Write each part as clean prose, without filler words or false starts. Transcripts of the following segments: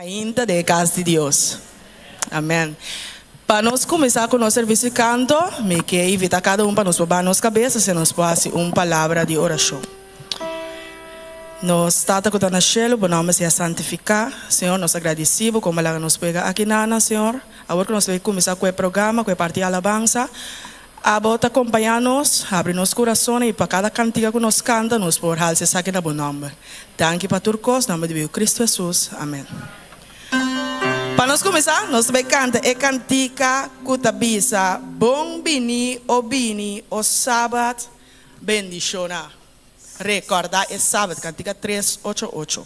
Ainda den e cas di Dios. Amen. Pa nos cuminsa cu nos servicio di canto, mi ke invita cada un pa nos por baha nos cabes asina nos por haci un palabra di oracion. Nos Tata cu ta na cielo, bo nomber sea santifica. Señor, nos ta gradici bo como a laga nos pega aki nana, Señor. Awor cu nos ta bay cuminsa cu e programa, cu e parti di alabansa, abo ta compaña nos, habri nos curason y pa cada cantica cu nos canta, nos por halsa esaki na bo nomber. Danki pa tur kos, nomber di biu Cristo Jesus. Amen. Pa nos kuminsá, nos ta bai kanta e kantika ku ta bisa, Bon bini, o bini, o Sabat bendishoná. Rekòrdá e Sabat, kantika tres ocho ocho.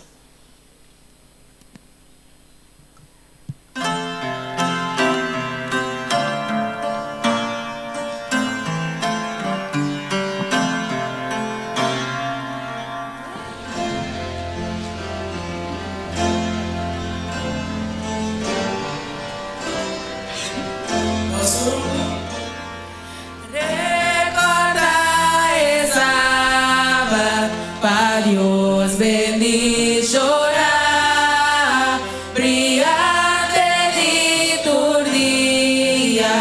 Recorda e Sabat pa Dios bendiciona, Brillante di tur dia,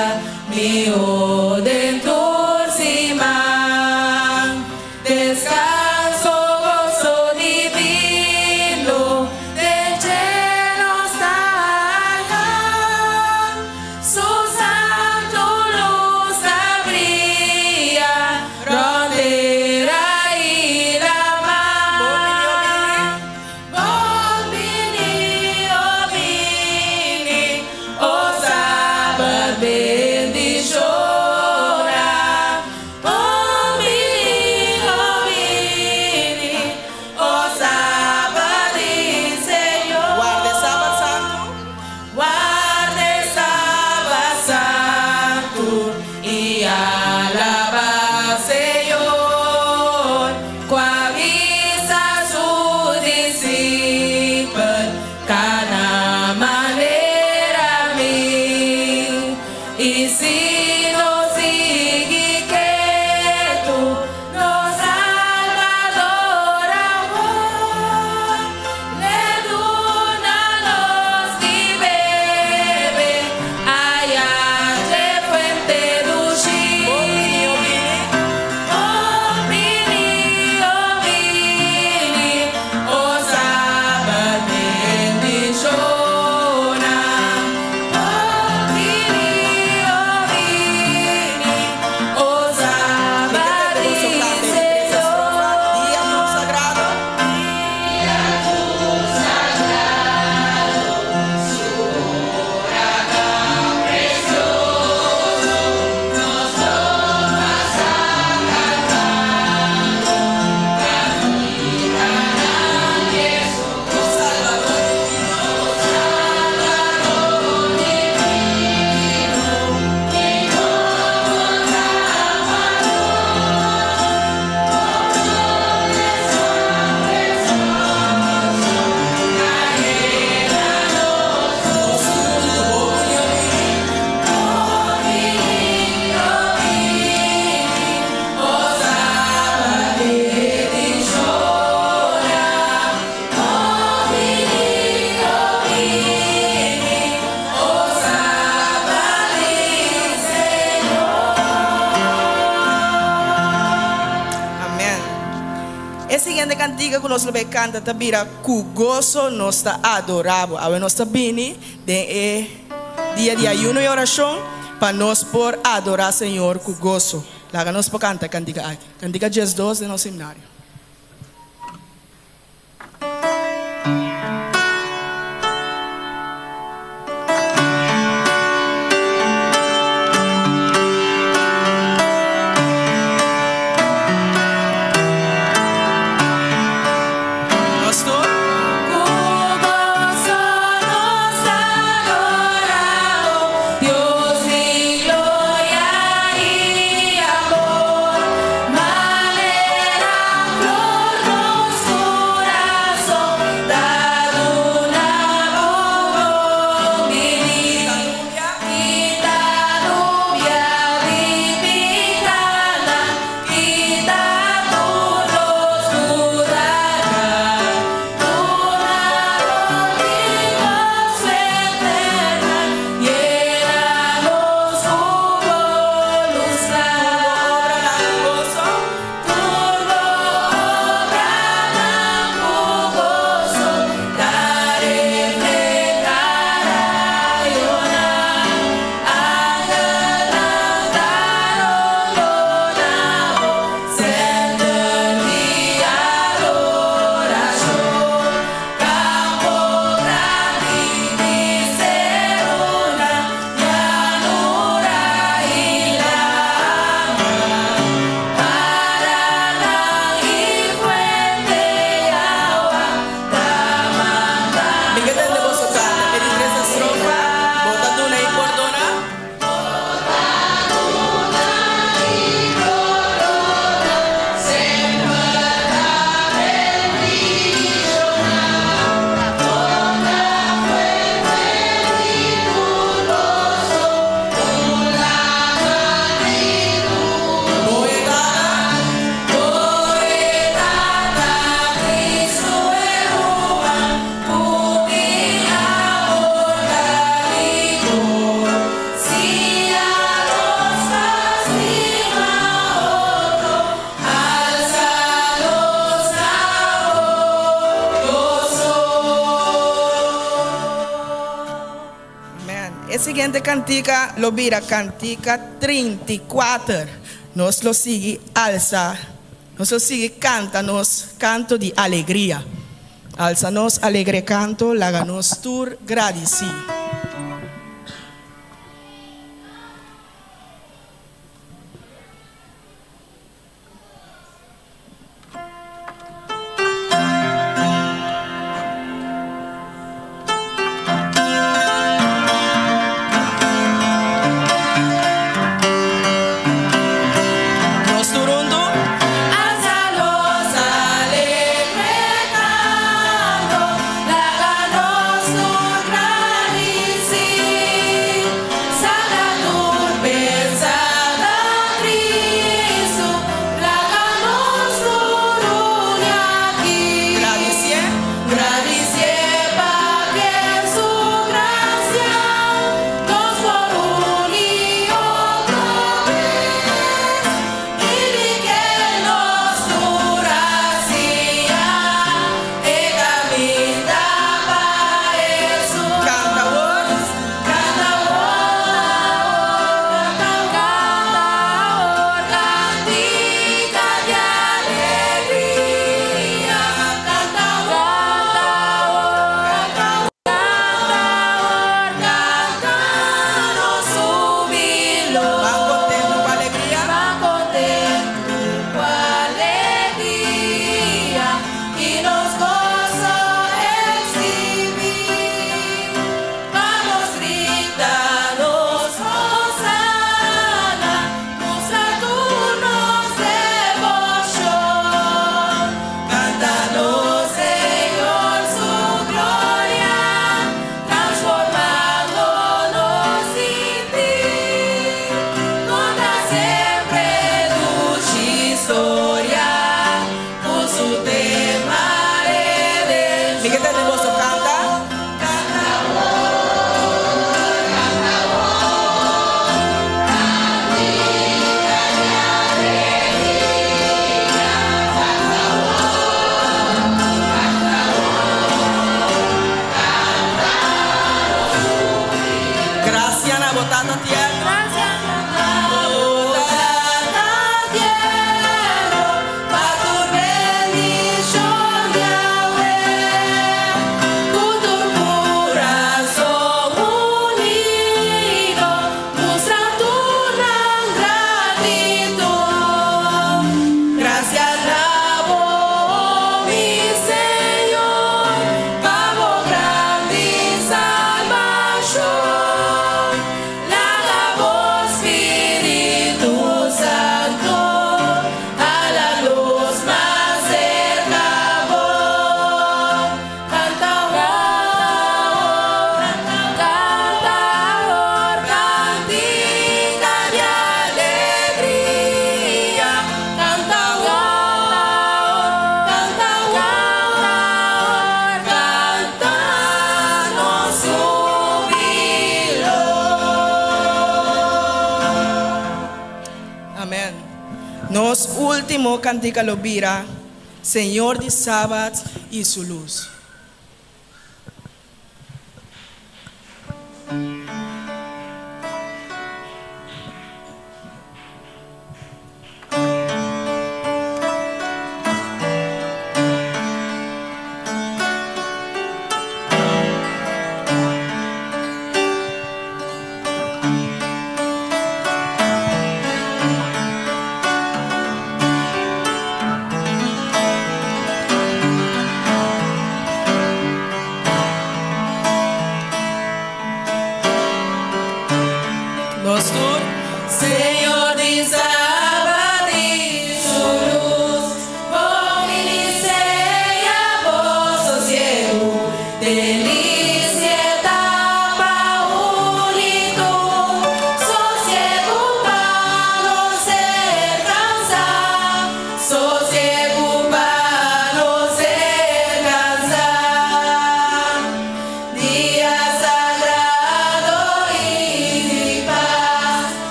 miho den tur siman. Descanso, gozo divino, den dje nos ta haña. Su santu lus ta bria rònt tera i laman. Bon bini, o bini, o Sabat bendishona. Bon bini, o bini, o Sabat di Señor. Warda e Sabat santu. Warda e Sabat santu i alabá Señor, ku a bisa su disipel, Kana manera mi. I si nos sigui ketu, nos Salbador awor le duna nos di bebe aya dje fuente dushi. Bon bini, o bini, o Sabat bendishona. Bon bini, o bini, o Sabat di Señor. Dia tu sagrado, su ora tan precioso, nos lo pasa cantando, canticanan Jesús, nos Salvador divino, mi no contaba Amen. E siguiente cantica cu nos lo bay canta ta bira Cu goso nos ta adora bo. Awe nos ta bini den e dia di ayuno y oracion pa nos por adora Señor cu goso. Laga nos por canta e cantica aki. Cantica 12 den nos himnario. Nos tur. Ku goso nos ta adorá bo, Dios di gloria i amor. Manera. siguiente kantika lo bira kantika 34. Nos lo sigui alsa, nos lo sigui kanta nos kanto di alegria. Alsa nos alegre kanto, laga nos tur gradisí. Nos tur huntu. Alsa nos alegre canto, laga nos tur gradisí. Saca tur pesada Cristo, laga nos tur uni aki. Gradisié. Gradisié pa ku su grasia nos por uni otro bes i di ku nos tur a siña e kaminda pa Hesus. Kanta awor. Kanta awor, kanta awor, kantika di alegria. Kanta awor, kanta awor, kanta nos hubilo. Ban kontentu ku alegria. Ban kontentu ku alegria i nos goso ekshibí. Vamos grita nos hosana, mustra tur nos deboshon. Kanta nos Señor su gloria, transformando nos sintir. Konta semper dushi historia, ku su tema Mi ke tende boso kanta. Kanta awor, kanta awor, kantika di alegria. Kanta awor, kanta awor, kanta nos júbilo. Grasia na bo Tata tierno. Grasia na bo Tata tierno, pa tur bendishon djawe. Ku tur kurason unido, mustra tur nan gratitut. Grasia na bo, mi Señor, pa bo grandi salbashon. Laga bo Spiritu Santu, hala nos mas serka bo. Kanta awor, kanta awor, kantika di alegria. Kanta awor, kanta awor, kanta nos hubilo. Amèn. Nos último kantika lo bira, Señor di Sabat i su lus.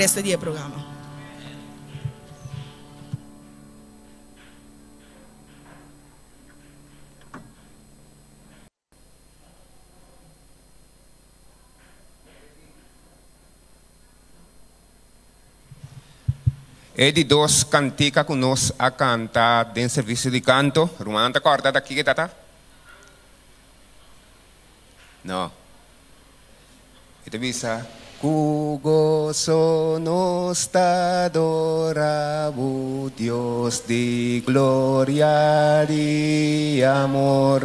resto di e programa. E di dos kantika ku nos a kanta den servisio di kanto, rumannan ta kòrda ta kiko e tata? No. E ta bisa, Ku goso nos ta adora bo, Dios di gloria di amor.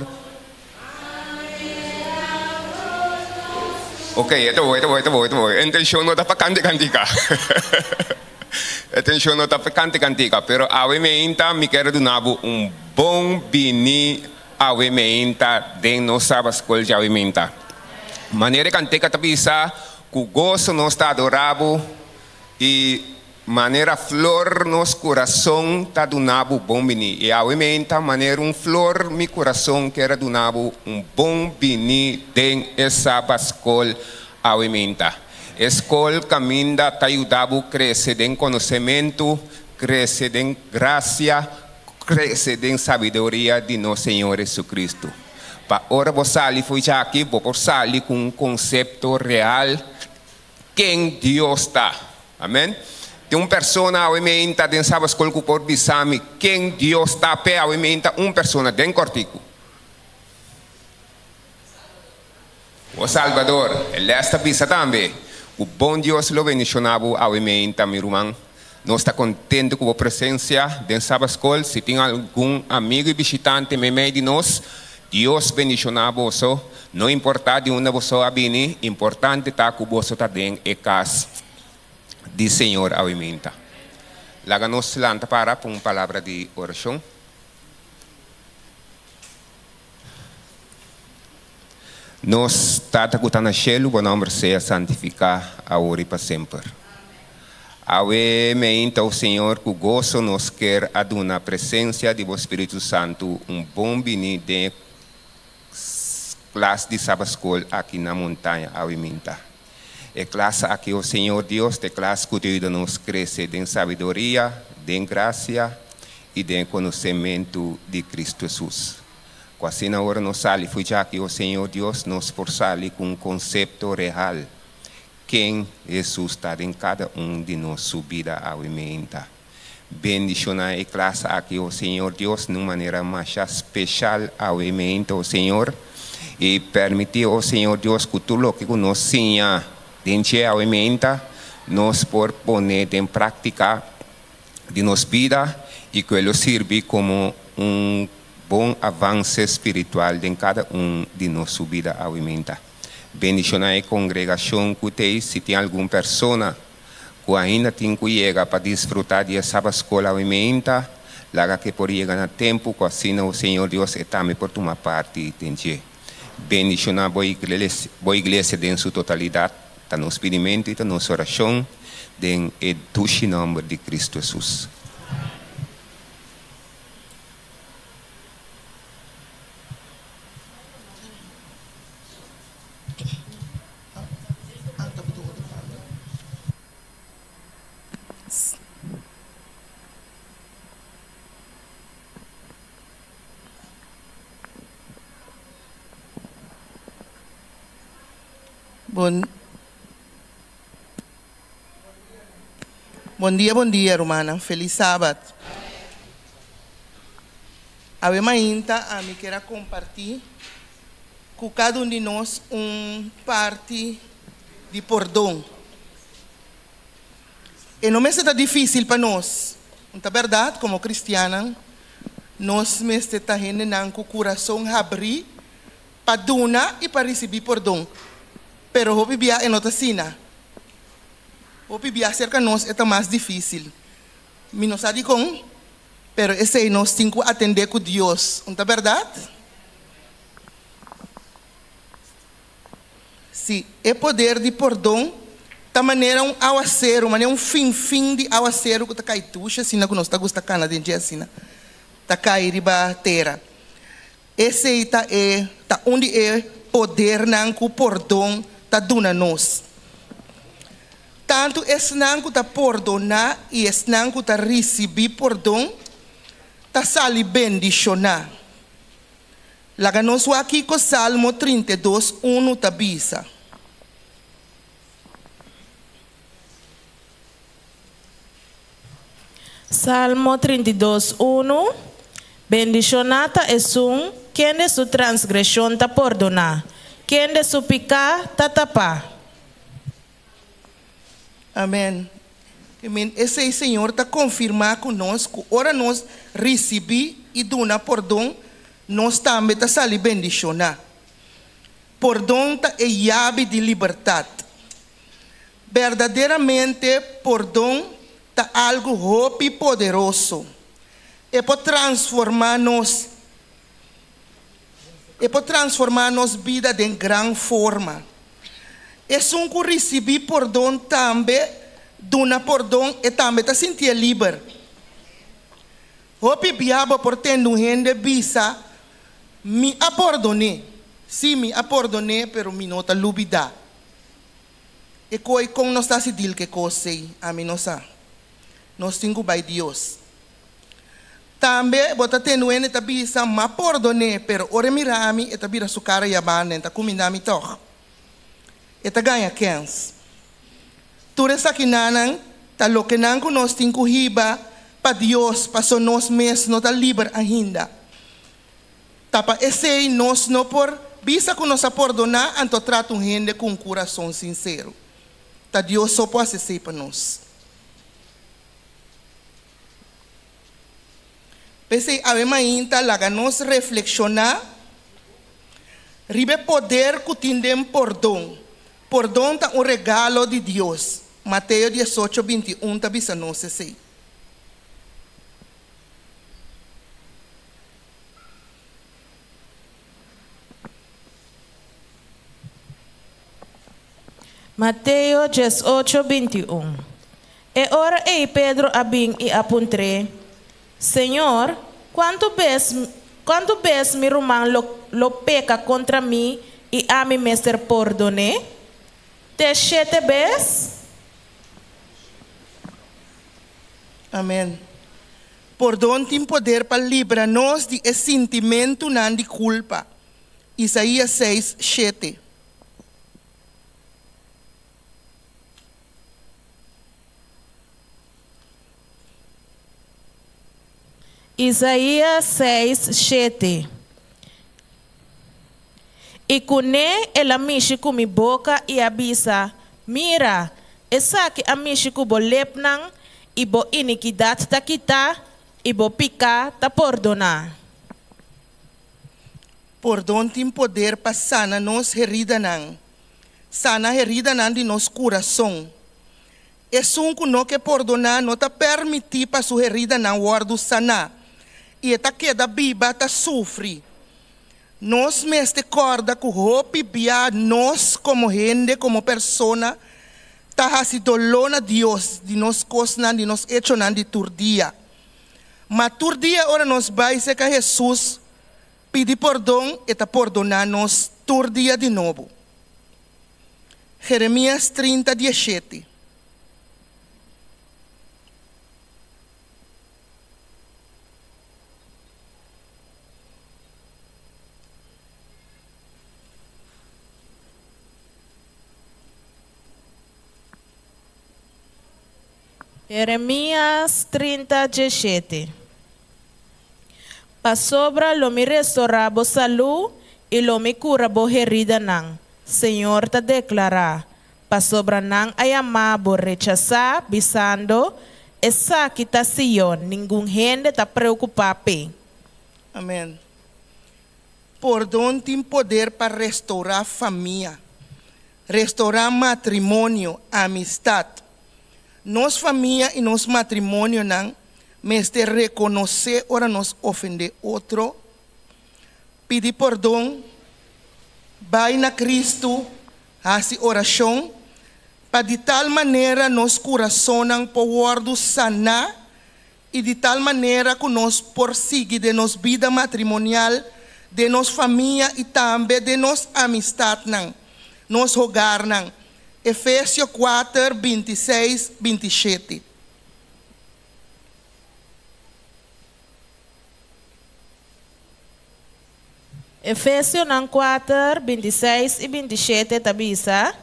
Ok, e ta bo, e ta bo, e ta bo, e ta bo. E intencion no ta pa canta e cantica. E intencion no ta pa canta e cantica, pero awe meinta mi kier duna bo un bon bini awe meinta den nos Sabbat School djawe meinta. Manera e cantica ta bisa, cu goso nos ta adora bo y Manera flor nos kurason ta duna bo bon bini. I awe meinta manera un flor mi kurason kier a duna bo un bon bini den e Sabat Skol awe meinta. E skol kaminda ta yuda bo krese den konosementu, krese den grasia, krese den sabiduria di nos Señor Jesucristo. Pa ora bo sali for djaki bo por sali ku un konsepto real Ken Dios ta. Amen. Tin un persona awe meinta den Sabbatschool ku por bisa mi ken Dios ta p'e awe meinta un persona den kòrtiku. O Salbador, e lès ta bisa tambe ku bon Dios lo bendishoná bo awe meinta mi ruman. Nos ta kontentu ku bo presensia den Sabbatschool. Si tin algun amigu i bishitante meimei di nos, Dios bendishoná boso. No importá di unda boso a bini, importante ta ku boso ta den e kas di Señor awe-minta. Laga nos lanta para pa un palabra di orashon. Nos Tata ku ta na shelu, bo nòmber sea santifiká awor i pa semper. Awe meinta, o Señor, ku goso nos ker a duna presensia di bo Spiritu Santu un bon bini den e klas di Sabaskol aki na Montaña awe minta. E klas aki, o Señor Dios, ta e klas ku ta yuda nos krese den sabiduria, den grasia i den e konosementu di Kristu Hesus. Ku asina ora nos sali fo'i djaki, o Señor Dios, nos por sali ku un konsepto real ken Hesus ta den kada un di nos su bida awe meinta. Bendishoná e klas aki, o Señor Dios, na un manera masha speshal awe meinta, o Señor, i permití, o Señor Dios, ku tur loke ku nos siña den dje awe meinta, nos por pone den práktika di nos bida i ku e lo sirbi komo un bon avanse spiritual den kada un di nos su bida awe meinta. Bendishoná e kongregashon ku t'ei si tin algun persona ku ainda tin ku yega pa disfrutá di e Sabat Skol awe meinta, laga ku e por yega na tempu ku asina o Señor Dios e tambe por tuma parti den dje. Bendishoná bo bo iglesia den su totalidat, ta nos pidimentu i ta nos orashon den e dushi nòmber di Kristu Hesus. Bon Bon dia bon dia rumannan felis sabat Awe mainta ami kier a kompartí ku kada un di nos un parti di pordon. E no mester ta difísil pa nos. Ta bèrdat, komo kristiannan, nos mester ta hendenan ku kurason habrí pa duna i pa risibí pordon. Pero hopi bia e no ta asina. Hopi bia serka nos e ta mas difísil. Mi no sa dikon, pero esei nos tin ku atendé ku Dios. Un ta bèrdat? Sí, e poder di pordon ta manera un awaseru, manera un finfin di awaseru ku ta kai dushi asina ku nos ta gusta kana den dje asina, ta kai riba tera. Esei ta e ta un di e podernan ku pordon ta duna nos. Tantu esnan ku ta pordoná i esnan ku ta risibí pordon ta sali bendishoná. Laga nos wak kiko Salmo 32, 1 ta bisa. Salmo 32, 1. Bendishoná ta esun kende su transgreshon ta pordoná, kende su piká ta tapá. Amèn. Ke men esei Señor ta konfirmá ku nos ku ora nos risibí i duna pordon, nos tambe ta sali bendishoná. Pordon ta e yabi di libertat. Berdaderamente pordon ta algu hopi poderoso. E por transformá nos. E por transformá nos bida den gran forma. Esun ku risibí pordon tambe duna pordon, e tambe ta sintié liber. Hopi bia bo por tende un hende bisa, Mi a pordon'é. Sí, mi a pordon'é, pero mi no ta lubidá. E koi kon nos ta hasi dil ku e kos ei, ami no sa. Nos tin ku bai Dios. Tambe bo ta tende un hende ta bisa, M'a pordon'é, pero ora e mira mi, e ta bira su kara yabanda, e ta kuminda mi tòg. E ta gaña kèns. Tur esakinannan ta lokenan ku nos tin ku hiba pa Dios, paso nos mes no ta liber ainda. Ta pa esei nos no por bisa ku nos a pordoná anto trata un hende ku un kurason sinsero. Ta Dios so por hasi esei pa nos. P'esei awe mainta laga nos reflekshoná riba e poder ku tin den pordon. Pordon ta un regalo di Dios. Mateo 18, 21 ta bisa nos esei. Mateo 18, 21. E ora ei Pedro a bin i a puntr'é, Señor, kuantu bes kuantu bes mi ruman lo lo peka kontra mi i ami mester pordon'é? Te shete bes? Amèn. Pordon tin poder pa libra nos di e sintimentunan di kulpa. Isaías 6, 7. Isaías 6, 7. I kuné el a mishi ku mi boka i a bisa, Mira, esaki a mishi ku bo lepnan, i bo inikidat ta kitá, i bo piká ta pordoná. Pordon tin poder pa sana nos heridanan, sana heridanan di nos kurason. Esun ku no ke pordoná no ta pèrmití pa su heridanan wòrdu saná, i e ta keda biba ta sufri. Nos mester kòrda ku hopi bia nos komo hende, komo persona, ta hasi doló na Dios di nos kosnan, di nos echonan di tur dia. Ma tur dia ora nos bai serka Hesus pidi pordon, e ta pordoná nos tur dia di nobo. Jeremias 30, 17. Jeremias 30, 17. Pasobra lo mi restorá bo salú i lo mi kura bo heridanan, Señor ta deklará, pasobra nan a yama bo rechasá, bisando, Esaki ta Sion, ningun hende ta preokupá p'e. Amèn. Pordon tin poder pa restourá famia, restourá matrimonio, amistat. Nos famia i nos matrimonionan mester rekonosé ora nos ofendé otro, pidi pordon, bai na Kristu, hasi orashon, pa di tal manera nos kurasonnan por wòrdu saná i di tal manera ku nos por sigui den nos bida matrimonial, den nos famia i tambe den nos amistatnan, nos hogarnan. Efesio 4, 26, 27. Efesionan 4, 26 i 27 ta bisa,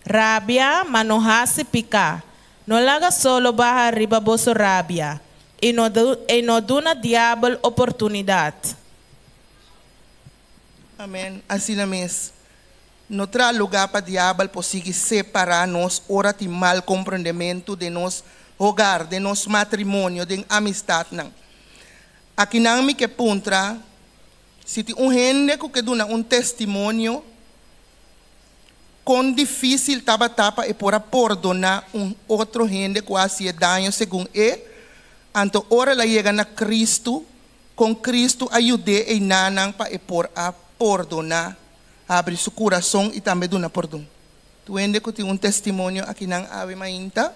Rabia, ma no hasi piká. No laga solo baha riba boso rabia, i no i no duna diabel oportunidat. Amèn. Asina mes. No traha lugá pa diabel por sigui separá nos ora tin mal komprondementu den nos hogar, den nos matrimonio, den amistatnan. Akinan mi ke puntra si tin un hende ku ke duna un testimonio kon difísil tabata pa e por a pordoná un otro hende ku a hasié daño segun e, anto ora el a yega na Kristu, kon Kristu a yud'é einanan pa e por a pordoná, habri su kurason i tambe duna pordon. Tur hende ku tin un testimonio akinan awe mainta?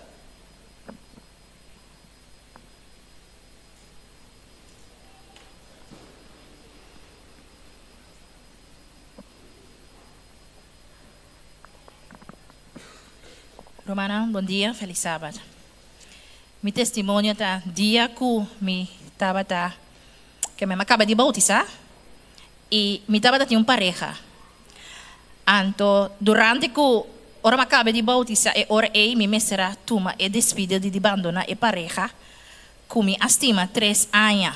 Rumannan, bon dia, felis sabat. Mi testimonio ta dia ku mi tabata, ke mi a kaba di boutisá i mi tabata tin un pareha. Anto durante ku ora mi a kaba di boutisá e ora ei mi mester a tuma e despido di di bandoná e pareha ku mi a stima tres aña.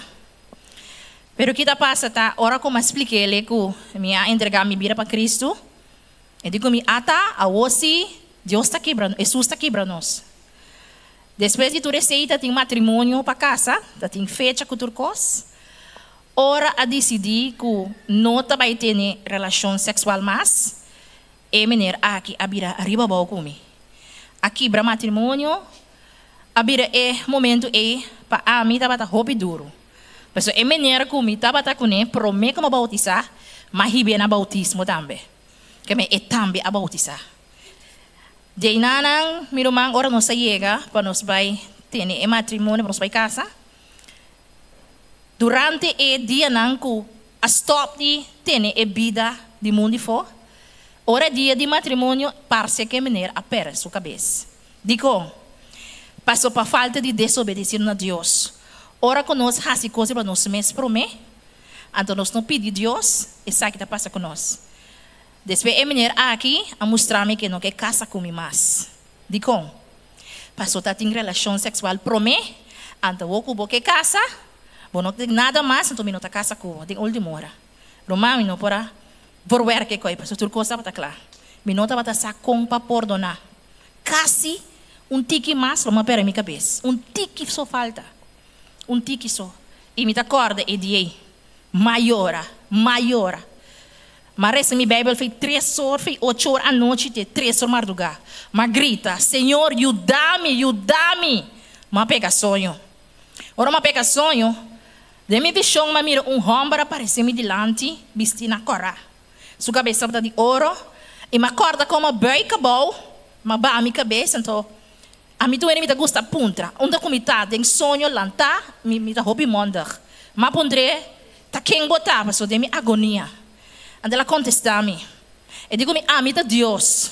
Pero ki ta pasa ta ora ku mi a splik'é ku mi a entregá mi bida pa Kristu, e di ku mi, Ata, awor sí Dios ta kibra, Hesus ta kibra nos. Despues di tur esei ta tin matrimonio pa kasa, ta tin fecha ku tur kos. Ora a disidí ku no ta bai tene relashon seksual mas, e mener aki a bira ariba abou ku mi. A kibra matrimonio, a bira e momentu ei pa ami tabata hopi duru. Pasobra e mener ku mi tabata kuné promé ku mi a boutisá, m'a hib'é na boutismo tambe. Keme e tambe a boutisá. Djeinanan, mi ruman, ora nos a yega pa nos bai tene e matrimonio, pa nos bai kasa, Durante e dianan ku a stòp di tene e bida di mundu afó, ora e dia di matrimonio parse ku e mener a pèrdè su kabes. Dikon? Pasobra pa falta di desobedesé na Dios. Ora ku nos hasi kos riba nos mes promé, anto nos no pidi Dios, esaki ta pasa ku nos. Despues e mener aki a mustra mi ku e no ke kasa ku mi mas. Dikon? Paso ta tin relashon seksual promé, anto awor ku bo ke kasa, bo no tin nada mas, anto mi no ta kasa ku bo. Den último ora, ruman, mi no por a voorwerk e koi, pasobra tur kos tabata kla. Mi no tabata sa kon pa pordoná. Kasi un tiki mas lo mi a pèrdè mi kabes. Un tiki so falta. Un tiki so. I mi ta kòrda e dia ei. M'a yora, m'a yora. M'a resa mi Bijbel fei tres or, fei ocho or anochi te tres or mardugá. M'a grita, Señor, yuda mi, yuda mi! M'a pega soño. Ora m'a pega soño, den mi vishon m'a mira un hòmber aparesé mi dilanti, bistí na kòrá. Su kabes tabata di oro, i m'a kòrda kon m'a bùi kabou, m'a baha mi kabes, anto ami tur hende mi ta gusta puntra, unda ku mi ta den soño lantá, mi mi ta hopi mondig. M'a puntr'é, Ta ken bo ta? Pasobra den mi agonia. Anto el a kontestá mi. E di ku mi, Ami ta Dios.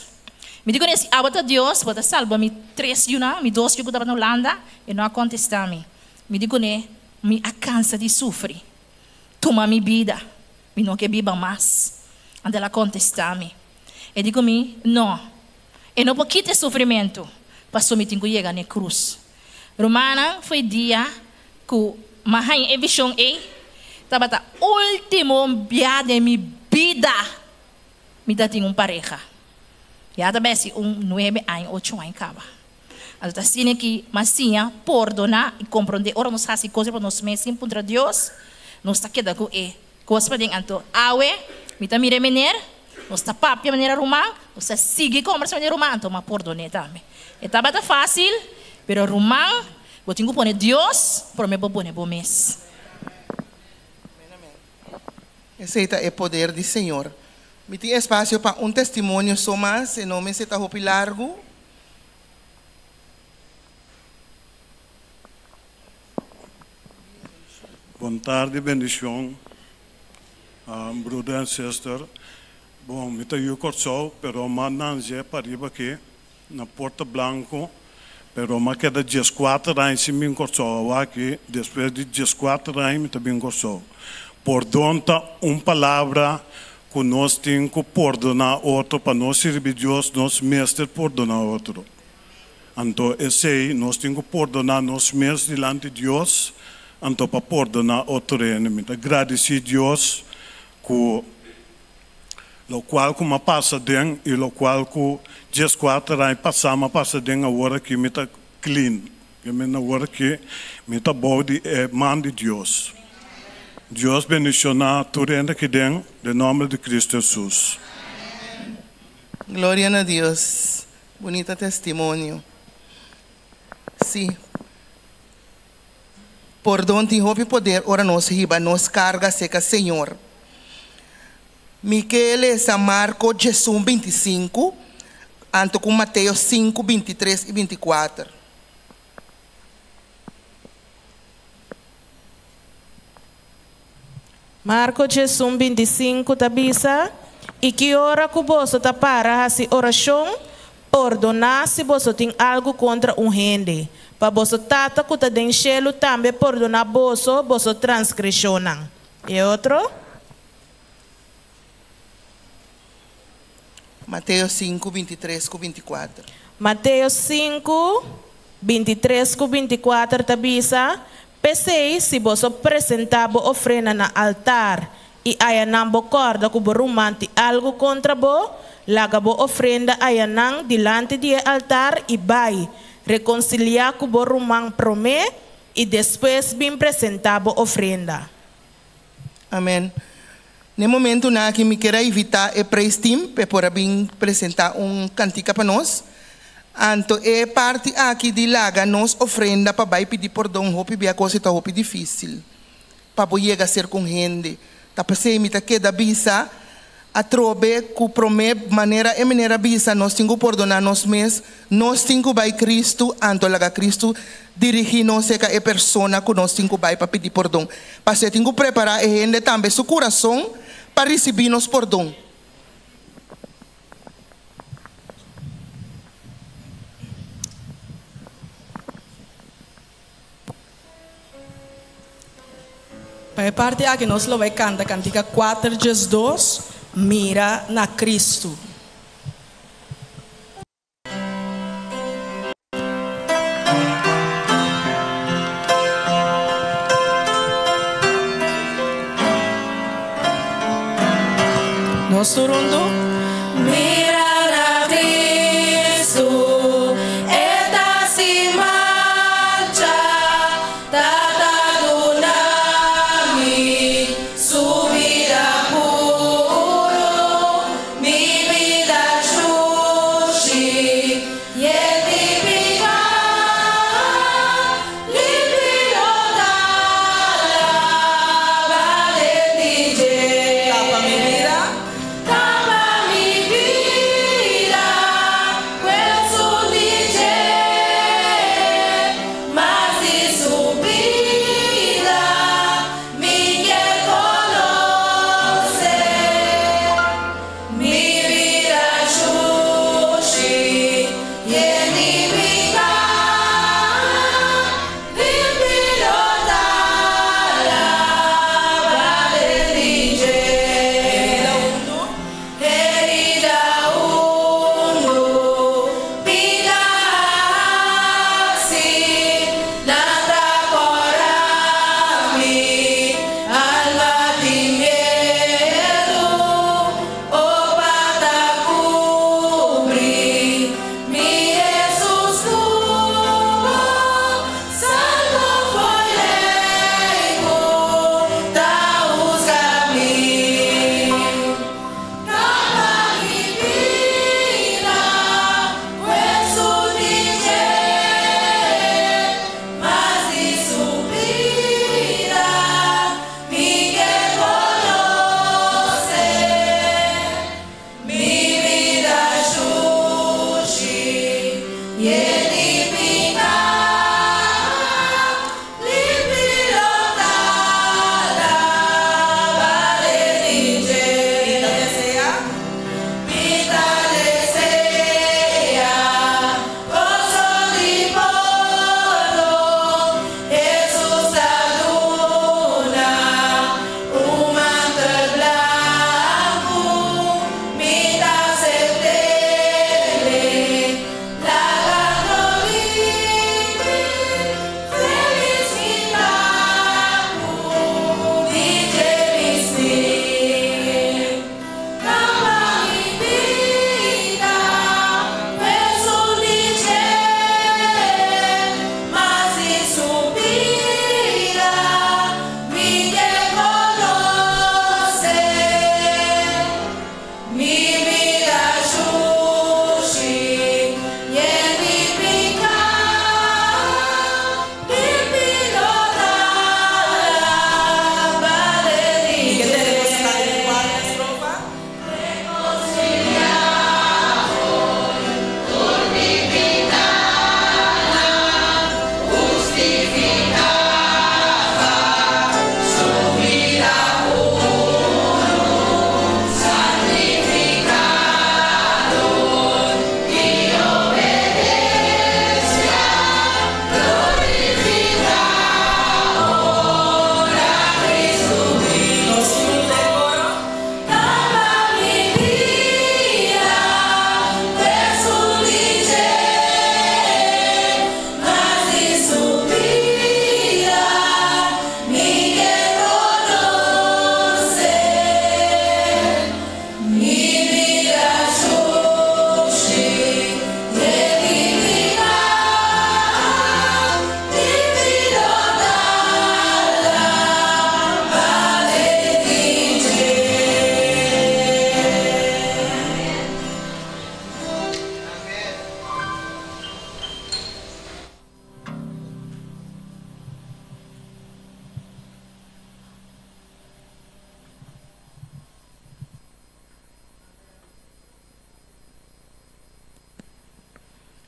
Mi di kuné, Si abo ta Dios, bo ta salba mi tres yunan, mi dos yu ku tabata na Hulanda. E no a kontestá mi. Mi di kuné, Mi a kansa di sufri. Tuma mi bida. Mi no ke biba mas. Anto el a kontestá mi. E di ku mi, No. E no por kita e sufrimentu, pasobra mi tin ku yega na e krus. Rumannan, foi dia ku m'a haña e vishon ei, tabata último bia den mi bida mi ta tin un pareha. Ya ta besi un nuebe aña, ocho aña kaba. Anto ta asina ki m'a siña pordoná i komprondé ora nos hasi kos riba nos mes sin puntra Dios, nos ta keda ku e kos paden. Anto awe mi ta mira e mener, nos ta papia manera ruman, nos ta sigui kombersa manera ruman, anto m'a pordon'é tambe. E tabata fásil, pero ruman, bo tin ku pone Dios promé bo pone bo mes. Esei ta e poder di Señor. Mi tin espasio pa un testimonio so mas, e no mester ta hopi largu. Bon tardi bendicion broeder en zuster. Bon, mi ta yu Kòrsou, pero m'a nase pariba aki, na Puerto Blanco, pero m'a keda 14 aña sin bin Kòrsou aki, despues di 14 aña mi ta bin Kòrsou. Pordon ta un palabra ku nos tin ku pordoná otro, pa nos sirbi Dios, nos mester pordoná otro. Anto esei, nos tin ku pordoná nos mes dilanti Dios, anto pa pordoná otro. Mi ta gradisí Dios ku lokual ku m'a pasa den i lokual ku 14 aña pasá m'a pasa den, awor aki mi ta clean. Ke men awor aki mi ta bou di man di Dios. Dios bendishoná tur hende aki den nòmber di Kristu Hesus. Gloria na Dios. Bunita testimonio. Si. Pordon tin hopi poder ora nos hiba nos karga serka Señor. Mi ke lesa Marko 11, 25, anto ku Mateo 5, 23 i 24. Marko 11, 25 ta bisa, I ki ora ku boso ta para hasi orashon, pordoná si boso tin algu kontra un hende, pa boso Tata ku ta den shelu tambe pordoná boso, boso transgreshonnan. E otro? Mateo 5, 23 ku 24. Mateo 5, 23 ku 24 ta bisa, P'esei, si boso presentá bo ofrenda na altar i ayanan bo kòrda ku bo ruman tin algu kontra bo, laga bo ofrenda ayanan dilanti di e altar i bai, rekonsiliá ku bo ruman promé i despues bin presentá bo ofrenda. Amèn. Na e momentunan aki mi kier a invitá e praise team pa e por a bin presentá un kantika pa nos. Anto e parti aki di laga nos ofrenda pa bai pidi pordon hopi bia kos e ta hopi difísil pa bo yega ser ku un hende. Ta p'esei mi ta keda bisa atrobe ku promé manera e manera bisa nos tin ku pordoná nos mes, nos tin ku bai Kristu, anto laga Kristu dirigí nos serka e persona ku nos tin ku bai pa pidi pordon. Pasobra e tin ku prepará e hende tambe su kurason pa risibí nos pordon. Pa e parti aki nos lo bai kanta kantika kuater 12, Mira na Kristu. Nos tur huntu. Mira na Kristu, E ta sin mancha, Tata duna mi su bida puru, mi bida shushi, yen di piká, limpi lo ta laba den di dje. Tapa mi bida. Tapa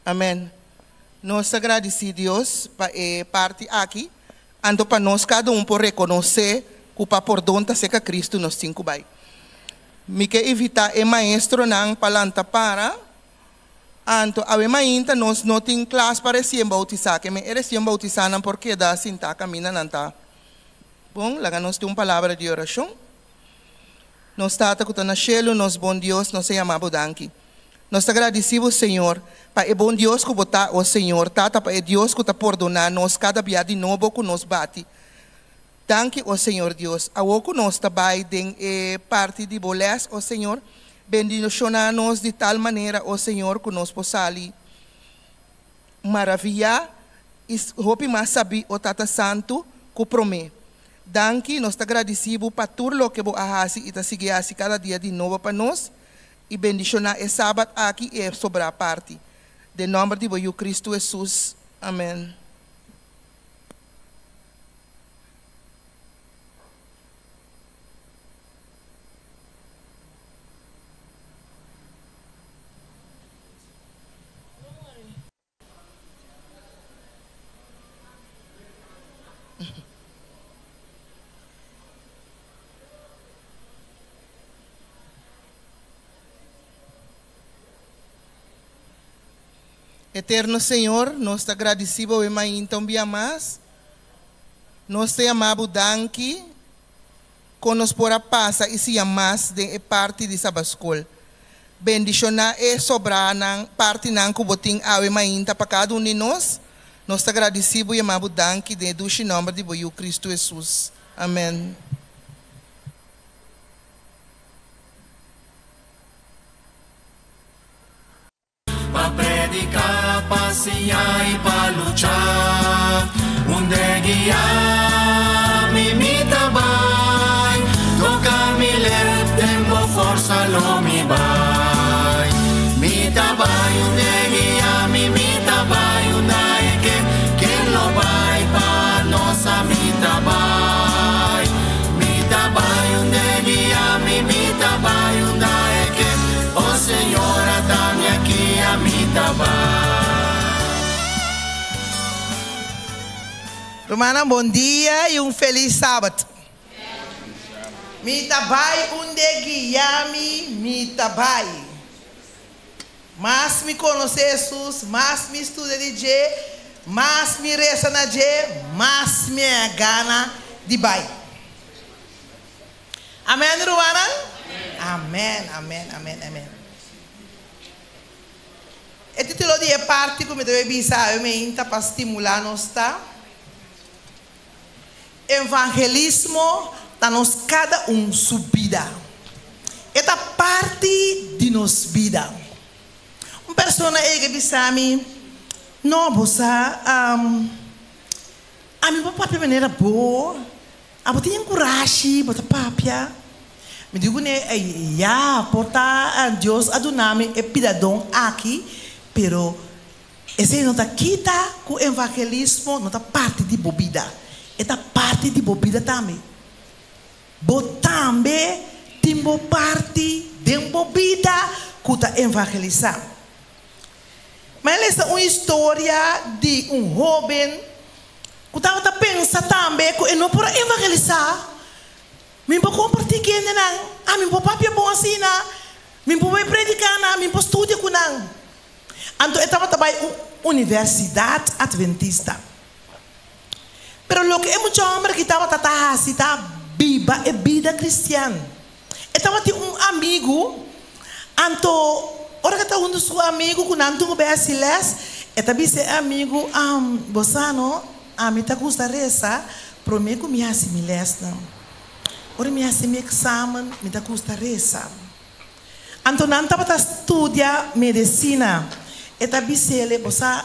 Amen. Nos ta gradisí Dios pa e parti aki, anto pa nos kada un por rekonosé ku pa pordon ta serka Kristu nos tin ku bai. Mi ke invitá e maestronan pa lanta para, anto awe mainta nos no tin klas pa resien boutisá, ke men e resien boutisánan por keda sintá kaminda nan ta. Bon, laga nos tin un palabra di orashon. Nos Tata ku ta na shelu, nos bon Dios, nos ta yama Bo danki. Nos ta gradisí Bo, Señor, pa e bon Dios ku Bo ta, o Señor, Tata, pa e Dios ku ta pordoná nos kada bia di nobo ku nos bati. Danki, o Señor Dios. Awor ku nos ta bai den e parti di Bo lès, o Señor, bendishoná nos di tal manera, o Señor, ku nos por sali maraviyá i hopi mas sabí, o Tata Santu, ku promé. Danki, nos ta gradisí Bo pa tur loke Bo a hasi i ta sigui hasi kada dia di nobo pa nos, i bendishoná e Sabat aki i e sobrá parti. Den nòmber di Bo Yu Kristu Hesus. Amèn. Eterno Señor, nos ta gradisí Bo e mainta un bia mas. Nos ta yama Bo danki kon nos por a pasa i siña mas den e parti di Sabaskol. Bendishoná e sobranan, partinan ku Bo tin awe mainta pa kada un di nos. Nos ta gradisí Bo i yama Bo danki den e dushi nòmber di Bo Yu Kristu Hesus. Amèn. Pa prediká, pa siña i pa lucha. Unda e guia mi, mi ta bai. Toka mi lep, den bo forsa lo mi bai. Mi ta bai unda e guia mi, mi ta bai unda e ke. Ken lo bai pa nos a mi ta bai. Mi ta bai unda e guia mi, mi ta bai unda e ke. O Señor, ata mi aki, ami ta bai. Rumannan bon dia y un feliz Sabat. Mi ta bai unde guia mi, mi ta bai. Mas mi conoce Jesus, mas mi studia di dje, mas mi reza na dje, mas mi a gana di bai. Amen rumannan? Amen, amen, amen, amen. E titulo di e parti ku mi ta bay bisa awe meinta pa stimulá nos ta, Evangelismo ta nos kada un su bida. E ta parti di nos bida. Un persona a yega bisa mi, No, bo sa, ami por papia manera bo. Abo tin kurashi, bo ta papia. Mi di kuné, Ya, por ta Dios a duna mi e pidadon aki, pero esei no ta kita ku evangelismo no ta parti di bo bida. E ta parti di bo bida tambe. Bo tambe tin bo parti den bo bida ku ta evangelisá. Mi a lesa un historia di un hóben ku tabata pensa tambe ku e no por a evangelisá. Mi por kompartí ku hendenan, ami por papia bon asina, mi por bai prediká nan, mi por studia ku nan. Anto e tabata bai un universidat atventista. Pero loke e mucha hòmber aki tabata ta hasi ta biba e bida kristian. E tabatin un amigu, anto ora ku e ta huntu su amigu ku nan tur bai hasi lès, e ta bisa e amigu, Bo sa no, ami ta gusta resa promé ku mi hasi mi lèsnan. Ora mi hasi mi eksamen, mi ta gusta resa. Anto nan tabata studia medesina. E ta bis'el, Bo sa,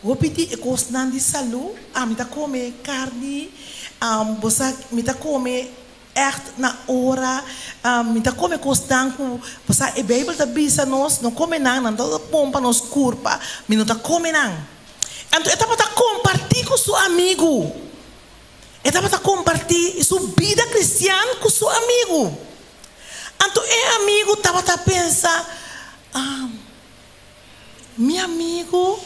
hopi di e kosnan di salú, ami ta kome karni, bo sa, mi ta kome Ègt na ora mi ta kome kosnan ku bo sa e Beibel ta bisa nos no kome nan, nan ta bon pa nos kurpa, mi no ta kome nan. Anto e tabata kompartí ku su amigu. E tabata kompartí su bida kristian ku su amigu. Anto e amigu tabata pensa, Mi amigu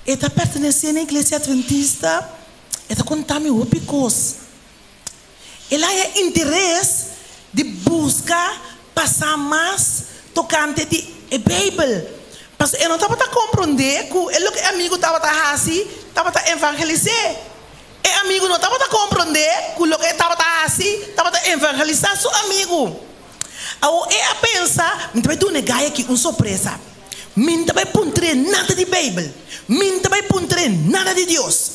e ta pertenesé na iglesia atventista, e ta konta mi hopi kos. El a haña interes di buska pa sa mas tokante di e Beibel, pasobra e no tabata komprondé ku e loke e amigu tabata hasi tabata evangelis'é. E amigu no tabata komprondé ku loke e tabata hasi tabata evangelisá su amigu. Awor e a pensa, Mi ta bai duna e gai aki un sorpresa. Mi no ta bai puntr'é nada di Beibel. Mi no ta bai puntr'é nada di Dios.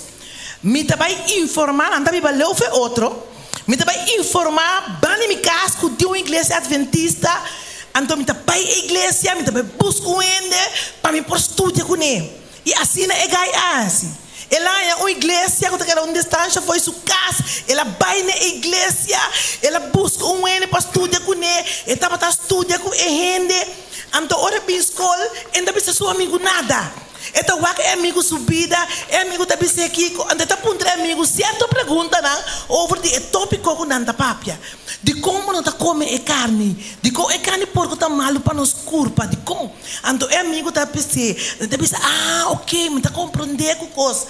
Mi ta bai informá, nan ta biba leu fe otro, mi ta bai informá banda di mi kas ku tin un iglesia atventista, anto mi ta bai e iglesia, mi ta bai buska un hende pa mi por studia kuné. I asina e gai a hasi. El a haña un iglesia ku ta keda un distansha fo'i su kas. El a bai na e iglesia, el a buska un hende pa studia kuné. E tabata studia ku e hende. Anto ora e bin skol, e no ta bisa su amigu nada. E ta wak e amigu su bida, e amigu ta bis'é kiko. Anto e ta puntra e amigu sierto preguntanan over di e tópiko ku nan ta papia. Dikon bo no ta kome e karni? Dikon e karni porko ta malu pa nos kurpa? Dikon? Anto e amigu ta bis'é, e ta bisa, Ah, oke, mi ta komprondé ku kos.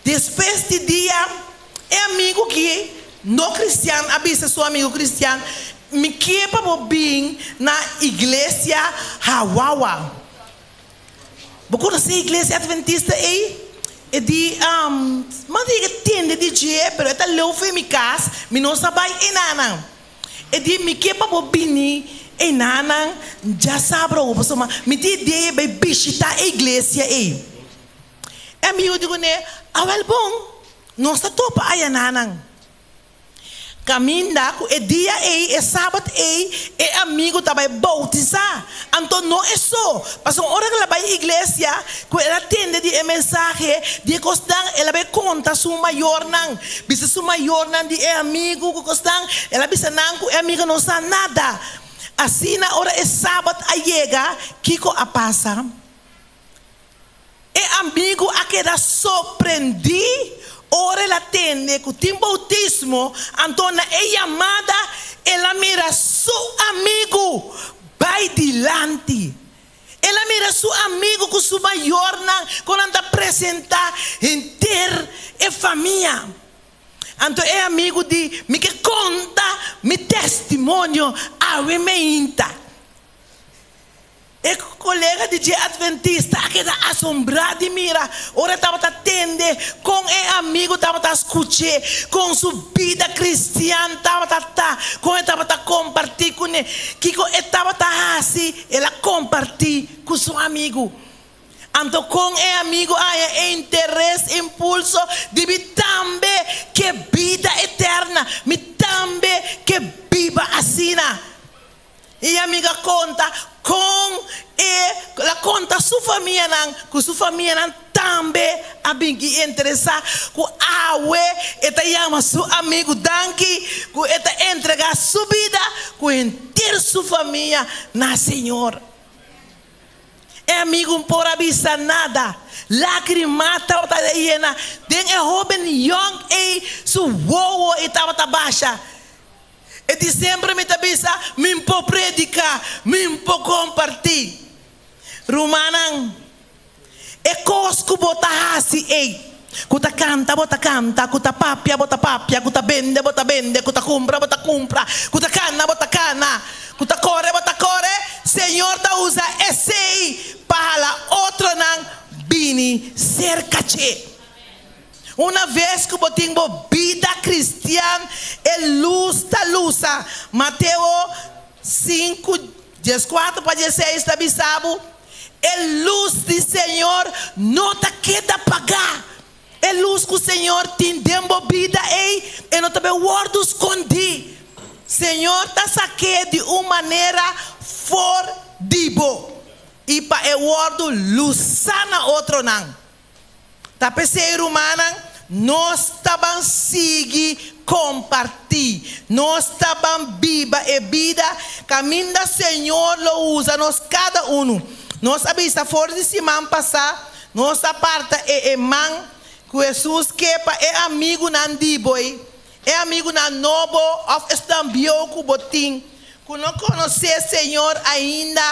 Despues di dia, e amigu ki no kristian a bisa su amigu kristian, Mi ke pa bo bin na iglesia Hawawa. Bo konosé iglesia atventista ei? E di, M'a yega tende di dje, pero e ta leu for mi kas, mi no sa bai enanan. E di, Mi ke pa bo bini enanan djasabra awo, pasobra mi tin idea bai bishitá e iglesia ei. E amigu di kuné, Awèl bon, nos ta topa ayananan. Kaminda ku e dia ei, e sabat ei, e amigu ta bai boutisá. Anto no e so, pasobra ora ku el a bai iglesia, ku el a tende di e mensahe di e kosnan, el a bai konta su mayornan, bisa su mayornan di e amigu ku kosnan, el a bisa nan ku e amigu no sa nada. Asina ora e sabat a yega, kiko a pasa? E amigu a keda sorprendí ora el a tende ku tin boutismo, anto na e yamada el a mira su amigu bai dilanti. El a mira su amigu ku su mayornan ku nan ta presentá henter e famia. Anto e amigu di, Mi ke konta mi testimonio awe meinta. E kolega di dje atventista a keda asombrá di mira ora e tabata tende kon e amigu tabata skuch'é, kon su bida kristian tabata ta, kon e tabata kompartí kuné. Kiko e tabata hasi, el a kompartí ku su amigu. Anto kon e amigu a haña e interes, impulso, di mi tambe ke bida eterna, mi tambe ke biba asina? E amiga konta kon e la konta su famianan ku su famianan tambe a bin i interesá ku awe e ta yama su amigu danki ku e ta entregá su bida ku henter su famia na Señor. E amigu no por a bisa nada. Lágrima tabata yena den e hóben yòn ei su wowo i tabata basha. E di semper mi ta bisa, Mi por prediká, mi por kompartí. Rumannan, e kos ku bo ta hasi ei, ku ta kanta bo ta kanta, ku ta papia bo ta papia, ku ta bende bo ta bende, ku ta kumpra bo ta kumpra, ku ta kana bo ta kana, ku ta kore bo ta kore, Señor ta usa esei pa hala otronan bini serka dje. Una ves ku bo tin bo bida kristian, e lus ta lusa. Mateo 5, 14 pa 16 ta bisa bo, E lus di Señor no ta keda pagá. E lus ku Señor tin den bo bida ei, e no ta bai wòrdu skondí. Señor ta sak'é di un manera for di bo i pa e wòrdu lusá na otronan. Ta p'esei, rumannan, nos ta ban sigui kompartí. Nos ta ban biba e bida kaminda Señor lo usa nos kada unu. Nos a bisa for di siman pasá, nos a parta e eman ku Hesus ke pa e amigunan di bo ei, e amigunan nobo òf esnan bieu ku bo tin ku no konosé Señor ainda,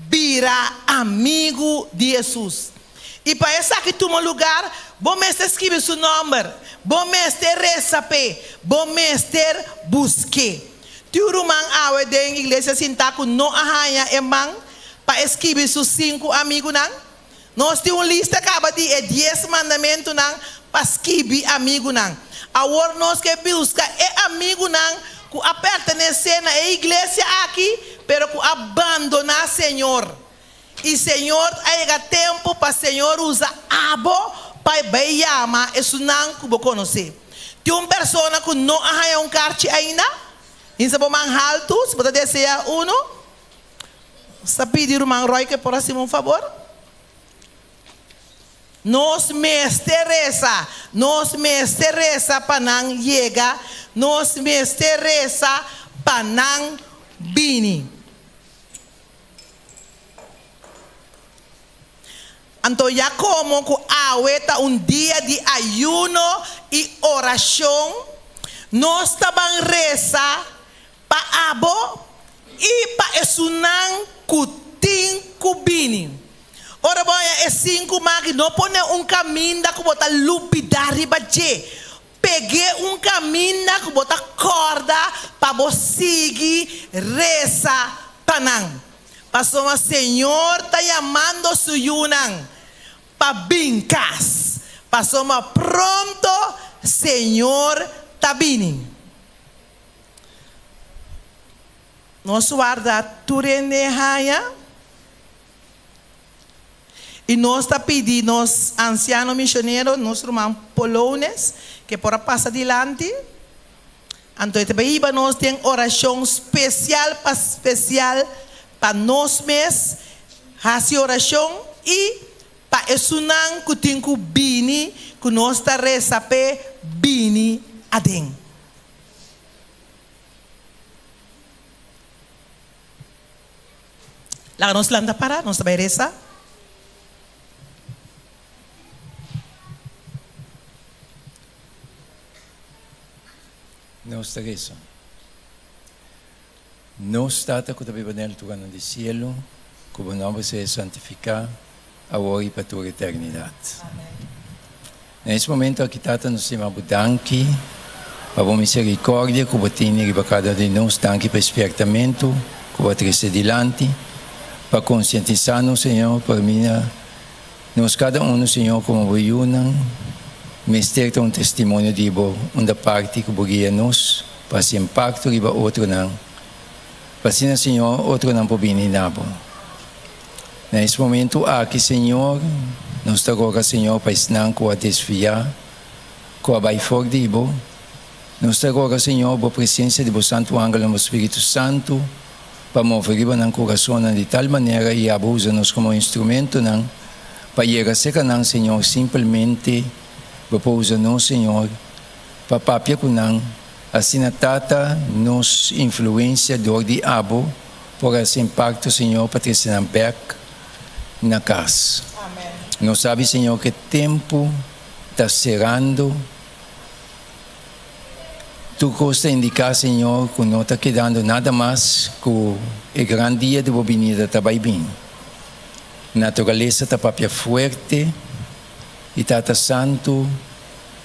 biba. Bira amigu di Hesus. I pa esaki tuma lugar, bo mester skibi su nòmber, bo mester resa p'e, bo mester busk'é. Tin un ruman awe den iglesia sintá ku no a haña e man pa e skibi su sinku amigunan? Nos tin un lista kaba di e dies mandamentunan pa skibi amigunan. Awor nos ke buska e amigunan ku a pertenesé na e iglesia aki pero ku a bandoná Señor. I Señor a yega tempu pa Señor usa abo pa e bai yama esunnan ku bo konosé. Tin un persona ku no a haña un karchi ainda? Hinsa bo man haltu si bo ta deseá unu. Sa pidi ruman Roy ke por hasimu un fabor? Nos mester resa, nos mester resa pa nan yega, nos mester resa pa nan bini. Anto ya komo ku awe ta un dia di ayuno i orashon, nos ta ban resa Pa abo i pa esunnan ku tin ku bini. Ora bo haña e sinku maki, no pone un kaminda ku bo ta lubidá riba dje. Peg'é un kaminda ku bo ta kòrda pa bo sigui resa pa nan. Pasobra Señor ta yamando su yunan pa bin kas. Pasobra pronto Señor ta bini. Nos warda tur hende haña i nos ta pidi nos ansiano misionero, nos ruman Polones, ke por a pasa dilanti. Anto e ta bai hiba nos den orashon spesial pa spesial pa nos mes hasi orashon i pa esunnan ku tin ku bini ku nos ta resa p'e bini aden. Laga nos lanta para, nos ta bai resa. Nos ta resa. Nos Tata ku ta biba den altuanan di sielu, ku bo nòmber sea santifiká, awor i pa tur eternidat. Na es momento aki, Tata, nos ta yama bo danki pa bo miserikòrdia ku bo tene riba kada un di nos. Danki pa e spièrtamentu ku bo a trese dilanti pa konsientisá nos, Señor, pa mina nos kada unu, Señor, komo bo yunan mester ta un testimonio di bo unda parti ku bo guia nos pa hasi impakto riba otronan, pa asina, Señor, otronan por bini na bo. Na es momento aki, Señor, nos ta roga, Señor, pa esnan cu a desvia, cu a bay for di Bo. Nos ta roga, Señor, Bo presencia di Bo Santo Angelnan, Bo Spiritu Santo, pa move riba nan curasonnan di tal manera y abo usa nos como instrumentonan pa yega cerca nan, Señor. Simpelmente Bo por usa nos, Señor, pa papia cu nan. Asina, Tata, nos influencia door di Abo por hasi impacto, Señor, pa trece nan bek na cas. Nos sabi, Señor, ke tempo ta cerando. Tur cos ta indica, Señor, cu no ta kedando nada mas cu e gran dia di Bo binida ta bay bin. Naturalesa ta papia fuerte y Tata Santo,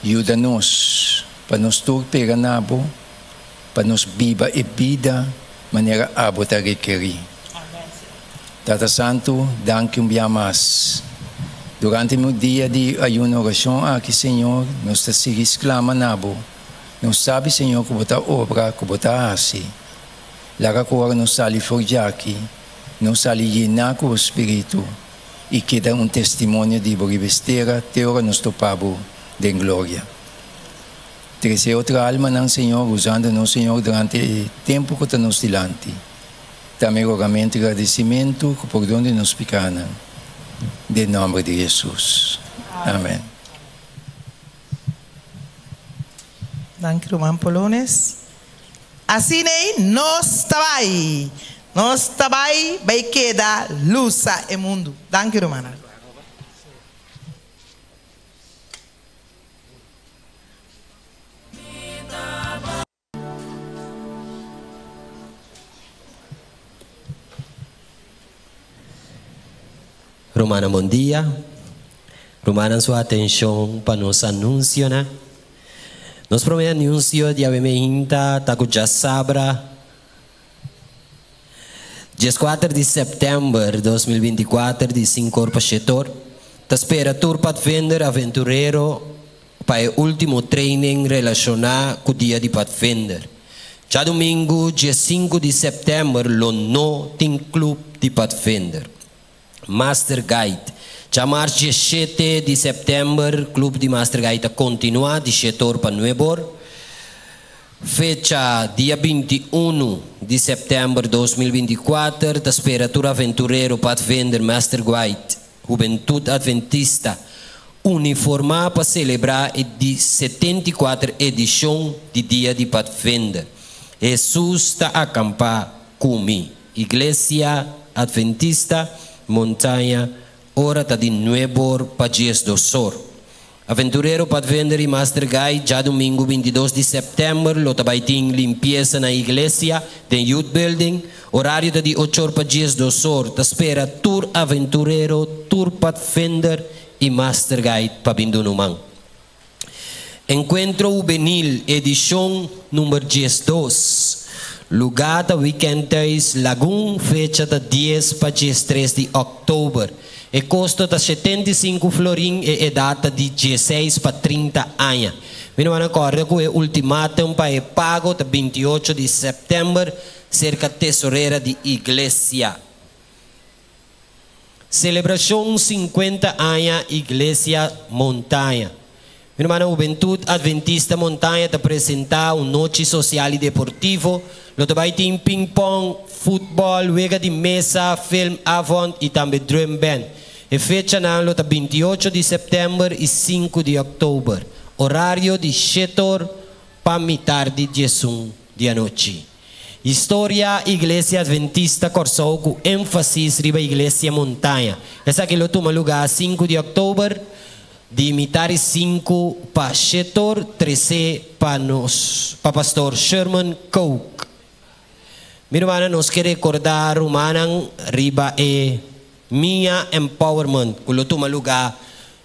yuda nos pa nos tur pega na Bo, pa nos biba e bida manera Abo ta rekerí. Tata Santu, danki un bia mas. Durante mi dia di ayuno orashon aki, Señor, nos ta sigui sklama na Bo. Nos sabi, Señor, ku Bo ta obra, ku Bo ta hasi. Laga ku ora nos sali for djaki, nos sali yená ku Bo Spiritu i keda un testimonio di Bo riba es tera te ora nos topa Bo den gloria. Trese otro almanan, Señor, usando nos, Señor, durante e tempu ku ta nos dilanti. Ta mi rogamentu i gradisimentu ku pordon di nos pikanan, den nòmber di Hesus. Amen. Danki ruman Polones. Asina ei nos ta bai. Nos ta bai bai keda lusa e mundu. Danki rumannan. Rumannan bon dia. Rumannan su atencion pa nos anuncionan. Nos prome anuncio di awe meinta ta cu djasabra 14 di september 2024 di 5 or pa 7 or ta spera tur padvinder aventurero pa e ultimo training relaciona cu dia di padvinder. Djadumingu 15 di september lo no tin club di padvinder. Master Guide. Djamars 17 di september Club di Master Guide ta continua di 7 or pa 9 or. Fecha dia 21 di september 2024 ta spera tur aventurero padvinder Master Guide Hubentud Adventista uniforma pa celebra e di 74 edicion di Dia di Padvinder. Hesus ta acampa cu mi. Iglesia Adventista Montaña ora ta di 9 or pa 12 or. Aventurero Padvinder y Master Guide djadumingu 22 di september lo tambe tin limpiesa na iglesia di Youth Building. Horario ta di 8 or pa 12 or. Ta spera tur aventurero, tur Padvinder y Master Guide pa bin duna un man. Encuentro Juvenil, edicion number 12. Lugar ta Weekend Thuis, Lagun, fecha ta 10 pa 13 di october. E costo ta 75 florin y e edad ta di 16 pa 30 aña. Mi ruman corda cu e ultimatum pa e pago ta 28 di september, cerca tesorera di iglesia. Celebracion 50 aña Iglesia Montaña. Mi ruman, Hubentud Adventista Montaña ta presenta un nochi social y deportivo. Lo tambe tin ping-pong, futbol, wega di mesa, film avond y tambe drum band. E fechanan lo ta 28 di september y 5 di october. Horario di 7 or pa mitar di 11 di anochi. Historia Iglesia Adventista Corsou cu enfasis riba Iglesia Montaña. Esaki lo tuma lugar 5 di october di mitar 5 pa 7 or 13 pa nos pa Pastor Sherman Koch. Mi ruman, nos kier recorda rumannan riba e Mia Empowerment, cu lo tuma lugar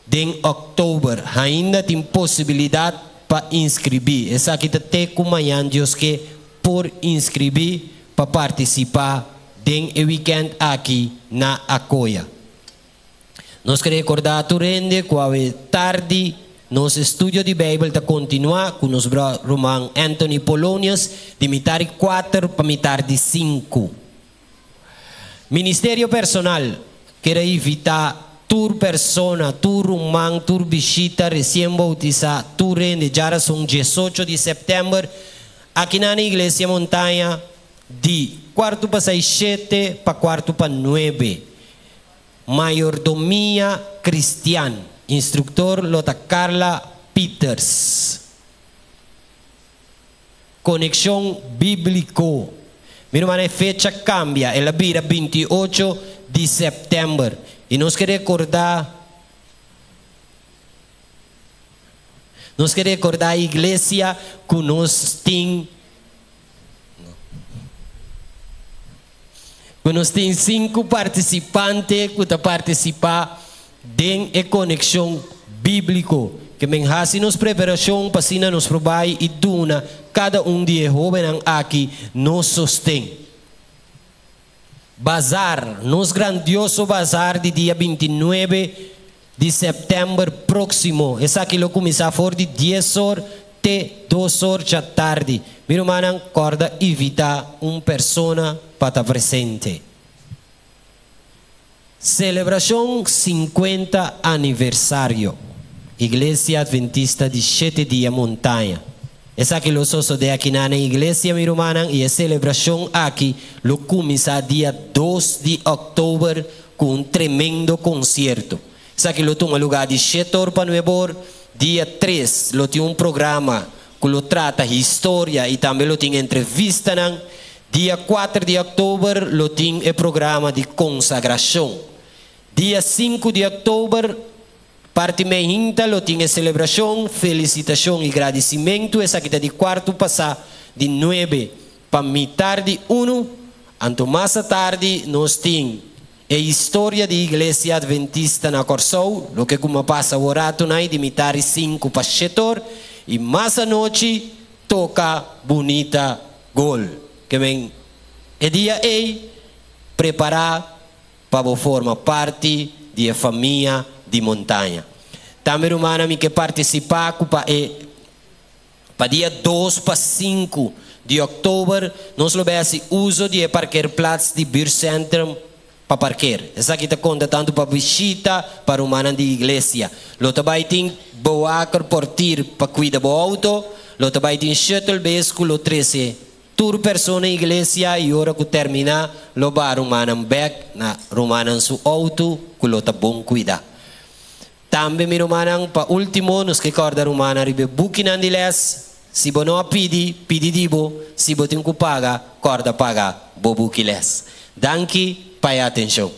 den october. Ainda tin posibilidad pa inscribi. Esaki ta te cu mañan Dios kier por inscribi pa participa den e weekend aki na Acoya. Nos kier recorda tur hende cu atardi nos estudio di Bijbel ta continua cu nos ruman Anthony Polonius di mitar 4 pa mitar di 5. Ministerio Personal kier invita tur persona, tur ruman, tur bishita recien bautisa, tur hende djarason 18 di september aki na Iglesia Montaña di cuarto pa 6 7 pa cuarto pa 9. Mayordomia Cristian. Instructor lo ta Carla Peters. Conexion Biblico. Mi ruman, fecha cambia. El a bira 28 di september. Y nos kier recorda nos kier recorda iglesia cu nos tin cu nos tin cinco participante cu ta participa den e Conexion Biblico. Kiermen haci nos preparacion pa asina nos por bay y duna cada un di e hobennan aki nos sosten. Bazar, nos grandioso bazar di dia 29 di september proximo. Esaki lo cuminsa for di 10 or te 2 or di atardi. Mi ruman, corda invita un persona pa ta presente. Celebracion 50 aniversario. Iglesia Adventista di 7 Dia Montaña. Esaki lo sucede aki na iglesia, mi ruman, y e celebracion aki lo cuminsa dia 2 di october cu un tremendo concierto. Esaki lo tuma lugar di 7 or pa 9 or. Dia 3 lo tin un programa cu lo trata historia y tambe lo tin entrevista. Dia 4 di october lo tin e programa di consagracion. Dia 5 di october, parti mainta, lo tin celebracion, felicitacion y gradicimento. Esaki ta di cuarto pasa di 9 pa mitar di 1. Anto mas atardi nos tin E historia di Iglesia Adventista na Kòrsou, loke ku a pasa orato nai di mitari 5 pa shetor i mas anochi toka bunita gol. Ke men e dia ei prepará pa bo forma parti di e famia di Montaña. Tambe rumannan mi ke partisipá ku pa e pa dia 2 pa 5 di òktober nos lo bai hasi uso di e parkeerplaats di buurtcentrum pa parkeer. Esaki ta konta tantu pa bishita pa rumannan di iglesia. Lo ta bai tin bewaker portier pa kuida bo outo, lo ta bai tin shuttle bus ku lo trese tur persona iglesia i ora ku terminá lo baha rumannan bèk na rumannan su outo ku lo ta bon kuidá. Tambe mi rumannan pa último nos ke kòrda rumannan riba e bukinan di lès, si bo no a pidi, pidi di bo, si bo tin ku paga, kòrda paga bo buki lès. Danki pa e atenshon.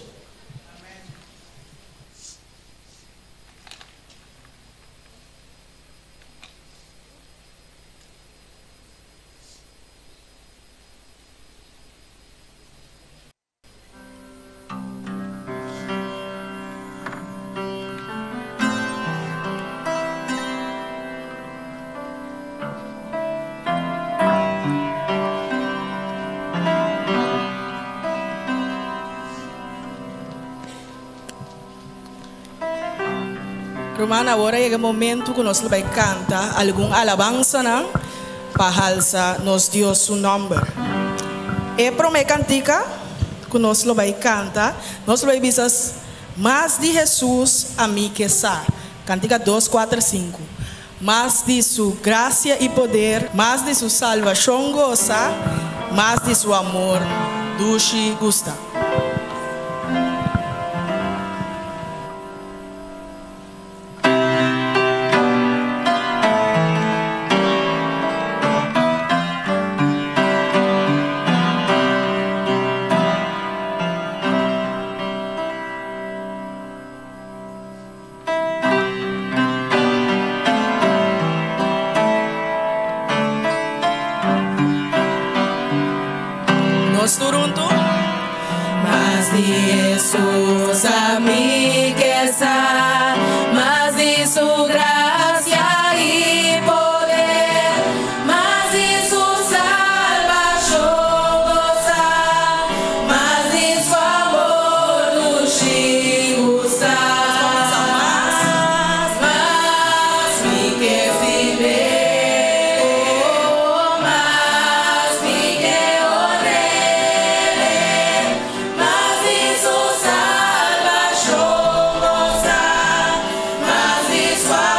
Ruman, awor a yega e momento ku nos lo bai kanta algun alabansanan pa halsa nos Dios su nòmber. E promé kantika ku nos lo bai kanta, nos lo bai bisa Mas di Hesus ami ke sa. Kantika dos, kuater, sinku. Mas di su grasia i poder, mas di su salbashon gosa, mas di su amor dushi gusta. Nos tur huntu. Mas di Hesus ami ke sa, mas di su grasia i poder, mas di su salbashon gosa, mas di su amor dushi gusta. Mas, mas mi ke sirbié, oh, mas mi ke honr'é, mas di su salbashon gosa, mas di su.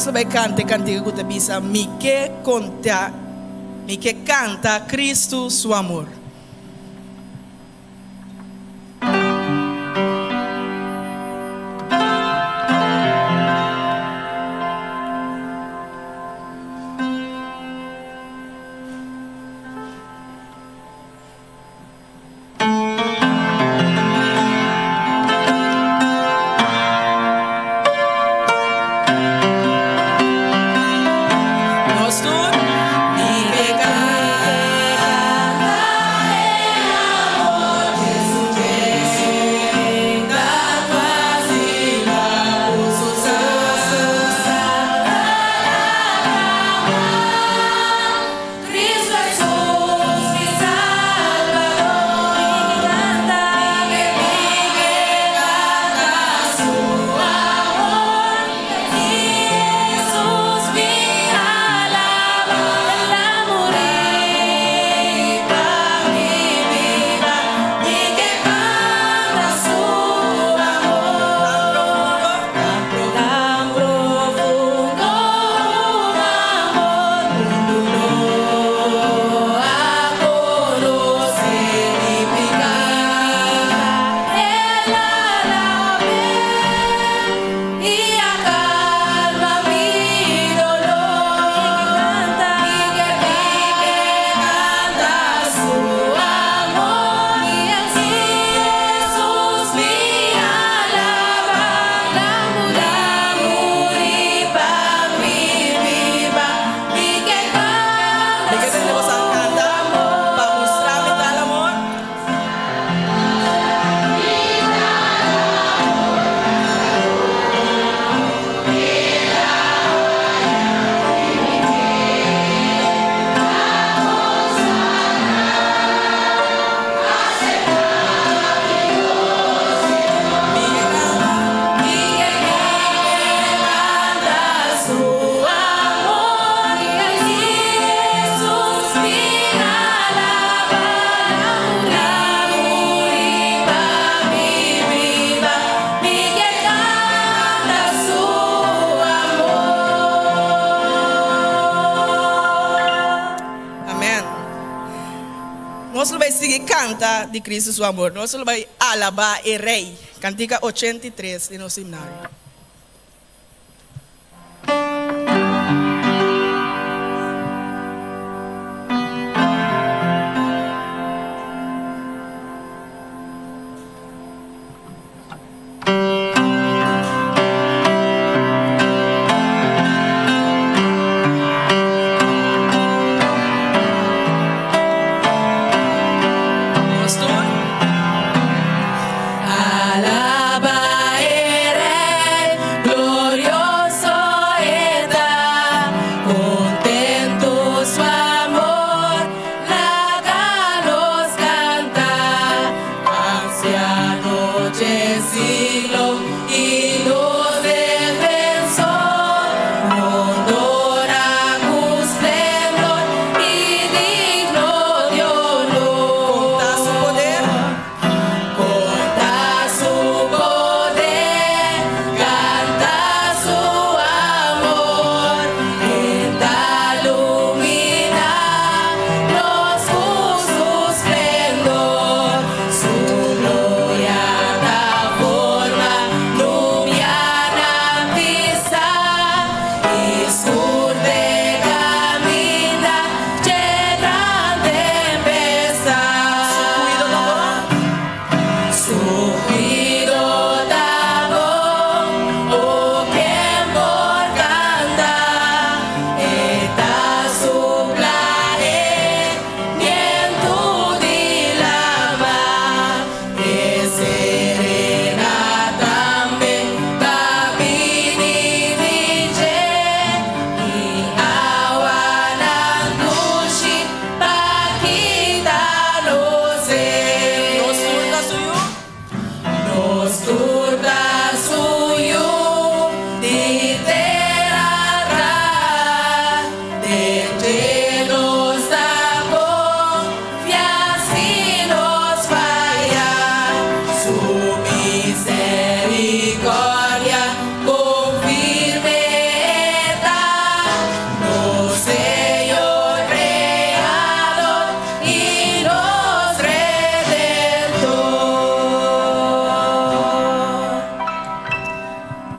Nos lo bai kanta e kantika ku ta bisa Mi ke konta, mi ke kanta Kristu su amor. Nos tur. Mi ke kanta e amor Cristo Jesus mi Salvador Mi ke canta su amor Jesus mi alaba El a muri pa mi biba Mi ke canta su amor Tan profundo un amor Mundu no a konosé ni piká El a lab'é i a kalma mi doló Mi ke kanta su amor Jesus mi alaba El a muri pa mi biba Mi ke Mi kanta ke su tende boso kanta pa mustra mi tal amor. Mi ke kanta su amor Jesus mi alaba El a muri pa mi biba Mi ke kanta su amor Amèn. Nos lo bai sigui kanta di Kristu su amor. Nos lo bai alabá e Rei. Kantika 83 di nos himnario. Nos tur. Alaba e Rei.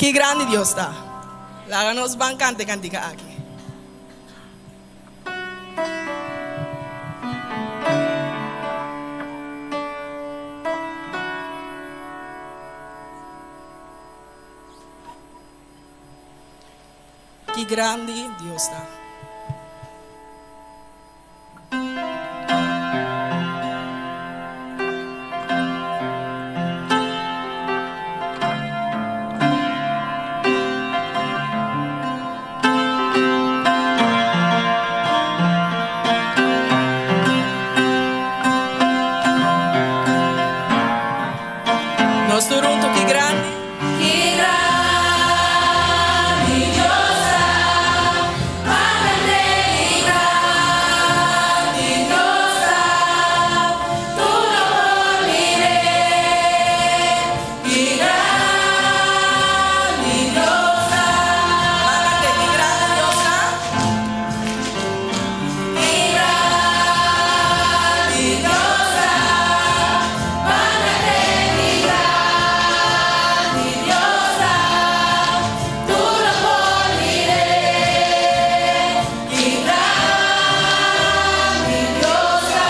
Ki grandi Dios ta! Laga nos ban kanta e kantika aki. Ki grandi Dios ta! Nos tur huntu, ki grandi. Ki grandi Dios ta, Ki grandi Dios ta, tur lo por mir'é. Ki grandi Dios ta. Ki grandi Dios ta. Ki grandi Dios ta, Ki grandi Dios ta, tur lo por mir'é. Ki grandi Dios ta.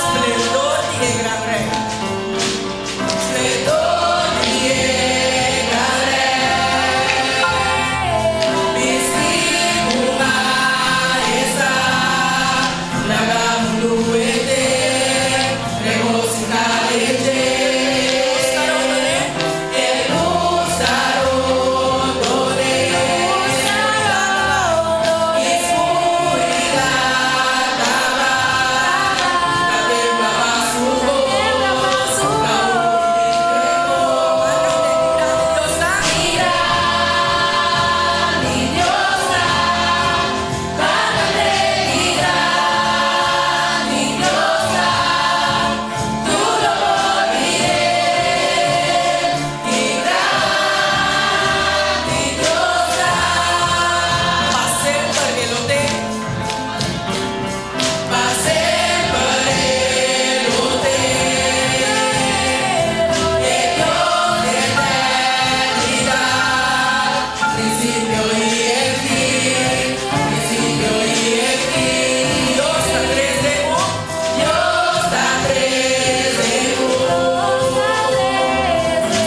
Splendor di e gran Rei. Splendor di e gran Rei. Bisti ku mahestat, laga mundu henter regosihá den dje. E lus ta rondon'é. I skuridat ta bai. Ta tembla pa su bos. Ta hui di temor. Ki grandi Dios ta, Ki grandi Dios ta, tur lo por mir'é. Ki grandi Dios ta. Pa semper e lo t'ei. Pa semper e lo t'ei. E Dios di eternidat, prinsipio i e fin, prinsipio i e fin. Dios ta tres den un. Dios ta tres den un.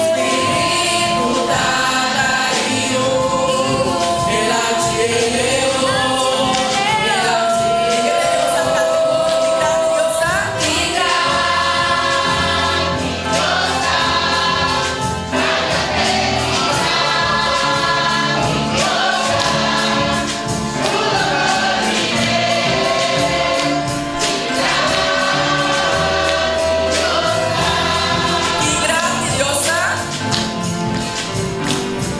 Spiritu, Tata i Yu, e Lamchi e Leon, e Lamchi e Leon. Ki grandi Dios ta, Ki grandi Dios ta, tur lo por mir'é. Ki grandi Dios ta. Ki grandi Dios ta.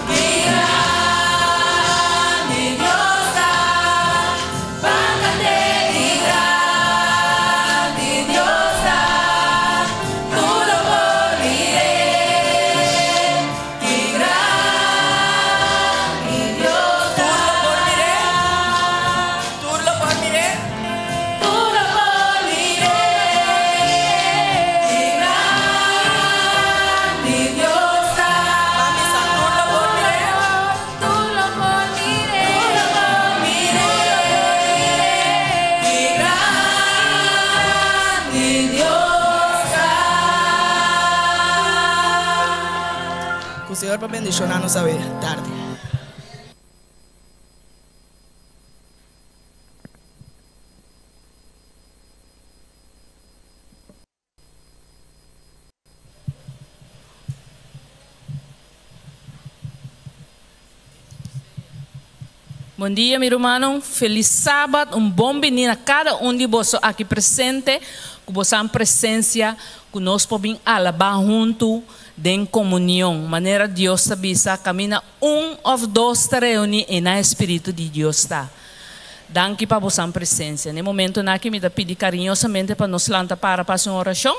Ki grandi Dios ta, Ki grandi Dios ta, tur lo por mir'é. Ki grandi Dios ta. Tur lo por mir'é. Tur lo por mir'é. Ki grandi Dios ta. Tur lo por mir'é. Tur lo por mir'é. Tur lo por mir'é. Ki grandi Dios ta. Ku Señor por bendishoná nos awe tardi. Bon dia, mi rumannan. Felis sabat. Un bon biní na kada un di boso aki presente, ku boso presensia, ku nos por bin alabá huntu den komunion. Manera Dios ta bisa, kaminda un òf dos ta reuní einan Spiritu di Dios ta. Danki pa boso presensia. Na e momento aki mi ta pidi kariñosamente pa nos lanta para pa un orashon.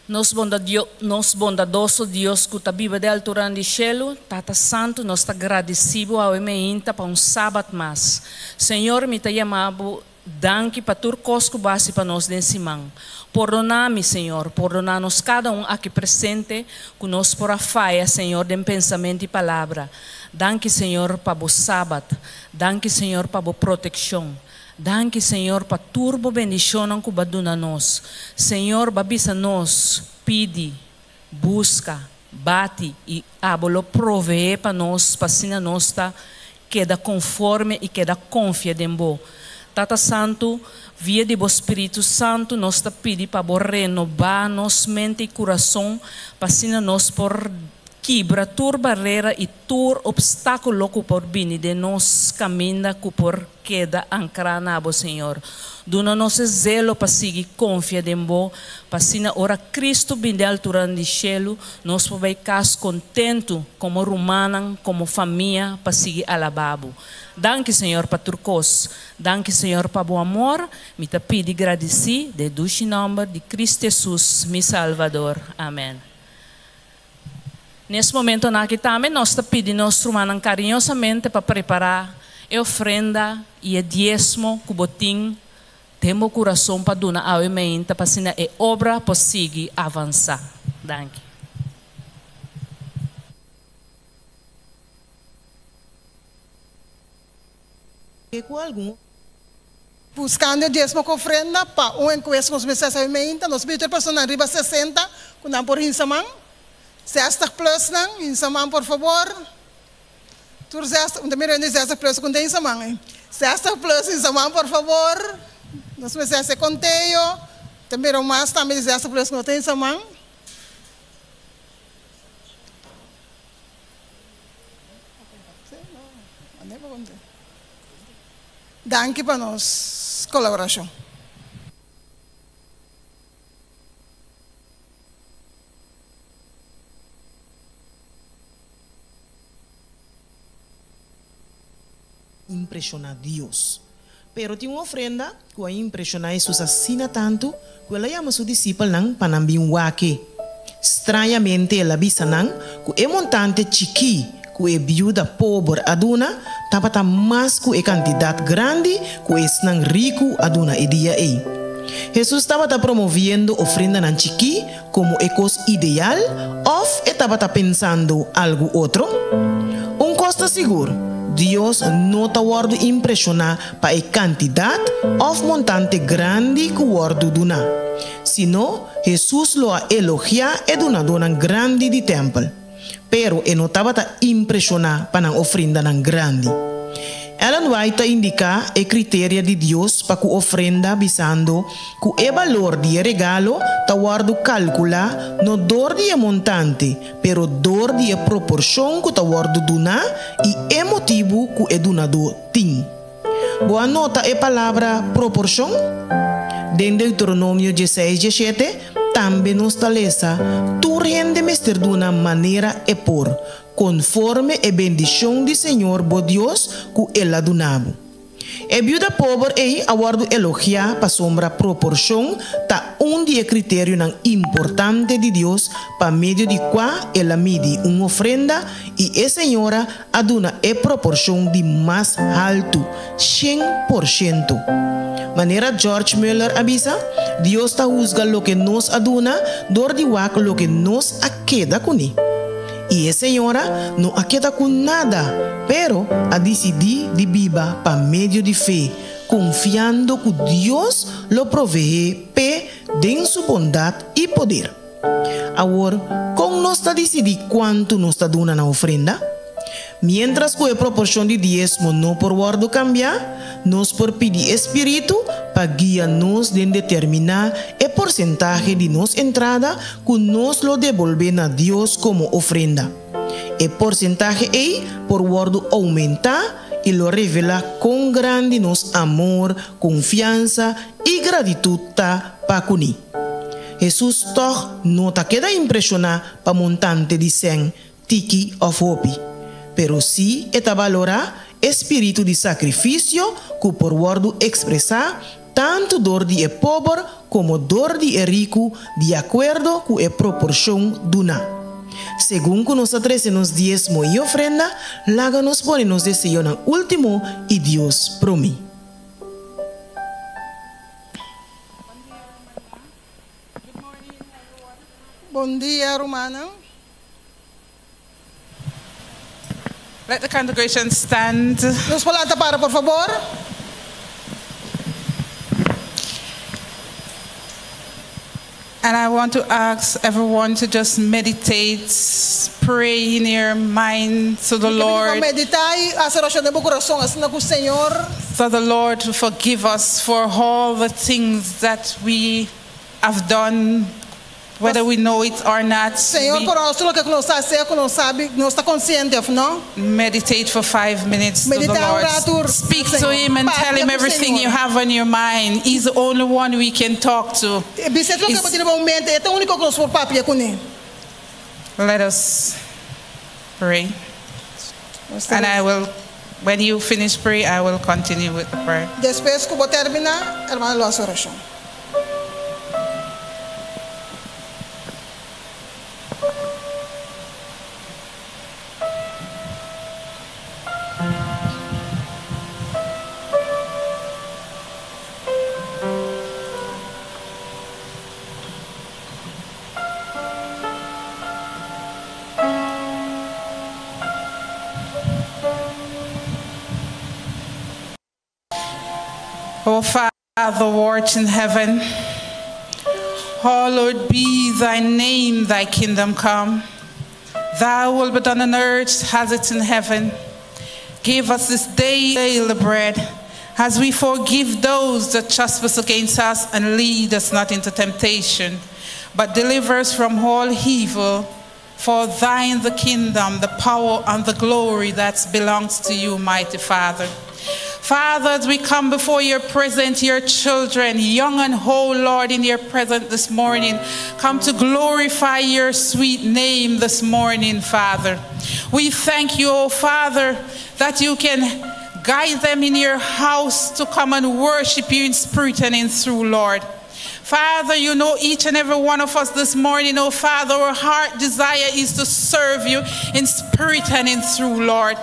Nos, bondadio, nos bondadoso Dios ku ta biba den altura di shelu, Tata Santu, nos ta gradisido awe mainta pa un sabat mas. Señor, mi ta yama bo. Danki pa tur kos ku Bo a hasi pa nos den siman. Pordoná mi, Señor, pordoná nos kada un aki presente ku nos por a faya, Señor, den pensamentu i palabra. Danki, Señor, pa Bo Sabat. Danki, Señor, pa Bo protekshon. Danki, Señor, pa tur Bo bendishonnan ku Bo a duna nos. Señor, Bo a bisa nos, Pidi, buska, bati i Abo lo proveé pa nos pa asina nos ta keda konforme i keda konfia den Bo. Tata Santu, via di Bo Spiritu Santu nos ta pidi pa Bo renobá nos mente i kurason pa asina nos por kibra tur barera i tur opstákulo ku por bini den nos kaminda ku por Keda ankrá na bo, Señor. Duna nos e zelo pa sigui konfia den bo, pa asina ora Kristu bin den alturanan di shelu, nos por bai kas kontentu komo rumannan, komo famia, pa sigui alabá bo. Danki, Señor, pa tur kos. Danki, Señor, pa bo amor. Mi ta pidi gradisí den e dushi nòmber di Kristu Hesus, mi Salvador. Amèn. Nes momentonan aki tambe nos ta pidi nos rumannan kariñosamente pa prepará e ofrenda i e diesmo ku bo tin den bo kurason pa duna awe meinta pa asina e obra por sigui avansá. Danki. Ku algun. Buskando e diesmo ku ofrenda pa un enkuesta ku nos mester hasi meinta, nos pidi tur personanan riba 60 ku nan por hinsa man. 60 plus nan, hinsa man por fabor. Tur 60, un ta mira hende 60 plus ku no ta hinsa man ei. 60 plus hinsa man por fabor. Nos mester hasi e konteo. Ta mira mas tambe di 60 plus ku no ta hinsa man. Danki pa nos kolaborashon. Impreshoná Dios. Pero tin un ofrenda ku a impreshoná Hesus asina tantu ku el a yama su disipelnan pa nan bin wak e. Strañamente el a bisa nan ku e montante chikí ku e biuda pober a duna tabata mas ku e kantidat grandi ku esnan riku a duna e dia ei. Hesus tabata promoviendo ofrendanan chikí komo e kos ideal òf e tabata pensando algu otro? Un kos ta sigur, Dios no ta wòrdu impreshoná pa e kantidat òf montante grandi ku wòrdu duná. Sino, Hesus lo a elogiá e dunadónan grandi di tèmpel. Pero e no tabata impreshoná pa nan ofrendanan grandi. Ellen White ta indiká e kriteria di Dios pa ku ofrenda bisando ku e balor di e regalo ta wòrdu kalkulá no dor di e montante, pero dor di e proporshon ku ta wòrdu duná i e motibu ku e dunadó tin. Bo a nota e palabra proporshon? Den Deuteronomio dieseis diesshete tambe nos ta lesa, Tur hende mester duna manera e por, konforme e bendishon di señor bo Dios ku el a duna bo. E biuda pober ei a wòrdu elogiá pasobra proporshon ta un di e kriterionan importante di Dios pa medio di kua el a midi un ofrenda i e señora a duna e proporshon di mas haltu, 100%. Manera George Müller a bisa, Dios ta husga loke nos a duna dor di wak loke nos a keda kuné. I e señora no a keda ku nada, pero a disidí di biba pa medio di fe, konfiando ku Dios lo proveé p'e den su bondat i poder. Awor, kon nos ta disidí kuantu nos ta duna na ofrenda? Miéntras ku e proporshon di diesmo no por wòrdu kambiá, nos por pidi e spiritu pa guia nos den determiná e porsentahe di nos entrada ku nos lo debolbé na Dios komo ofrenda. E porsentahe ei por wòrdu oumentá i lo revelá kon grandi nos amor, konfiansa i gratitut ta pa kuné. Hesus tòg no ta keda impreshoná pa montante di sèn, tiki òf hopi, pero sí e ta balorá e spiritu di sakrifisio ku por wòrdu ekspresá tantu dor di e pober komo dor di e riku di akuerdo ku e proporshon duná. Segun ku nos ta trese nos diesmo i ofrenda, laga nos pone nos deseonan último i Dios promé. Bon dia, rumannan. Let the congregation stand. Nos por lanta para, por fabor. And I want to ask everyone to just meditate, pray in your mind to the Lord. Meditá i hasi orashon den bo kurason, asina ku Señor. So the Lord to forgive us for all the things that we have done, whether we know it or not. Señor, We pordoná nos tur loke ku nos a hasi, ku nos sabi, nos ta konsiente òf no. meditate for five minutes to the Meditá un Lord. ratu. Speak to Him and tell Him everything you have on your mind. He's the only one we can talk to. Bis'é tur loke bo tin den bo mente, e ta e úniko ku nos por papia kuné. Let us pray. And I will, when you finish pray, I will continue with the prayer. Despues ku bo terminá, ruman lo hasi orashon. O Father, who art in heaven, hallowed be thy name, thy kingdom come. Thy will be done on earth as it in heaven. Give us this day daily bread, as we forgive those that trespass against us, and lead us not into temptation, but deliver us from all evil. For thine the kingdom, the power, and the glory that belongs to you, mighty Father. Father, as we come before your presence, your children, young and old, Lord, in your presence this morning, come to glorify your sweet name this morning, Father. We thank you, O Father, that you can guide them in your house to come and worship you in spirit and in truth, Lord. Father, you know each and every one of us this morning, oh Father, our heart desire is to serve you in spirit and in truth, Lord.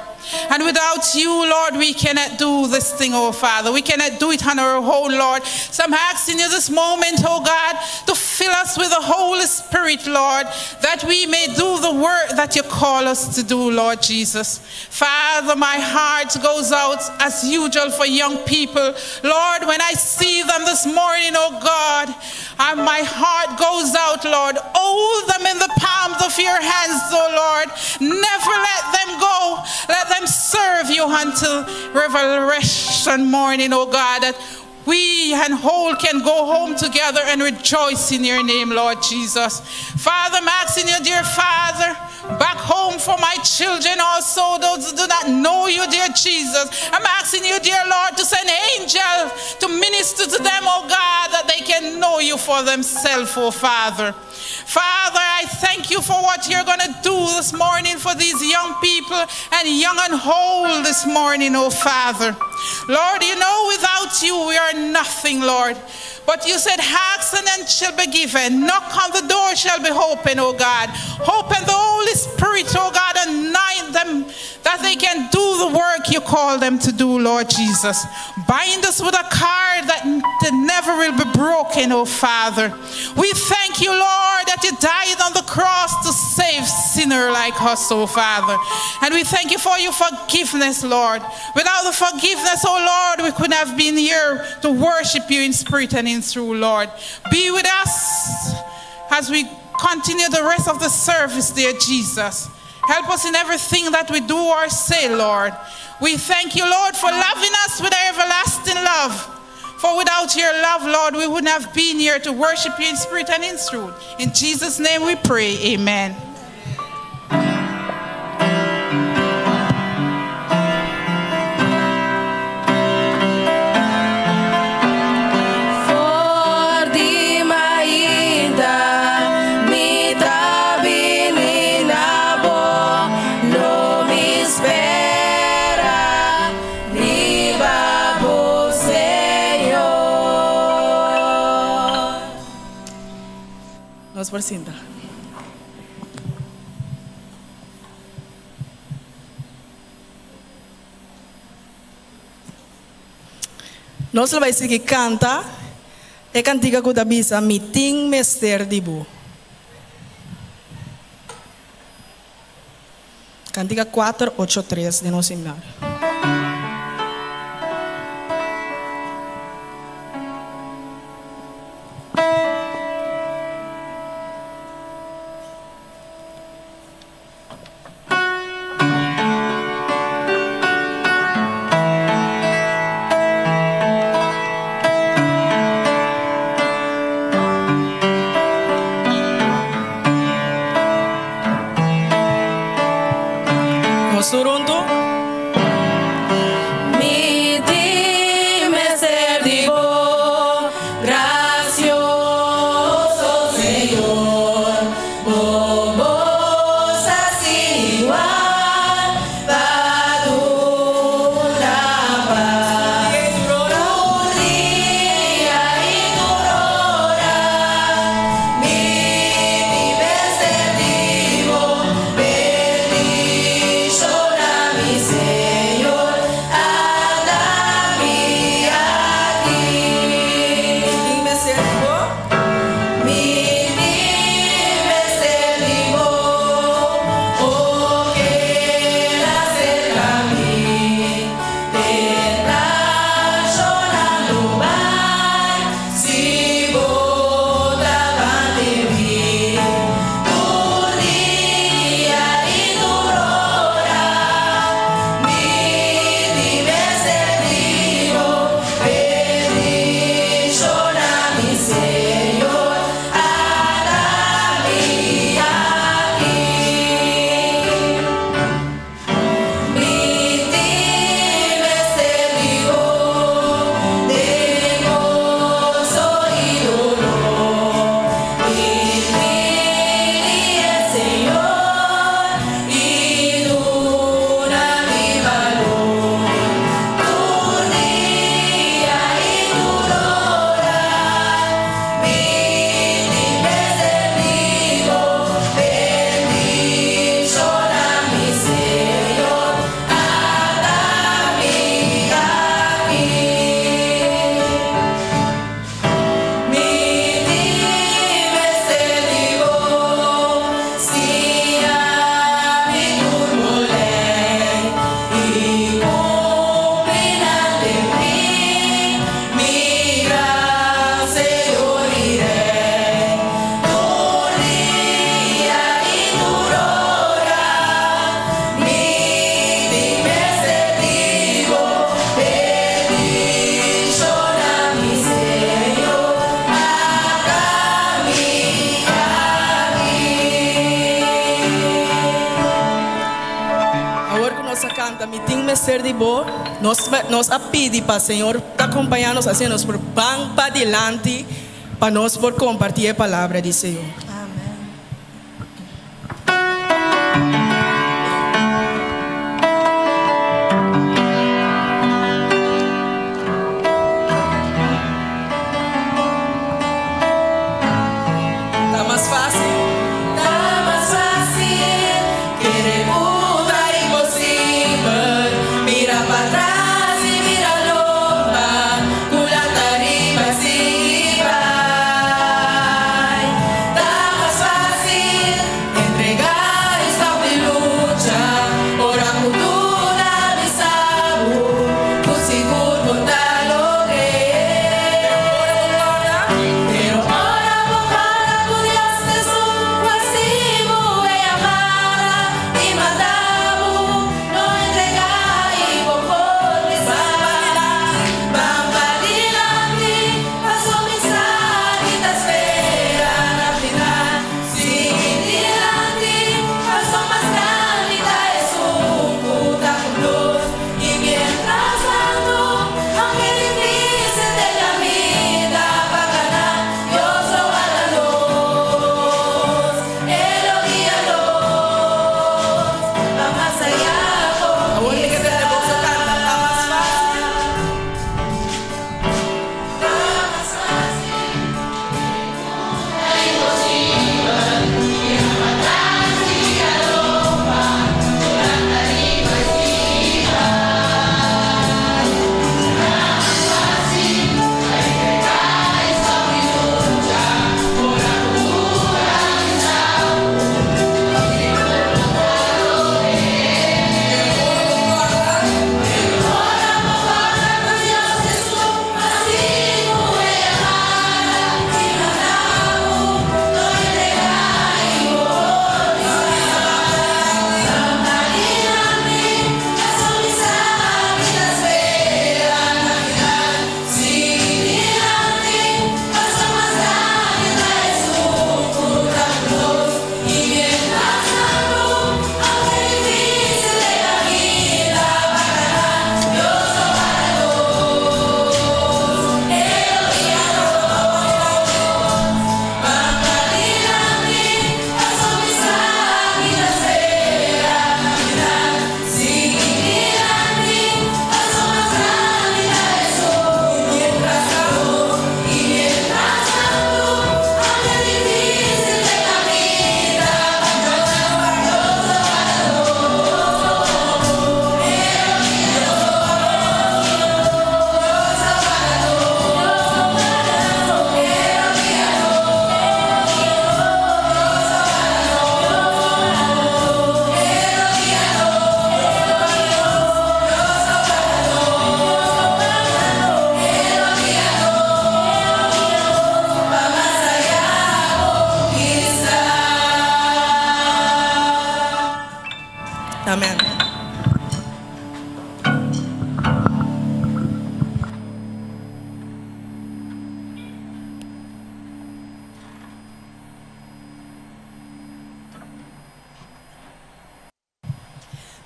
And without you, Lord, we cannot do this thing, oh Father. We cannot do it on our own, Lord. So I'm asking you this moment, oh God, to fill us with the Holy Spirit, Lord, that we may do the work that you call us to do, Lord Jesus. Father, my heart goes out as usual for young people. Lord, when I see them this morning, oh God, and my heart goes out, Lord. Hold them in the palms of your hands, oh Lord. Never let them go. Let them serve you until revelation morning, oh God, that we and whole can go home together and rejoice in your name, Lord Jesus. Father, I'm asking you, dear Father, back home for my children also, those who do not know you, dear Jesus. I'm asking you, dear Lord, to send angels to minister to them, oh God, that they can know you for themselves, oh Father. Father, I thank you for what you're going to do this morning for these young people and young and old this morning, oh Father. Lord, you know without you we are nothing, Lord. But you said, ask and then shall be given. Knock on the door shall be open, oh God. Open the Holy Spirit, oh God, anoint them that they can do the work you call them to do, Lord Jesus. Bind us with a card that, that never will be broken, oh Father. We thank you, Lord, that you died on the cross to save sinner like us, oh Father. And we thank you for your forgiveness, Lord. Without the forgiveness, oh Lord, we couldn't have been here to worship you in spirit and in truth, Lord. Be with us as we continue the rest of the service, dear Jesus. Help us in everything that we do or say, Lord. We thank you, Lord, for loving us with everlasting love. For without your love, Lord, we wouldn't have been here to worship you in spirit and in truth. In Jesus' name we pray. Amen. For di mainta mi ta bini na bo lo mi spera riba bo Señor. Nos por sinta. Nos lo bai sigui kanta e kantika ku ta bisa Mi tin mester di bo. Kantika 483 den nos himnario. Nos tur huntu. Mi tin mester di bo, gracioso Señor, bo bos ta sin igual pa duna pas. Tur dia i tur ora, mi tin mester di bo, bendiciona mi Señor, ata mi aki. Mi tin mester di bo. Mi tin mester di bo, oh keda cerca mi, tentacionnan lo bai, si bo ta band'i mi. Tur dia i tur ora, mi tin mester di bo, bendiciona mi Señor, ata mi aki. Mi tin mester di bo, den goso i dolor. Pidi Señor i duna mi balor. Tur dia i tur ora, mi tin mester di bo, bendiciona mi Señor, ata mi aki. Mi tin mester di bo, siña mi tur bo lei, i cumpli nan den mi, mi gran Señor i Rei. Tur dia i tur ora, mi tin mester di bo, bendiciona mi Señor, ata mi aki. Awor ku nos a kanta Mi tin mester di bo, nos nos a pidi pa Señor ta kompañá nos asina nos por ban padilanti pa nos por kompartí e palabra di Señor. Ta mas fásil. Ta mas fásil kere ku ta imposibel. Mira patras i mira lomba, ku lanta riba sigui bai. Ta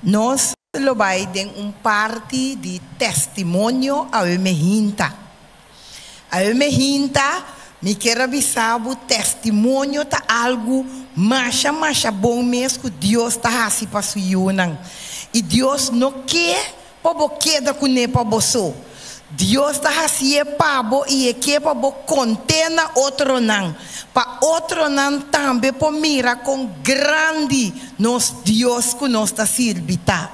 Nos lo bai den un parti di testimonio awe mehinta. Awe mehinta mi kier a bisa bo testimonio ta algu masha masha bon mes ku Dios ta hasi pa su yunan. I Dios no ke pa bo keda kuné pa bo so. Dios ta hasié pa bo i e ke pa bo kont'é na otronan, pa otronan tambe por mira kon grandi nos Dios ku nos ta sirbi ta.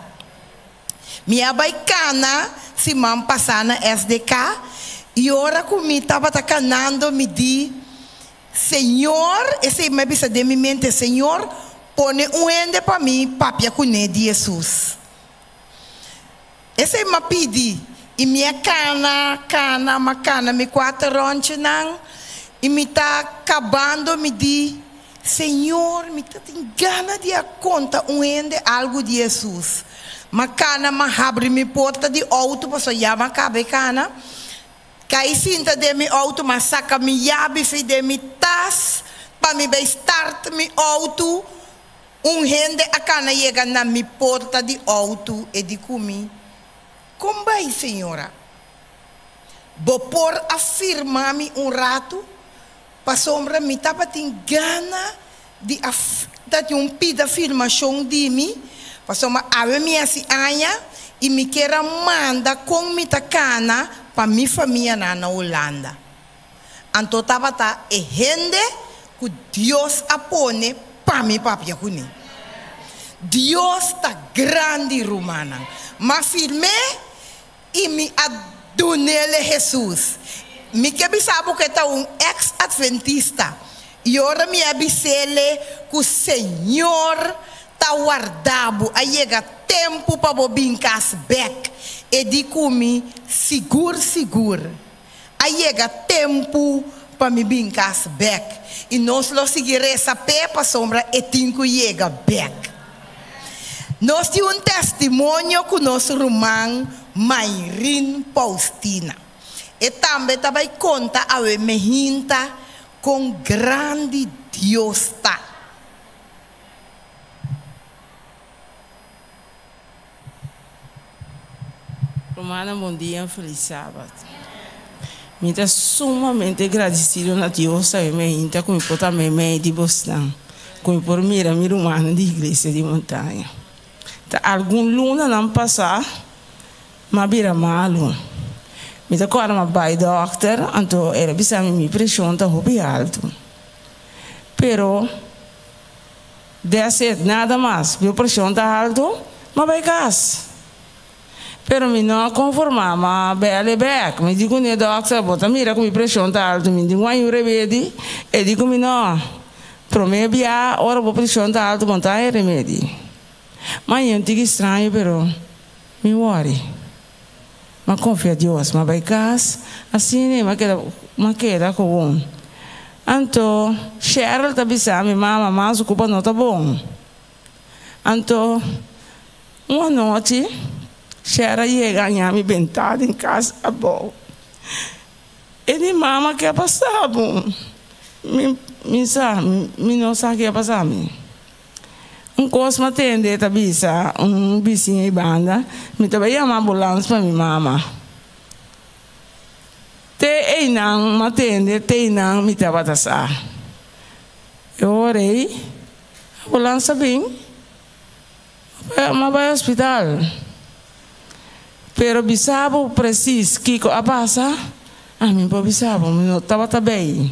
Mi a bai kana siman pasá na SDK i ora ku mi tabata kanando mi di, Señor, esei mi a bisa den mi mente, Señor, pone un hende pa mi papia kuné di Hesus. Esei m'a pidi i mi a kana, kana, m'a kana mi kuater ròntjenan i mi ta kabando mi di, Señor, mi ta tin gana di a konta un hende algu di Hesus. M'a kana, m'a habri mi porta di outo pasobra ya m'a kaba e kana. Kai sinta den mi outo, m'a saka mi yabi fi den mi tas pa mi bai start mi outo. Un hende a kana yega na mi porta di outo e di ku mi, Kon bai, señora? Bo por a firma mi un ratu? Pasobra mi tabatin gana di a tatin un pida firmashon di mi, pasobra awe mi hasi aña i mi kier a manda kon mi ta kana pa mi famianan na Hulanda. Anto tabata e hende ku Dios a pone pa mi papia kuné. Dios ta grandi, rumannan. M'a firm'é i mi a dun'el e Hesus. Mi ke bisa bo ku e ta un eks-atventista i ora mi a bis'el ku Señor ta warda bo, a yega tempu pa bo bin kas bèk, e di ku mi, Sigur, sigur. A yega tempu pa mi bin kas bèk i nos lo sigui resa p'e pasobra e tin ku yega bèk. Nos tin un testimonio ku nos ruman Mayrin Paustina. E tambe ta bai konta awe mehinta kon grandi Dios ta. Rumannan bon dia en felis sabat. Mi ta sumamente gradisido na Dios ta mi ainda ku mi por ta meimei di bosnan, ku mi por mira mi rumannan di Iglesia di Montaña. Ta algun lunanan pasá m'a bira malu. Mi ta kòrda m'a bai dòkter, anto el a bisa mi mi preshon ta hopi altu. Pero. That's it, nada mas. Mi preshon ta haltu, m'a bai kas. Pero mi no a konformá, m'a bel e bèk. Mi di kuné, Dòkter, bo ta mira ku mi preshon ta haltu, mi tin ku haña un remedi? E di ku mi, No. Promé bia, ora bo preshon ta haltu, bo no ta haña remedi. M'a haña un tiki straño, pero mi wòri. M'a konfia Dios, m'a bai kas, asina i m'a keda m'a keda ku un. Anto Sheryl ta bisa mi, Mama, mas ku bo no ta bon. Anto un anochi Sheryl a yega haña mi bentá den kas abou. E di, Mama, ke a pasa bo? Mi mi sa, mi no sa ke a pasa mi. Un kos m'a tende ta bisa un bisiña ei banda, Mi ta bai yama ambulans pa mi mama. Te einan m'a tende, te einan mi tabata sa. E ora ei, ambulans a bin, m'a bai hospital. Pero bisa bo presis kiko a pasa, ami por bisa bo, mi no tabata bei.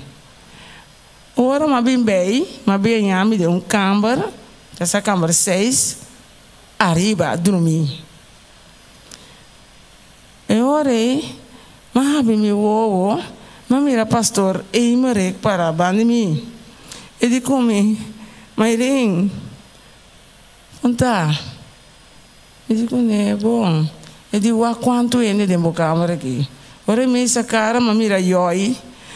Ora m'a bin bei, m'a bin haña mi den un kamber, ta sa kamber seis, ariba drumí. E ora ei, m'a habri mi wowo, m'a mira pastor Eymerick pará banda di mi. E di ku mi, Maylin, kon ta? Mi di kuné, Bon. E di, Wak kuantu hende den bo kamber aki. Ora e mesa kara, m'a mira Yòi,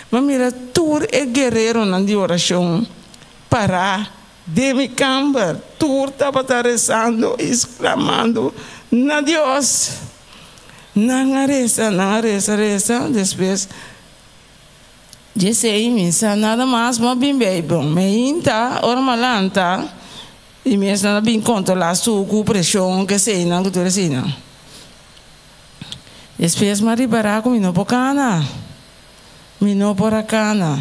m'a mira tur e guereronan di orashon pará den mi kamber. Tur tabata resando i sklamando na Dios. Nan a resa, nan a resa, resa. Despues djesei mi sa nada mas, m'a bin bei. Bon, mi a hinta, ora m'a lanta. I mes nan a bin kontrolá suku, preshon, keseinan ku tur eseinan. Despues mi a ripará ku mi no por kana. Mi no por a kana.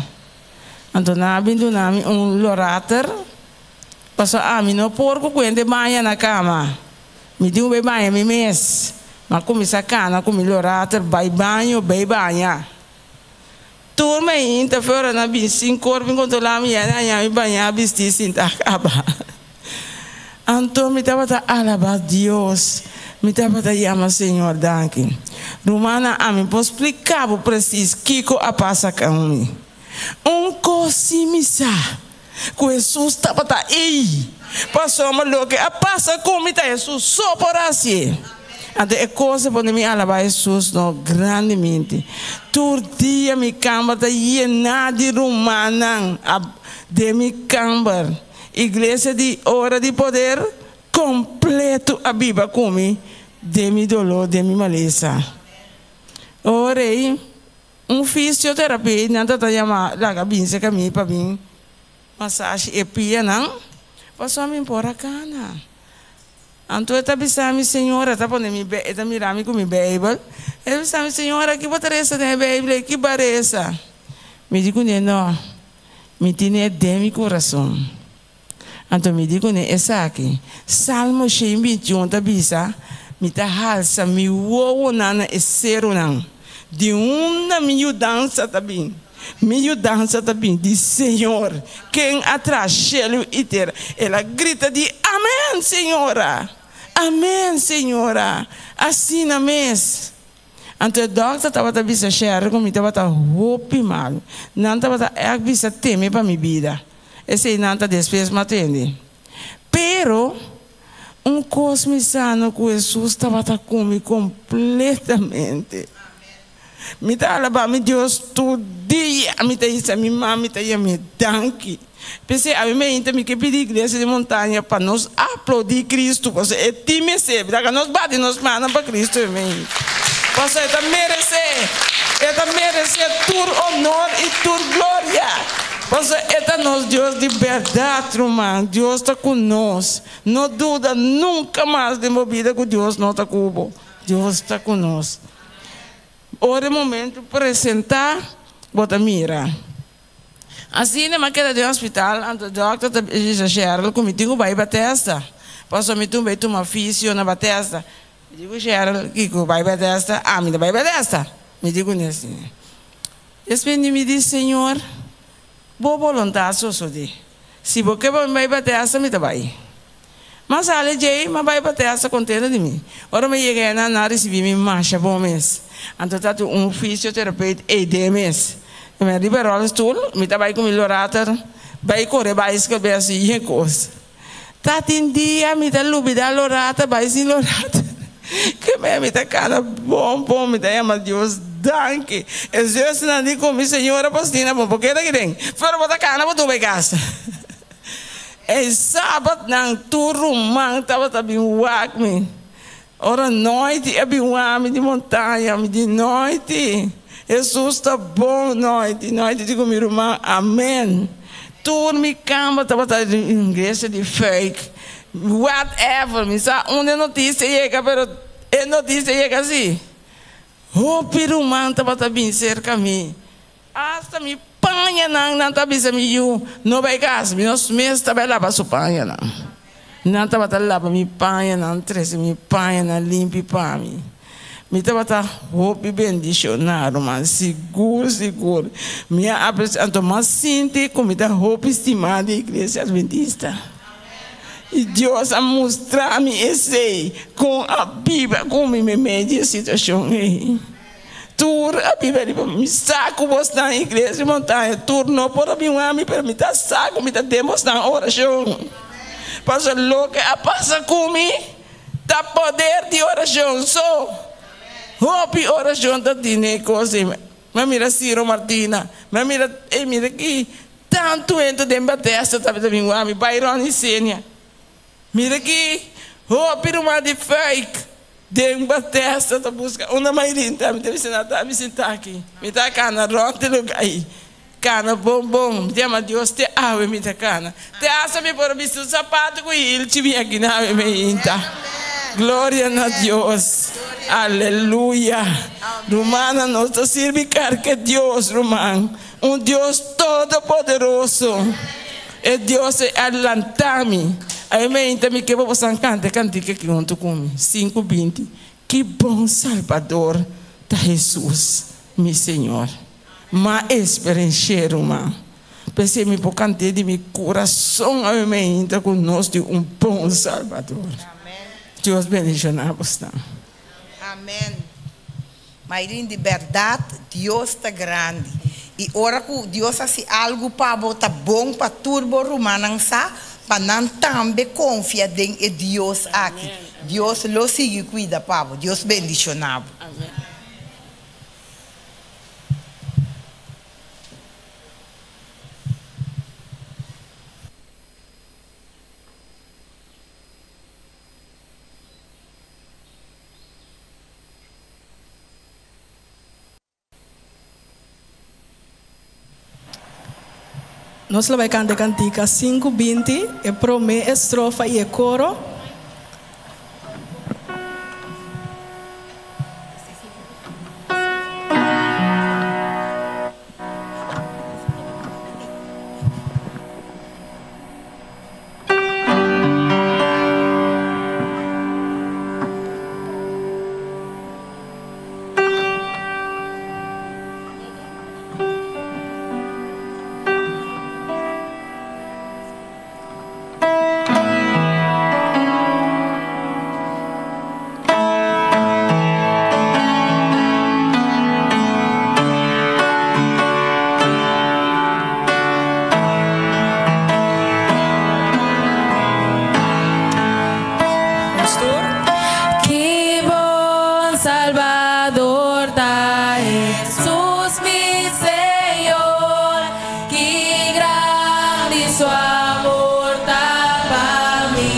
Anto nan a bin duna mi un lorater, pasobra ami no por ku kuente baña na kama. Mi tin ku bai baña mi mes. Mi a kuminsá kana ku mi lorater bai baño, bai baña. Tur mainta fe ora nan bin sin kor bin kontrolá mi ya nan haña mi bañá bistí sinta a kaba. Anto mi tabata alabá Dios, mi tabata yama Señor danki. Rumannan ami por spliká bo presis kiko a pasa ku mi. Un kos sí mi sa, ku Hesus tabata ei, pasobra loke a pasa ku mi ta Hesus so por hasié. Anto e kos a pone mi alabá Hesus no grandemente. Tur dia mi kamber ta yená di rumannan den mi kamber. Iglesia di Ora di Poder kompleto a biba ku mi den mi doló, den mi malesa. Ora ei un fisioterapia nan ta ta yama laga bin serka mi pa bin masashi e pianan pasobra mi por a kana. Anto e ta bisa mi, Señora, e ta pone mi e ta mira mi ku mi Beibel, e ta bisa mi, Señora, ki bo ta resa den e Beibel ei? Ki bo a resa? Mi di kuné, No, mi tine den mi kurason. Anto mi di kuné esaki, Salmo 121 ta bisa, Mi ta halsa mi wowonan na e serunan, di unda mi yudansa ta bin? Mi yudansa ta bin di Señor, ken a traha shelu i tera. El a grita di, Amen, Señora! Amen, Señora! Asina mes. Anto e dòkter tabata bisa Sherry ku mi tabata hopi malu. Nan tabata ègt bisa teme pa mi bida. Esei nan ta despues mi a tende. Pero, un kos mi sa no ku Hesus tabata ku mi kompletamente. Mi ta alabá mi Dios tur dia. Mi ta hisa mi man, mi ta yam'é danki. P'esei awe meinta mi ke pidi Iglesia di Montaña pa nos aplaudí Cristo, pasobra e tin mesé. Laga nos bati nos mannan pa Cristo e meinta, pasobra e ta meresé. E ta meresé tur honor i tur gloria, pasobra e ta nos Dios di bèrdat, ruman. Dios ta ku nos. No duda nunka mas den bo bida ku Dios no ta ku bo. Dios ta ku nos. Ora e momento presentá, bo ta mira. Asina mi a keda den hospital, anto dòkter ta bisa Sheryl ku mi tin ku bai Bethesda, pasobra mi tin ku bai tuma fisio na Bethesda. Mi di ku Sheryl, Kiko, bai Bethesda? Ami ta bai Bethesda! Mi di kuné asina. Despues mi di, Señor, Bo boluntat sosodé. Si Bo ke pa mi bai Bethesda, mi ta bai. M'a sali djei, m'a bai Bethesda kontento di mi. Ora mi yega einan, nan a risibí mi masha bon mes. Anto ta tin un fisioterapeut ei den mes. Mi a riba e ròlstoel, mi ta bai ku mi lorater bai kore baiskel bai hasi yen kos. Ta tin dia mi ta lubidá lorater bai sin lorater. Ke mei mi ta kana bon bon, mi ta yama Dios danki. E zusternan di ku mi, Señora Postina, bo por keda aki den, pero bo ta kana bo tur bai kas. E sabatnan tur ruman tabata bin wak mi. Ora noiti a bin wak mi di montaña, mi di, Noiti, Hesus ta bon, noiti, noiti di ku mi ruman, amen. Tur mi kamba tabata di iglesia di Fuik, whatever, mi sa unda e notisia yega, pero e notisia yega si. Hopi ruman tabata bin serka mi. Asta mi pañanan, nan ta bisa mi yu, no bai kas, mi nos mes ta bai laba su pañanan. Nan tabata laba mi pañanan, trese mi pañanan limpi pa mi. Mi tabata hopi bendishoná, ruman, sigur, sigur. Mi a apresiá, anto mi a sinti ku mi ta hopi stimá di Iglesia Adventista. I Dios a mustra mi esei kon a biba ku mi meimei di e situashon ei. Tur a biba riba mi sa ku bosnan iglesia montaña tur no por a bin wak mi pero mi ta sa ku mi ta den bosnan orashon pasobra loke a pasa ku mi ta poder di orashon so hopi orashon ta tine e kos ei mi a mira Ciro Martina mi a mira ey mira ki tantu hende den Bethesda tabata bin wak mi Byron y Senia Mira ki hopi ruman di fuik den Bethesda ta buska unda Maylin ta. Mi ta bisa nan ta mi sinta aki. Mi ta kana rònt e lugá ei. Kana bon bon, mi ta yama Dios te awe mi ta kana. Te hasta mi por a bisti un sapato ku hilchi mi aki na awe meinta. Gloria na Dios. Aleluya. Rumannan nos ta sirbi karke Dios ruman. Un Dios todopoderoso. E Dios ei a lanta mi. Awe meinta mi ke pa bosan kanta e kantika aki huntu ku mi. 5:20. Ki bon Salbador ta Hesus, mi Señor. M'a esperensh'é, ruman. P'esei mi por kant'é di mi kurason awe meinta ku nos tin un bon Salbador. Dios bendishoná bosnan. Amen. Maylin, di bèrdat Dios ta grandi. I ora ku Dios hasi algu pa bo, ta bon pa tur bo rumannan sa, pa nan tambe konfia den e Dios aki. Dios lo sigui kuida pa bo. Dios bendishoná bo. Nos lo bai canta e cantica 5:20, e prome estrofa y e coro. Ki bon Salbador ta Hesus mi Señor, ki grandi su amor ta pa mi.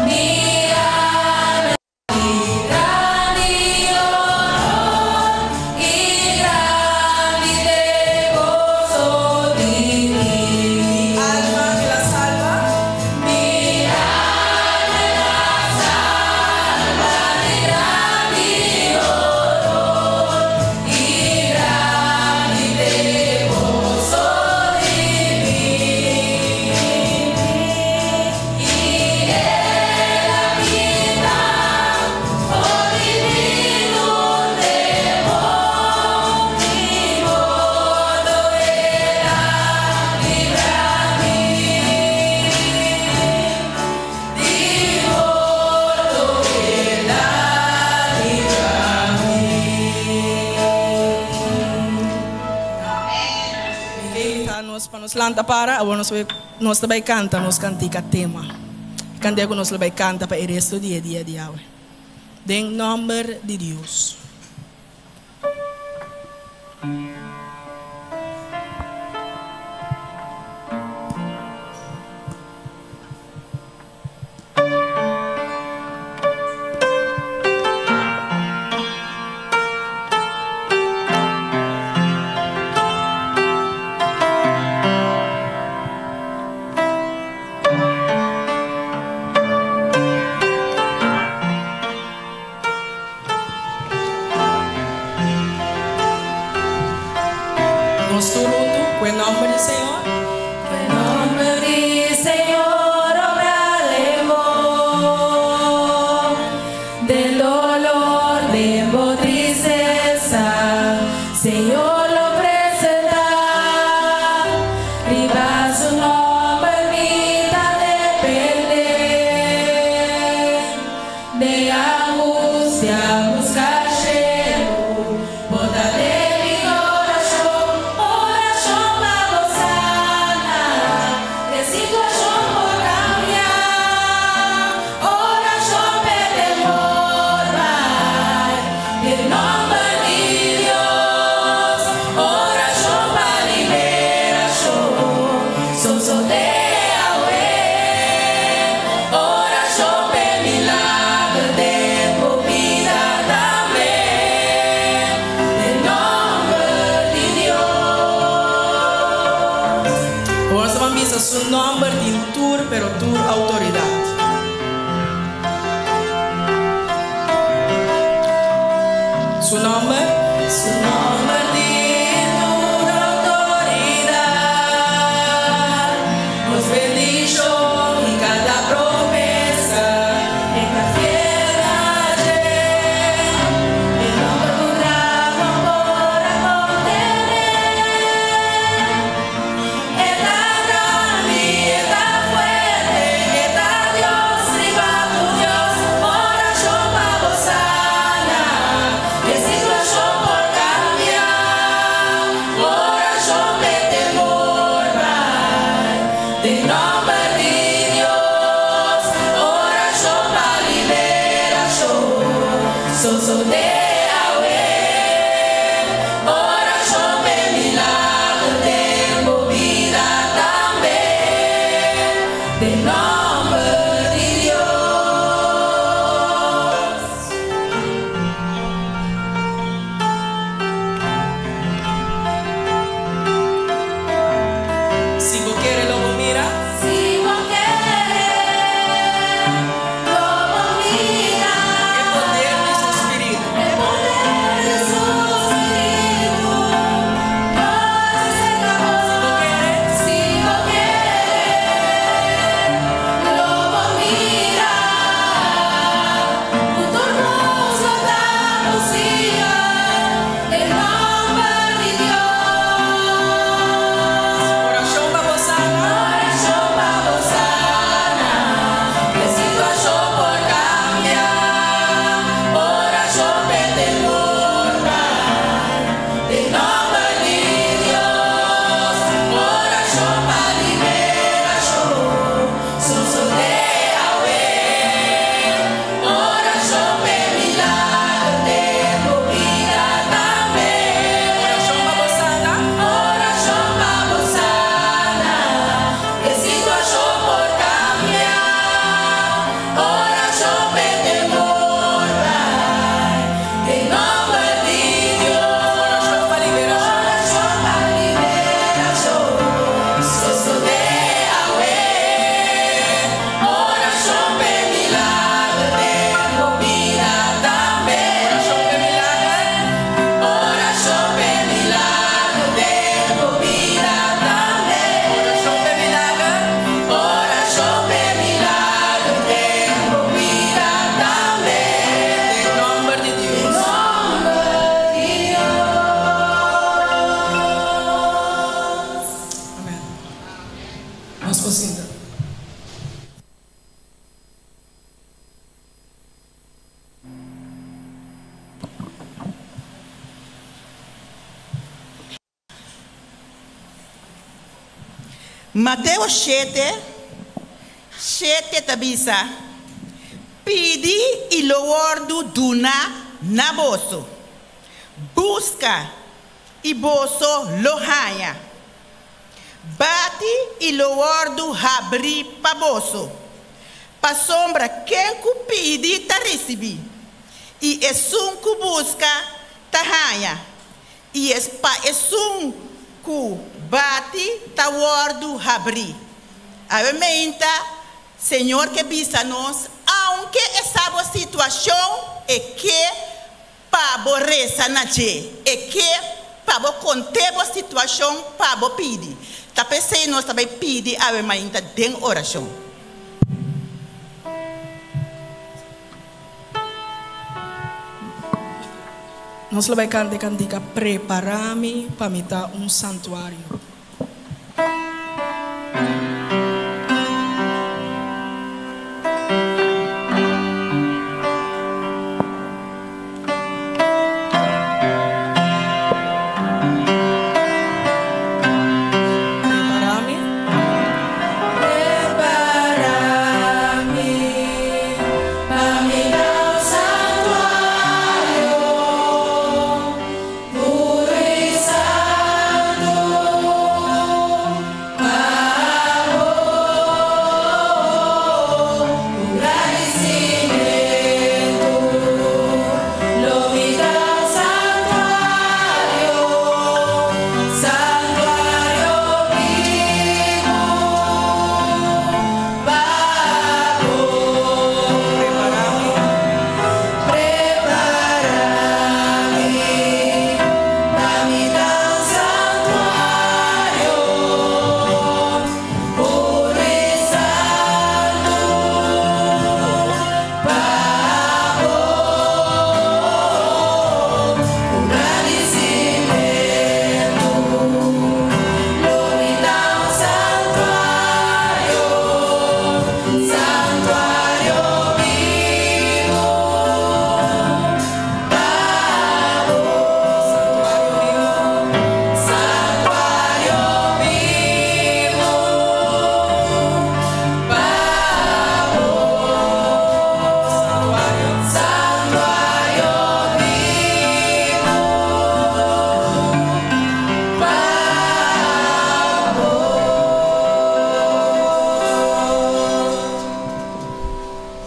Mi alma di grandi honor i grandi te gozo di mi. Mi alma el a salba. Mi alma el a salba di grandi horor i grandi te gozo di mi. I el a kita for di mi tur temor, di morto el a libra mi. Di morto el a libra mi. Mi ke invitá nos pa nos lanta para, awor nos bai nos ta bai kanta nos kantika tema. E kantika ku nos lo bai kanta pa e resto di e dia di awe. Den nòmber di Dios. Nos tur huntu, ku e nòmber di Señor. Ku e nòmber di Señor obraremos, Den dolor, den bo tristesa, Señor lo presentá. Riba su nòmber mi ta dependé, Den angustia buska shelu, Bo ta den mi orashon, orashon pa bo sana, E situashon por kambia, orashon p'e temor bai, Den nòmber di Dios, orashon pa liberashon, Sosodé awe, orashon p'e milager den. Su nòmber? Su nòmber tin tur outoridat, nos bendishon i kada promesa, e ta fiel na dje. E nòmber ku dragon por a kontené. E ta grandi, e ta fuerte, e ta Dios riba tur dios. Orashon pa bo sana, e situashon por kambia. Orashon p'e temor bai, den nòmber di Dios. Orashon pa liberashon, sosodé awe. Orashon p'e milager den bo bida tambe, den nòmber di Dios. Si bo kere, lo bo mira. Si bo kere, lo bo mira. E poder di su spiritu. E poder di su spiritu. Si bo kere, Si bo kere, lo bo mira. Ku tur kos ta posibel, den nòmber di Dios. Orashon pa bo sana. Orashon pa bo sana, e situashon por kambia. Orashon p'e temor bai, den nòmber di Dios. Orashon pa liberashon, sosodé awe. Orashon p'e milager den bo bida tambe. Orashon pa bo sana. Orashon pa bo sana, e situashon por kambia. Orashon p'e temor bai, den nòmber di Dios. Orashon pa liberashon. Orashon pa liberashon, sosodé awe. Orashon p'e milager den bo bida tambe. Orashon p'e milager. Orashon p'e milager den bo bida tambe. Orashon p'e milager. Orashon p'e milager den bo bida tambe. Den nòmber di Dios. Nòmber di Dios. Amèn. Nos por sinta. Mateo 7, 7 ta bisa, Pidi i lo wòrdu duná na boso. Buska i boso lo haña. Bati i lo wòrdu habrí pa boso. Pasobra ken ku pidi ta risibí, i esun ku buska ta haña, i es pa esun ku bati ta wòrdu habrí. Awe mainta, Señor ke bisa nos, aunke sea bo situashon, e ke pa bo resa na dje, e ke pa bo konta bo situashon, pa bo pidi. Ta p'esei nos tambe pidi awe mainta den orashon. Nos lo bai kanta kantika Prepará mi pa mi ta un santuario. Prepará mi. Prepará mi pa mi ta un santuario, puru i santu.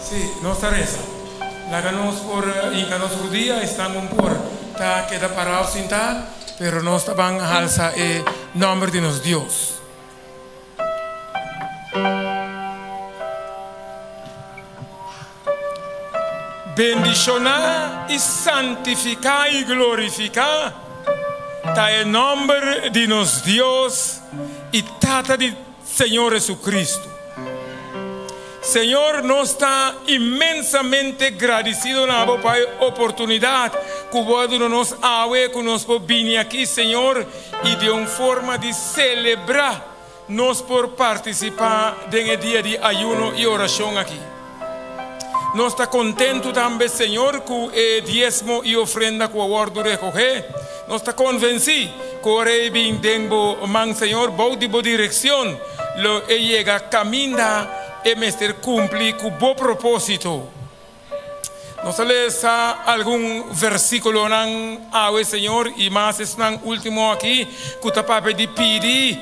Sí, nos ta resa. Laga nos por hinka nos rudia, esnan un por ta keda pará of sintá, pero nos ta ban halsa e nòmber di nos Dios. Bendishoná i santifiká i glorifiká ta e nòmber di nos Dios i Tata di Señor Jesucristo. Señor, nos ta inmensamente gradicido na Bo pa e oportunidad cu Bo a duna nos awe cu nos por bini aki, Señor, y di un forma di celebra nos por participa den e dia di ayuno y oracion aki. Nos ta contento tambe, Señor, cu e diesmo y ofrenda cu a wordo recoge. Nos ta convenci cu ora e bin den Bo man, Señor, bou di Bo direccion, lo e yega caminda e mester cumpli cu Bo proposito. Nos a lesa algun versiculonan awe, Señor, y mas esnan ultimo aki cu ta papia di pidi,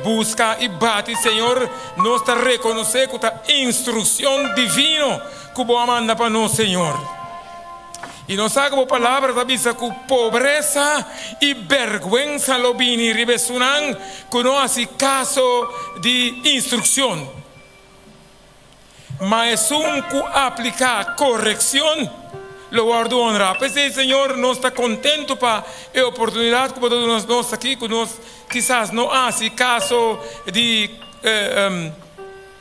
busca y bati, Señor. Nos ta reconoce cu ta instruccion divino cu Bo a manda pa nos, Señor. Y nos sa cu Bo palabra ta bisa cu pobresa y berguensa lo bini riba esunnan cu no haci caso di instruccion. Ma esun ku apliká korekshon lo wòrdu honrá. P'esei, Señor, nos ta kontentu pa e oportunidat ku Bo ta duna nos aki, ku nos kisas no a hasi kaso di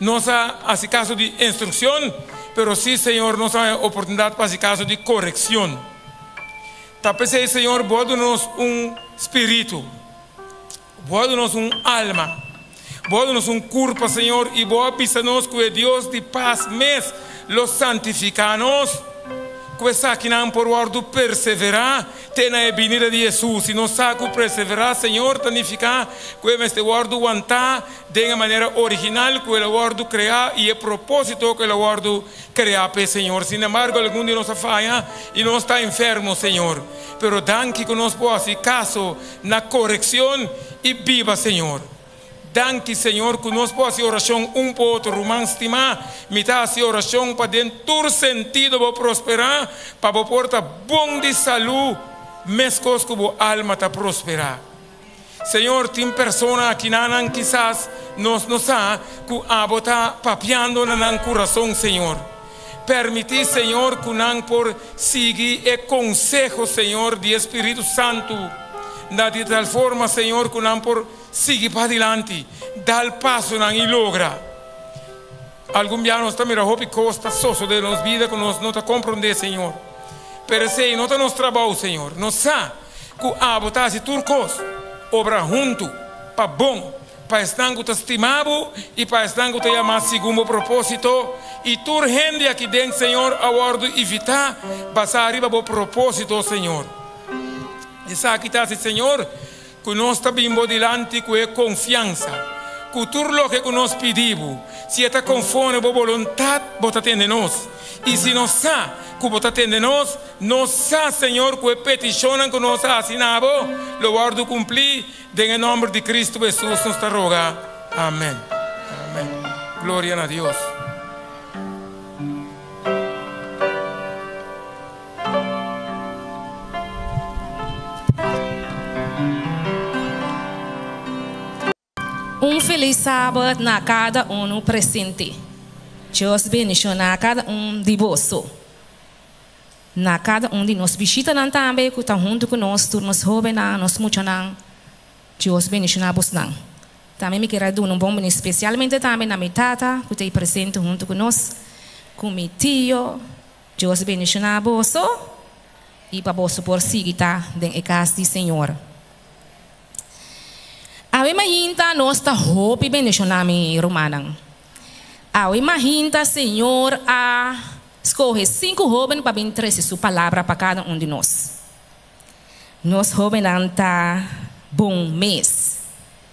nos a hasi kaso di instrukshon, pero sí, Señor, nos a haña oportunidat pa hasi kaso di korekshon. Ta p'esei, Señor, Bo a duna nos un spiritu. Bo a duna nos un alma. Bo a duna nos un kurpa, Señor, i Bo a bisa nos ku e Dios di pas mes lo santifiká nos, ku esakinan por wòrdu perseverá te na e binida di Hesus. I nos sa ku perseverá, Señor, ta nifiká ku e mester wòrdu wantá den e manera original ku el a wòrdu kreá i e propósito ku el a wòrdu kreá p'e, Señor. Sinembargo, algun di nos a faya i nos ta enfermo, Señor. Pero danki ku nos por hasi kaso na korekshon i biba Señor. Danki Señor ku nos por hasi orashon un pa otro. Ruman stimá, mi ta hasi orashon pa den tur sentido bo prosperá, pa bo por ta bon di salú meskos ku bo alma ta prosperá. Señor, tin persona akinanan kisas nos no sa ku abo ta papiando na nan kurason, Señor. Permití, Señor, ku nan por sigui e konseho, Señor, di e Spiritu Santu, na di tal forma, Señor, ku nan por sigui padilanti, dal pasonan i logra. Algun bia nos ta mira hopi kos ta sosodé den nos bida ku nos no ta komprondé, Señor. Pero esei no ta nos trabou, Señor. Nos sa ku abo ta hasi tur kos obra huntu pa bon pa esnan ku ta stima bo i pa esnan ku ta yamá segun bo propósito, i tur hende aki den, Señor, a wòrdu invitá basá riba bo propósito, Señor. Esaki ta hasi, Señor, ku nos ta bin bo dilanti ku e konfiansa ku tur loke ku nos pidi bo, si e ta konforme bo boluntat, bo ta tende nos. I si nos sa ku bo ta tende nos, nos sa, Señor, ku e petishonnan ku nos a hasi na bo lo wòrdu kumplí. Den e nòmber di Kristu Hesus nos ta roga. Amèn. Amèn. Gloria na Dios. Un felis sabat na kada unu presente. Dios bendiciona kada un di boso. Na kada un di nos bishitanan tambe ku ta huntu ku nos, tur nos hobennan, nos muchanan. Dios bendiciona bosnan. Tambe mi kier a duna un bon bini spesialmente tambe na mi tata ku ta ei presente huntu ku nos, ku mi tio. Dios bendiciona boso i pa boso por sigui ta den e kas di Señor. Awe mainta nos ta hopi bendiciona mi rumannan. Awe mainta Señor a scoge cinco hoben pa bin trece su palabra pa cada un di nos. Nos hobennan ta bon mes.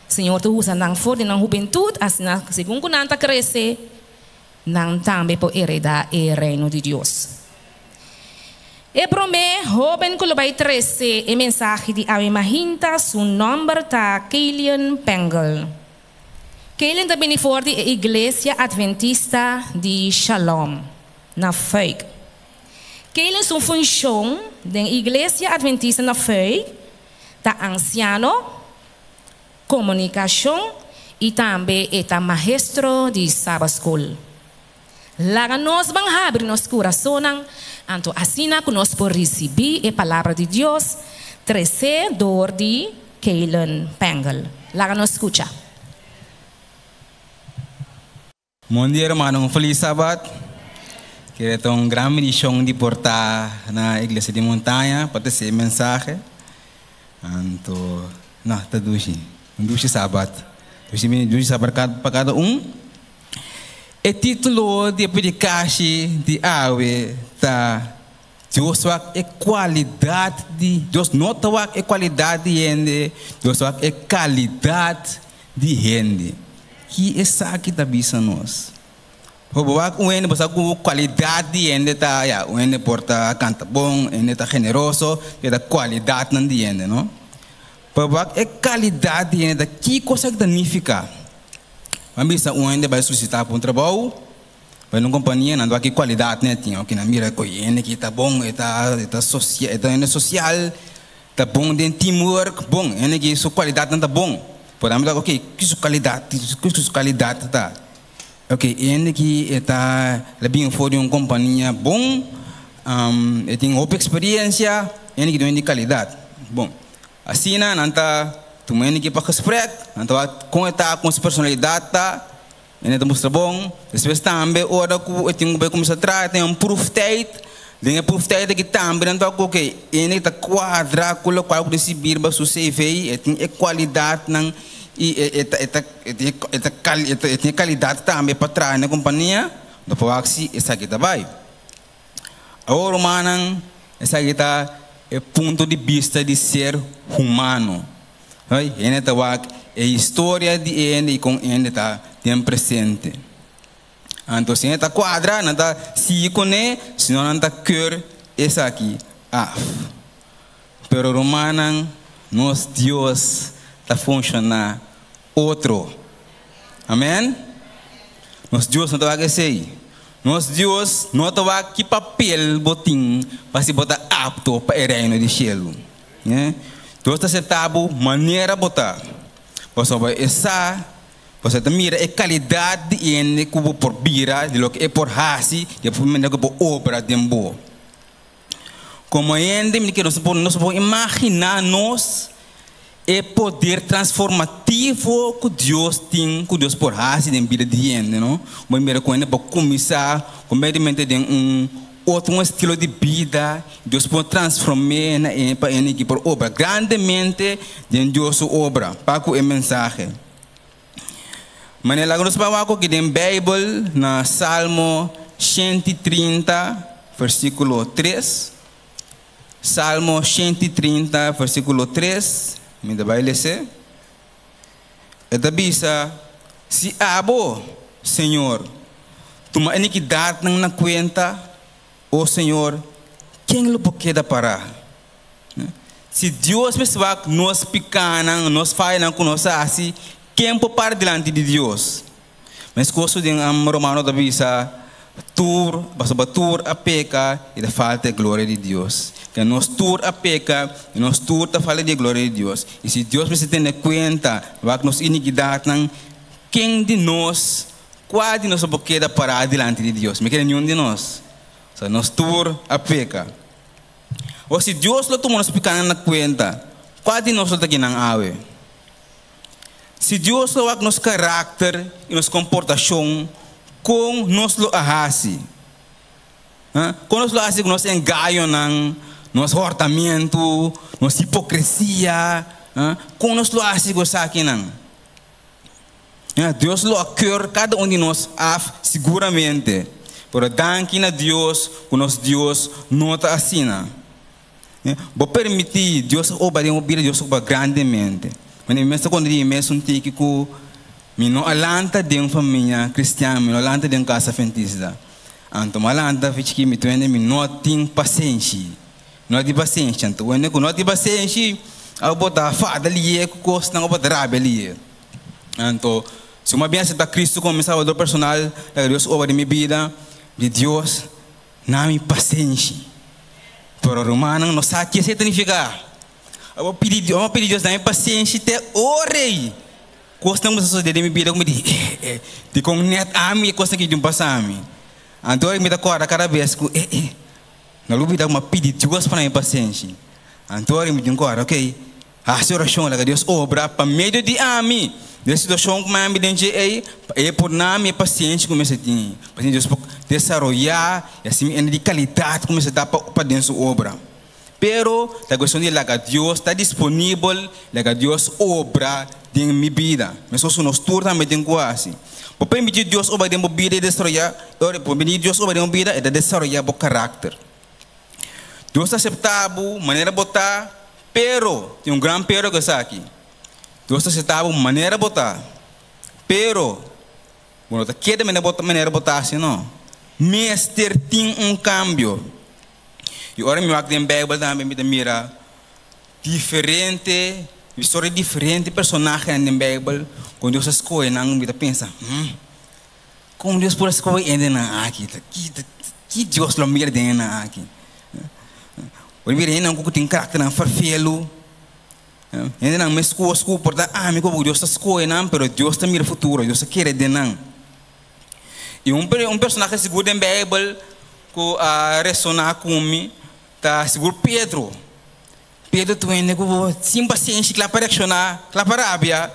Señor ta usa nan for di nan hubentud asina segun cu nan ta crece nan tambe por hereda e reino di Dios. E promé hóben ku lo bai trese e mensahe di awe mahinta su nòmber ta Kaylian Pengel. Kaylian ta bini for di e Iglesia Adventista di Shalom. na Fuik. Keilen su funshon den Iglesia Adventista na Fuik ta ansiano, komunikashon i tambe e ta maestro di Sabbat School. Laga nos ban habri nos kurasonnan, anto asina ku nos por risibí e Palabra di Dios tresé dor di Keilen Pengel. Laga nos skucha. Bon dia hermano, un feliz sabat. Kere ta un gran bendicion di por ta na Iglesia di Montaña pa trece e mensahe. Anto, no, ta dushi. Un dushi sabat. Dushi, dushi sabat pa cada un. E título di e predikashi di awe ta Dios wak e kualidat di Dios no ta wak e kualidat di hende, Dios wak e kalidat di hende. Ki esaki ta bisa nos? Bo bo wak un hende, bo sa ku kualidat di hende ta, ya, un hende por ta kanta bon, un hende ta generoso, e ta kualidatnan di hende, no? Pero bo wak e kalidat di hende ta kiko esaki ta nifiká? Bo a bisa un hende bai solisitá pa un trabou, bai na un kompania, nan ta wak ki kualidatnan e tin. Oke, nan mira ku e hende aki ta bon, e ta e ta sosia e ta hende sosial, ta bon den teamwork, bon, e hende aki su kualidatnan ta bon. Por nan ta oke, ki su kalidat, ki su kalidat ta? Oke, e hende aki e ta el a bin for di un kompania bon, e tin hopi eksperiensia, e hende aki ta un hende di kalidat. Bon. Asina nan ta tuma hende ki pa gesprek, nan ta wak kon e ta, kon su personalidat ta, i nan ta mustra bon. Despues tambe ora ku e tin ku bai kuminsá traha e tin un proeftijd, den e proeftijd aki tambe nan ta wak oke hende ta kuadra ku lokual ku ta sibir riba su CV, e tin e kualidatnan i e ta e ta e ta e tin e kalidat tambe pa traha na e kompania, no por wak si esaki ta bai. Awor, rumannan, esaki ta e punto di bista di ser humano. Oi, hende ta wak e historia di e hende i kon hende ta den presente. Anto si hende ta kuadra, nan ta sigui kuné, si no nan ta keur esaki af. Pero rumannan, nos Dios ta funshoná otro. Amen? Nos Dios no ta wak esei. Nos Dios no ta wak ki papel bo tin pa si bo ta apto pa e reino di shelu. Dios ta aseptá bo manera bo ta, pasobra e sa, pasobra e ta mira e kalidat di hende ku bo por bira, di loke e por hasi, di e manera ku e por obra den bo. Komo hende, mi ke nos por nos por imaginá nos e poder transformativo ku Dios tin, ku Dios por hasi den bida di hende, no? Bo mira ku hende por kuminsá kompletamente den un otro un estilo di bida, Dios por transform'é na e pa hende ki por obra grandemente den Dios su obra pa ku e mensahe. Manera laga nos bai wak aki den Beibel na Salmo 130 versíkulo 3. Salmo 130 versíkulo 3, mi ta bai les'é. E ta bisa, Si abo, Señor, tuma inikidatnan na kuenta, o Señor, ken lo por keda pará? Si Dios mester wak nos pikánan, nos fayanan ku nos a hasi, ken por para dilanti di Dios? Meskos ku den Romano ta bisa, Tur, pasobra tur a peka i ta falta e gloria di Dios. Ke nos tur a peka i nos tur ta falta di e gloria di Dios. I si Dios mester tene kuenta wak nos inikidatnan, ken di nos, kua di nos lo por keda pará dilanti di Dios? Mi kere niun di nos. Pasobra nos tur a peka. O si Dios lo tuma nos pikánan na kuenta, kua di nos lo ta kinan awe? Si Dios lo wak nos karakter i nos komportashon, kon nos lo a hasi? Kon nos lo a hasi ku nos engañonan, nos hòrtamentu, nos hipokresia? Kon nos lo a hasi ku esakinan? Dios lo a keur kada un di nos af siguramente. Pero danki na Dios ku nos Dios no ta asina. Bo permití Dios obra den bo bida, Dios obra grandemente. Manera mi mes ta konta di mi mes un tiki ku mi no a lanta den un famia kristian, mi no a lanta den un kasa adventista. Anto mi a lanta fi chikí mi twende mi no tin pasenshi, no tin pasenshi. Anto wende ku no tin pasenshi abo bo ta fada lié ku kosnan, abo bo ta rabia lié. Anto si mi a bin aseptá Kristu komo mi Salbador personal, laga Dios obra den mi bida, di Dios. Nami pasenshi. Pero rumannan no sa ke esei ta nifiká. Abo pidi Dios, abo pidi Dios dami pasenshi te ora ei. Kosnan ku ta sosodé den mi bida ku mi di, eh, eh, dikon nèt ami e kosnan aki djun pasa mi? Anto mi ta kòrda kada bes ku, eh, eh, no lubida ku mi a pidi Dios pa dami pasenshi. Anto mi djun kòrda, okey, Hasi orashon, laga Dios obra pa medio di ami den e situashon ku mi ami den dje ei, pa E por na mi e pasienshi ku mester tin, pa asina Dios por desaroyá i hasi mi hende di kalidat ku mester ta pa den Su obra. Pero ta kuestion di laga Dios ta disponibel, laga Dios obra den mi bida, meskos ku nos tur tambe tin ku hasi. Bo permití Dios obra den bo bida i desaroyá, ora bo permití Dios obra den bo bida, e ta desaroyá bo karakter. Dios ta aseptá bo manera bo ta, pero, tin un gran pero ku esaki, Dios ta aseptá bo manera bo ta, pero bo no ta keda manera bo ta asina no. Mester tin un kambio. I ora mi wak den Beibel tambe mi ta mira diferente historia di diferente personahenan den Beibel ku Dios a skohe nan, mi ta pensa, Hm, Kon Dios por a skohe hendenan aki? Ki Dios lo mira den hendenan aki? Bo mira hendenan ku tin karakternan ferfelu, hendenan meskos ku por ta ami ku Dios ta skohe nan, pero Dios ta mira futuro, Dios ta kere den nan. I un un personahe sigur den Beibel ku a resoná ku mi ta sigur Pedro. Pedro ta un hende ku sin pasenshi, kla pa reakshoná, kla pa rabia.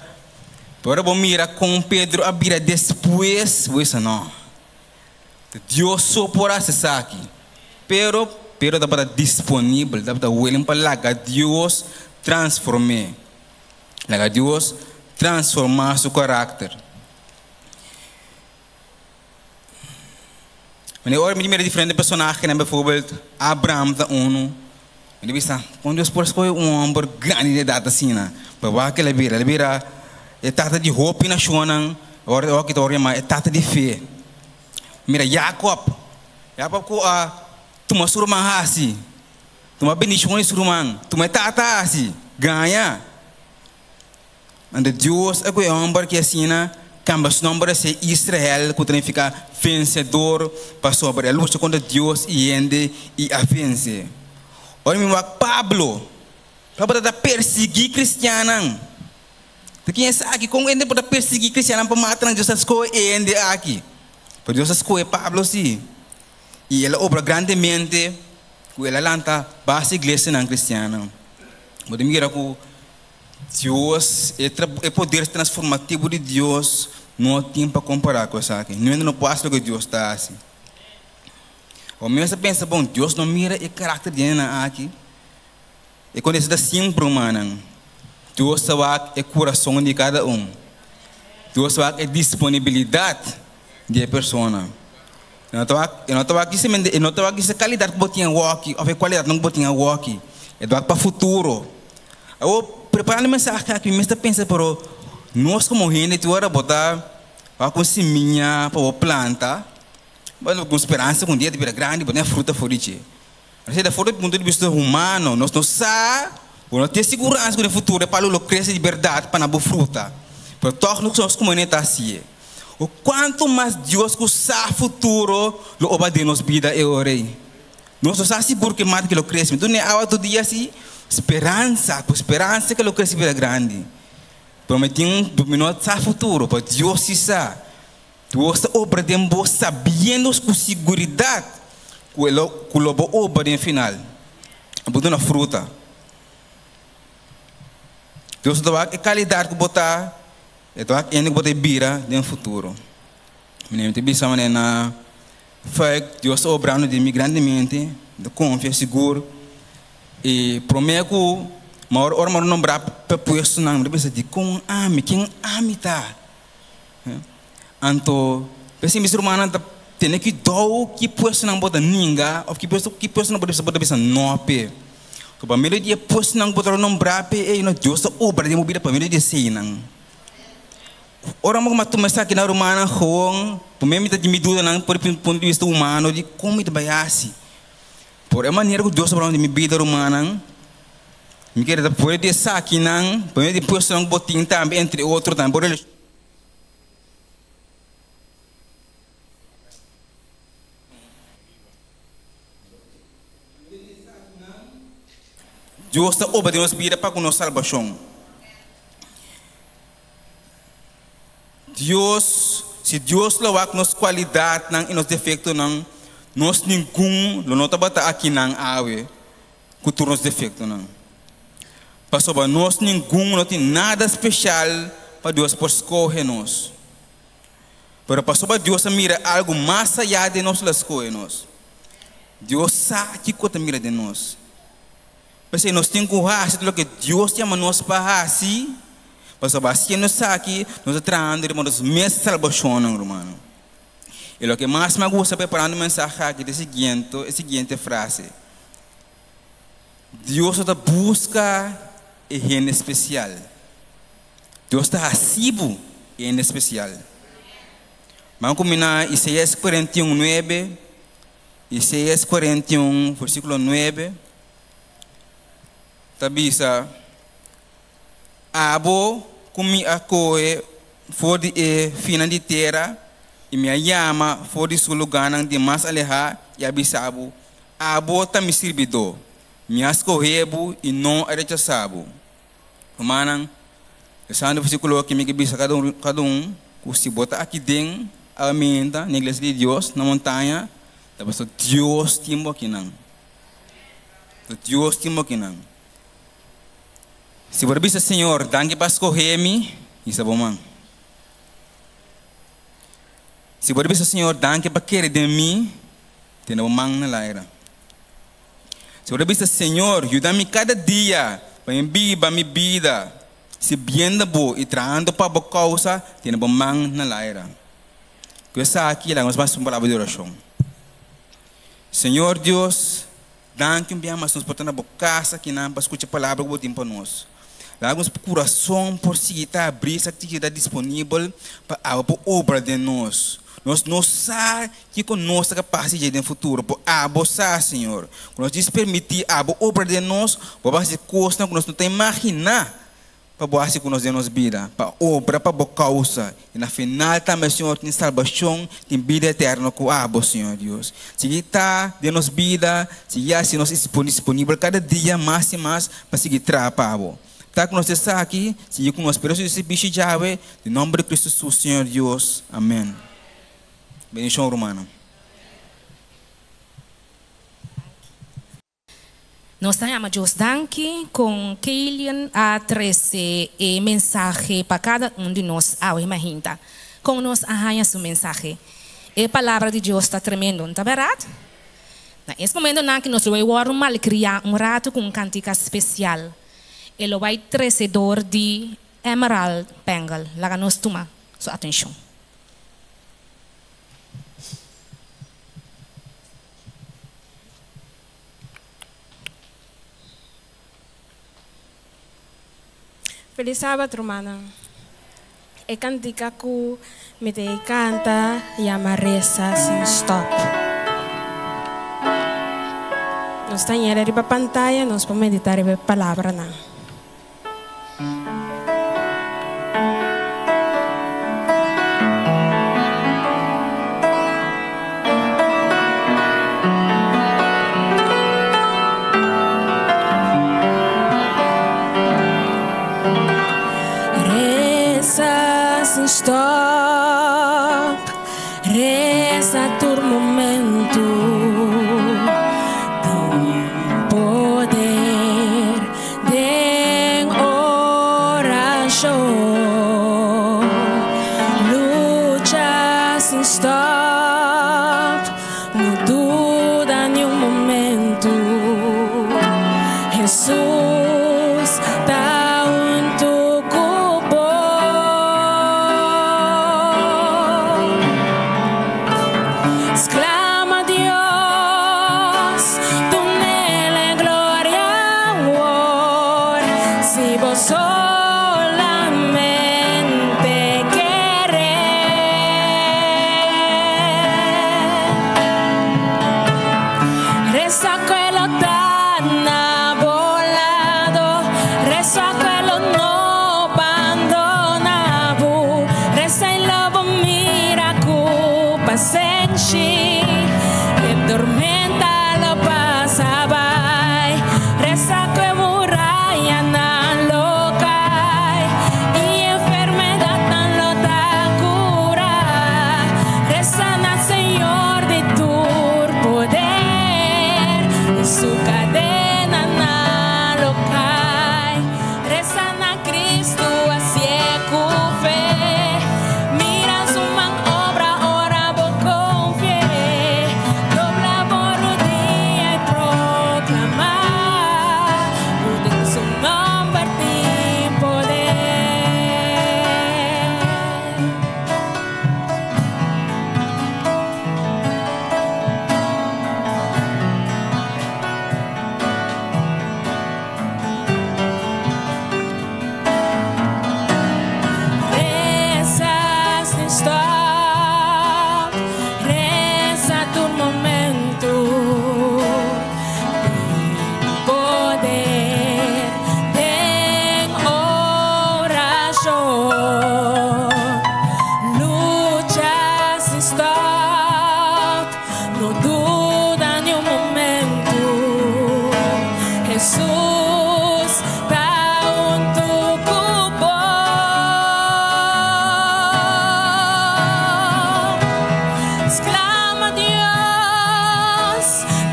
Pero ora bo mira kon Pedro a bira despues, bo bisa, No, ta Dios so por hasi esaki. Pero, Pedro tabata disponibel, tabata willing pa laga Dios transform'é, laga Dios transformá su karakter. Wanneer ora mi mira diferente personahenan, bijvoorbeeld Abraham ta unu, mi ta bisa, kon Dios por skohe un homber grandi di edat asina? Pero wak el a bira, el a bira e tata di hopi nashonnan, awor awor ki ta wòrdu yamá e tata di fe. Mira Jakob, Jakob ku a tuma su ruman hasi, tuma bendishon di su ruman, tuma e tata hasi, gaña. Anto Dios a ku e hòmber ki asina kambia su nòmber a ser Israel, ku ta nifiká vensedor, pasobra el a lucha kontra Dios i hende i a vense. Ora mi wak Pablo, Pablo ta persiguí kristiannan. Ta ken esaki? Kon hende por ta persiguí kristiannan pa mata nan? Dios a skohe e hende aki. Pero Dios a skohe Pablo sí, i el a obra grandemente ku el a lanta basta iglesianan kristiannan. Bo ta mira ku Dios, e e poder transformativo di Dios no tin pa kompará ku esaki. Niun hende no por hasi loke Dios ta hasi. Bo mes ta pensa, bon, Dios no mira e karakter di hendenan aki? E kontesta ta simpel, rumannan. Dios ta wak e kurason di kada un. Dios ta wak e disponibilidat di e persona. E no ta wak, e no ta wak simplemente, e no ta wak e kalidat ku bo tin awoki òf e kualidatnan ku bo tin awoki. E ta wak pa futuro. Awor, preparando e mensahe aki, mi mes ta pensa, pero nos komo hende tur ora bo ta wak un simia pa bo planta, bueno, ku speransa ku un dia ta bira grandi, bo ta haña fruta for di dje. Asina ta for di punto di bista humano, nos no sa, bo no tin siguransa ku den futuro e palu lo krese di bèrdat pa na bo fruta. Pero tòg nos komo hende ta hasié. O kuantu mas Dios ku sa futuro lo oba den nos bida e ora ei. Nos no sa sigur ke mata ke lo krese. Mi duna e awa tur dia si speransa, ku speransa ke lo krese bira grandi. Pero mi tin un, mi no sa futuro, pero Dios si sa. Dios ta obra den bo sabiendo ku siguridat ku e lo, ku lo bo obra den final. Bo duna fruta. Dios ta wak e kalidat ku bo ta, e ta wak hende ku bo ta bira den futuro. Mi ta bisa manera na Fuik, Dios ta obrando den mi grandemente, mi ta konfia sigur. I promé ku mi a ora mi a nombrá pa e puestonan, mi ta pensa, Dikon ami? Ken ami ta? Anto, p'esei mis rumannan ta tene kuidou ki puestonan bo ta ninga òf ki puesto ki puestonan bo ta bisa nò p'e. Pa medio di e puestonan ku bo ta nombrá p'e, ei no, Dios ta obra den bo bida pa medio di eseinan. Ora mi a tuma esaki na rumannan gewoon, promé mi ta tin mi dudanan por e punto di bista humano di kon mi ta bai hasi. Por e manera ku Dios ta hablando di mi bida rumannan, mi kere ta por di esakinan, por medio di puestonan ku bo tin tambe entre otro tambe por Dios ta obra den nos bida pa ku nos salbashon. Dios, si Dios lo wak nos kualidatnan i nos defektonan, nos ningun lo no tabata akinan awe ku tur nos defektonan. Pasobra nos ningun no tin nada speshal pa Dios por skohe nos. Pero pasobra Dios a mira algu mas ayá den nos lo a skohe nos. Dios sa kiko ta mira den nos. P'esei nos tin ku hasi tur loke Dios yama nos pa hasi, pasobra hasiendo esaki nos ta trahando riba nos mes salbashonnan, rumannan. I loke mas mi a gusta preparando e mensahe aki ta e siguiente, e siguiente frase, Dios no ta buska e hende spesial, Dios ta hasi bo e hende spesial. Ban kuminá Isaías 41, 9. Isaías 41, versíkulo 9 ta bisa, Abo ku mi a kohe for di e finnan di tera, i mi a yama for di su lugánan di mas alehá i a bisa bo, Abo ta mi sirbidó, mi a skohe bo i no a rechasá bo. Rumannan, lesando e versíkulo aki mi ke bisa kada un kada un ku si bo ta aki den awe-meinta na iglesia di Dios na montaña, ta pasobra Dios tin bo akinan. Ta Dios tin bo akinan. Si bo ta bisa, Señor, danki pa skohe mi, hisa bo man. Si bo ta bisa, Señor, danki pa kere den mi, tene bo man na laira. Si bo ta bisa, Señor, yuda mi kada dia pa mi biba mi bida sirbiendo Bo i trahando pa Bo kousa, tene bo man na laira. Ku esaki, laga nos basa un palabra di orashon. Señor Dios, danki un bia mas nos por ta na Bo kas akinan pa skucha palabra ku Bo tin pa nos. Laga nos kurason por sigui ta abrí, sa sigui ta disponibel pa abo por obra den nos. Nos no sa kiko nos ta kapas di dje den futuro, pero abo sa, Señor. Ku nos djis permití abo obra den nos, bo a hasi kosnan ku nos no ta imaginá pa bo hasi ku nos den nos bida, pa obra pa bo kousa. I na final tambe, Señor, tin salbashon, tin bida eterno ku abo, Señor Dios. Sigui ta den nos bida, sigui hasi nos disponibel kada dia mas i mas pa sigui traha pa bo. Ta ku nos esaki, sigui ku nos preso di sirbishi djawe, den nomber di Cristo Jesus, Señor Dios. Amen. Bendishon, rumannan. Nos ta yama Dios danki kon Kaylian a trese e mensahe pa kada un di nos awe mahinta. Kon nos a haña su mensahe? E palabra di Dios ta tremendo, no ta bèrdat? Na es momentonan ki nos lo bai wòrdu malkriá un ratu ku un kantika spesial. E lo bai trese dor di Emerald Pengel. Laga nos tuma su atenshon. Felis sabat rumannan. E kantika ku mi ta e kanta yama Resa sin stòp. Nos ta ñera riba pantaya, nos por meditá riba e palabranan. Resa sin stop, resa tur momento, tin poder den orashon. Lucha sin stop, no duda ni un momento, Hesus ta huntu ku bo. Sklama Dios, dun'El e gloria awor, si bo solamente kere. Resa ku e lo ta na bo lado, resa ku e lo no bandona bo, resa i lo bo mira ku pasenshi e tormenta lo pasa bai, resa ku e.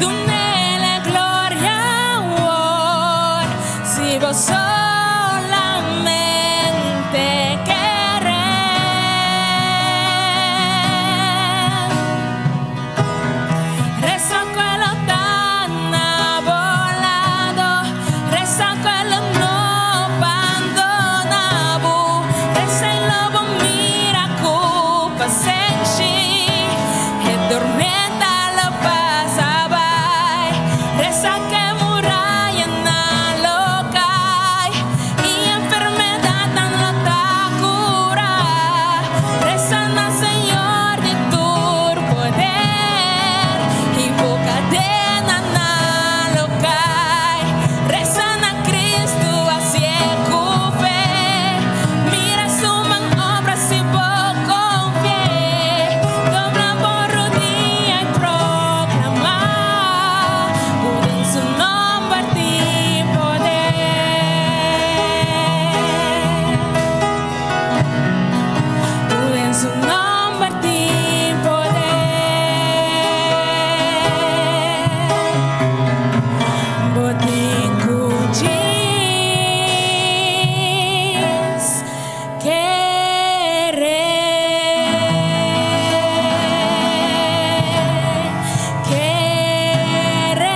Dunele gloria awor, si bo solamente kere. Resa ku e lo ta na bo lado, resa ku e lo no bandona bo, resa i lo bo mira ku pasenshi, e tormenta lo pasa bai, resa ku e murayanan lo kai, i enfermedatnan lo ta kurá, resa na Señor di tur poder, i bo kadenanan lo kai, resa na Cristo hasié ku fe, mira su man obra si bo konfi'é, dobla bo rudia i proklamá ku den su nòmber tin poder. Ku den su nòmber tin poder. Bo tin ku djis kere. Kere.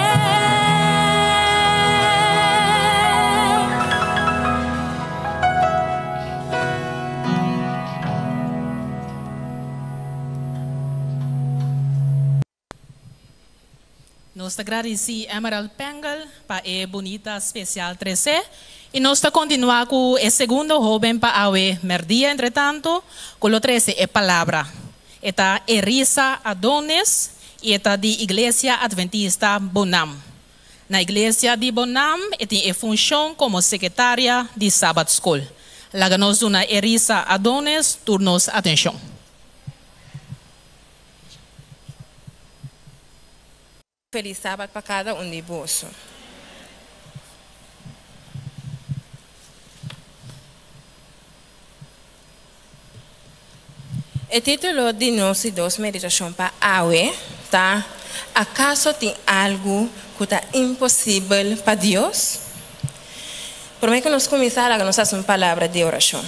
Nos ta gradisí Emerald Pengel pa e bunita spesial tresé i nos ta kontinuá ku e segundo hóben pa awe mèrdia entretantu ku lo trese e palabra. E ta Erisa Adonis i e ta di Iglesia Adventista Bonam. Na Iglesia di Bonam e tin e funshon komo sekretaria di Sabat Skol. Laga nos duna Erisa Adonis tur nos atenshon. Felis Sabat pa kada un di boso. E título di nos di dos meditashon pa awe ta Akaso tin algu ku ta imposibel pa Dios? Promé ku nos kuminsá, laga nos hasi un palabra di orashon.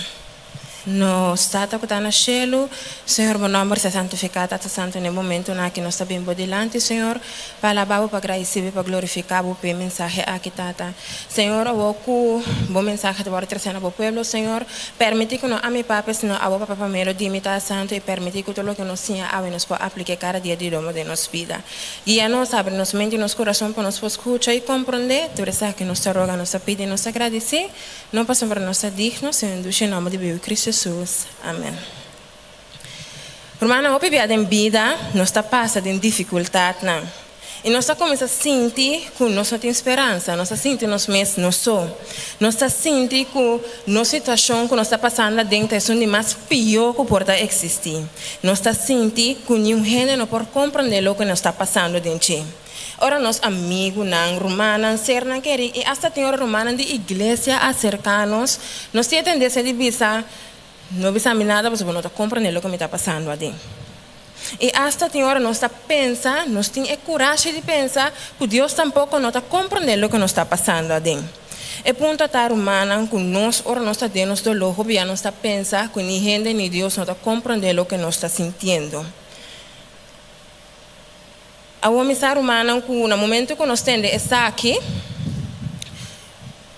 Nos Tata ku ta na shelu, Señor, bo nòmber sea santifiká, Tata Santu, na e momentunan aki nos ta bin bo dilanti, Señor, pa alabá bo, pa gradisí bo i pa glorifiká bo p'e mensahe aki, Tata. Señor, awor ku bo mensahe ta wòrdu tresé na bo pueblo, Señor, pèrmití ku no ami papia, sino abo Papa pa medio di mi, Tata Santu, i pèrmití ku tur loke nos siña awe nos por aplik'é kada dia di domo den nos bida. Guia nos, abri nos mente i nos kurason pa nos por skucha i komprondé tur esaki. Nos ta roga, nos ta pidi i nos ta gradisí. No pasobra nos ta digno, sino den dushi nomber di Bibi Cristo Jesus. Amen. Rumannan, hopi bia den bida nos ta pasa den dificultadnan y nos ta cuminsa sinti cu nos no tin speransa, nos ta sinti nos mes no so. Nos ta sinti cu nos situacion cu nos ta pasando aden ta esun di mas pio cu por ta existi. Nos ta sinti cu niun hende no por comprende loke nos ta pasando den dje. Ora nos amigunan, rumannan, sernan kerí i asta tin ora rumannan di iglesia aserká nos, nos tin e tendensia di bisa, No bisa mi nada pasobra bo no ta komprendé loke mi ta pasando aden. I asta tin ora nos ta pensa, nos tin e kurashi di pensa, ku Dios tampoko no ta komprendé loke nos ta pasando aden. E punto ta, rumannan, ku nos ora nos ta den nos doló hopi ya nos ta pensa ku ni hende ni Dios no ta komprendé loke nos ta sintiendo. Awor mi sa rumannan ku na momento ku nos tende esaki,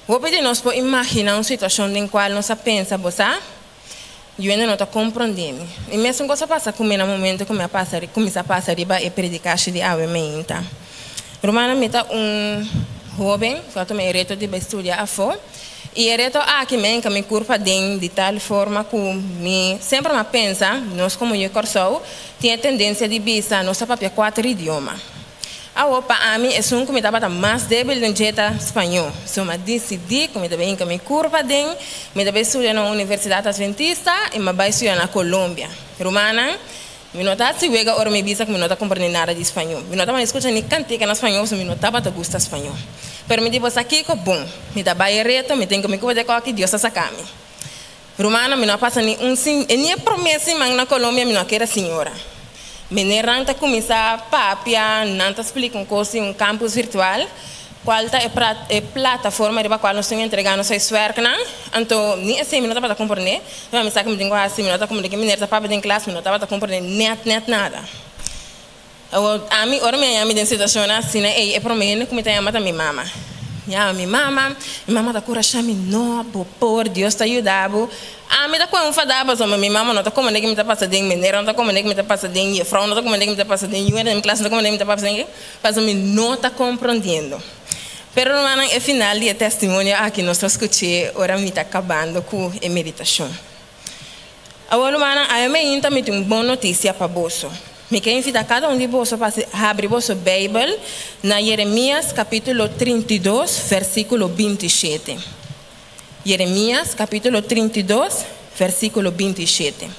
hopi di nos por imaginá un situashon den kual nos a pensa, Bo sa, Yuende no ta komprondé mi. I mesun kos a pasa ku mi na momento ku mi a pasa kuminsá pasa riba e predikashi di awe meinta. Rumannan, mi ta un hóben ku a tuma e reto di bai studia afó. I e reto aki mi a hinka mi kurpa den di tal forma ku mi semper mi a pensa, nos komo yu Kòrsou tin e tendensia di bisa nos ta papia kuater idioma. Awor pa ami esun ku mi tabata mas débil den dje ta spañó. So mi a disidí ku mi ta bai hinka mi kurpa den, mi ta bai studia na un universidat adventista i mi a bai studia na Colombia. Rumannan, Mi no ta hasi wega ora mi bisa ku mi no ta komprendé nada di spañó. Mi no tabata skucha ni kantika na spañó pasobra mi no tabata gusta spañó. Pero mi di bo sa kiko? Bon, mi ta bai e reto, mi tin ku mi kuba de kòki, Dios ta saka mi. Rumannan, mi no a pasa ni un sin, ni e promé siman na Colombia mi no a keda sin yora. Menernan ta kuminsá papia, nan ta splika un kos di un campus virtual, kual ta e e plataforma riba kual nos tin entregá nos huiswerknan. Anto ni esei mi no tabata komprendé. Mi sa ku mi tin ku hasi, mi no ta komprendé ke mener ta papia den klas, mi no tabata komprendé nèt nèt nada. Awor, ami, ora mi a yama mi den situashonnan asina ei, e promé hende ku mi ta yama ta mi mama. Mi yama mi mama, mi mama ta kurashá mi, No, bo por, Dios ta yuda bo. Ami ta kohe un fadá pasobra mi mama no ta komprendé ke mi ta pasa den, meneer no ta komprendé ke mi ta pasa den, jefrou no ta komprendé ke mi ta pasa den, yu hende den mi klas no ta komprendé ke mi ta pasa den, pasobra mi no ta komprondiendo. Pero rumannan, e final di e testimonio aki nos ta skuch'é ora mi ta kabando ku e meditashon. Awor, rumannan, awe mainta mi tin un bon notisia pa boso. Mi ke invitá kada un di boso pa habri boso Beibel na Jeremias kapítulo 32, versíkulo 27. Jeremias kapítulo 32, versíkulo 27.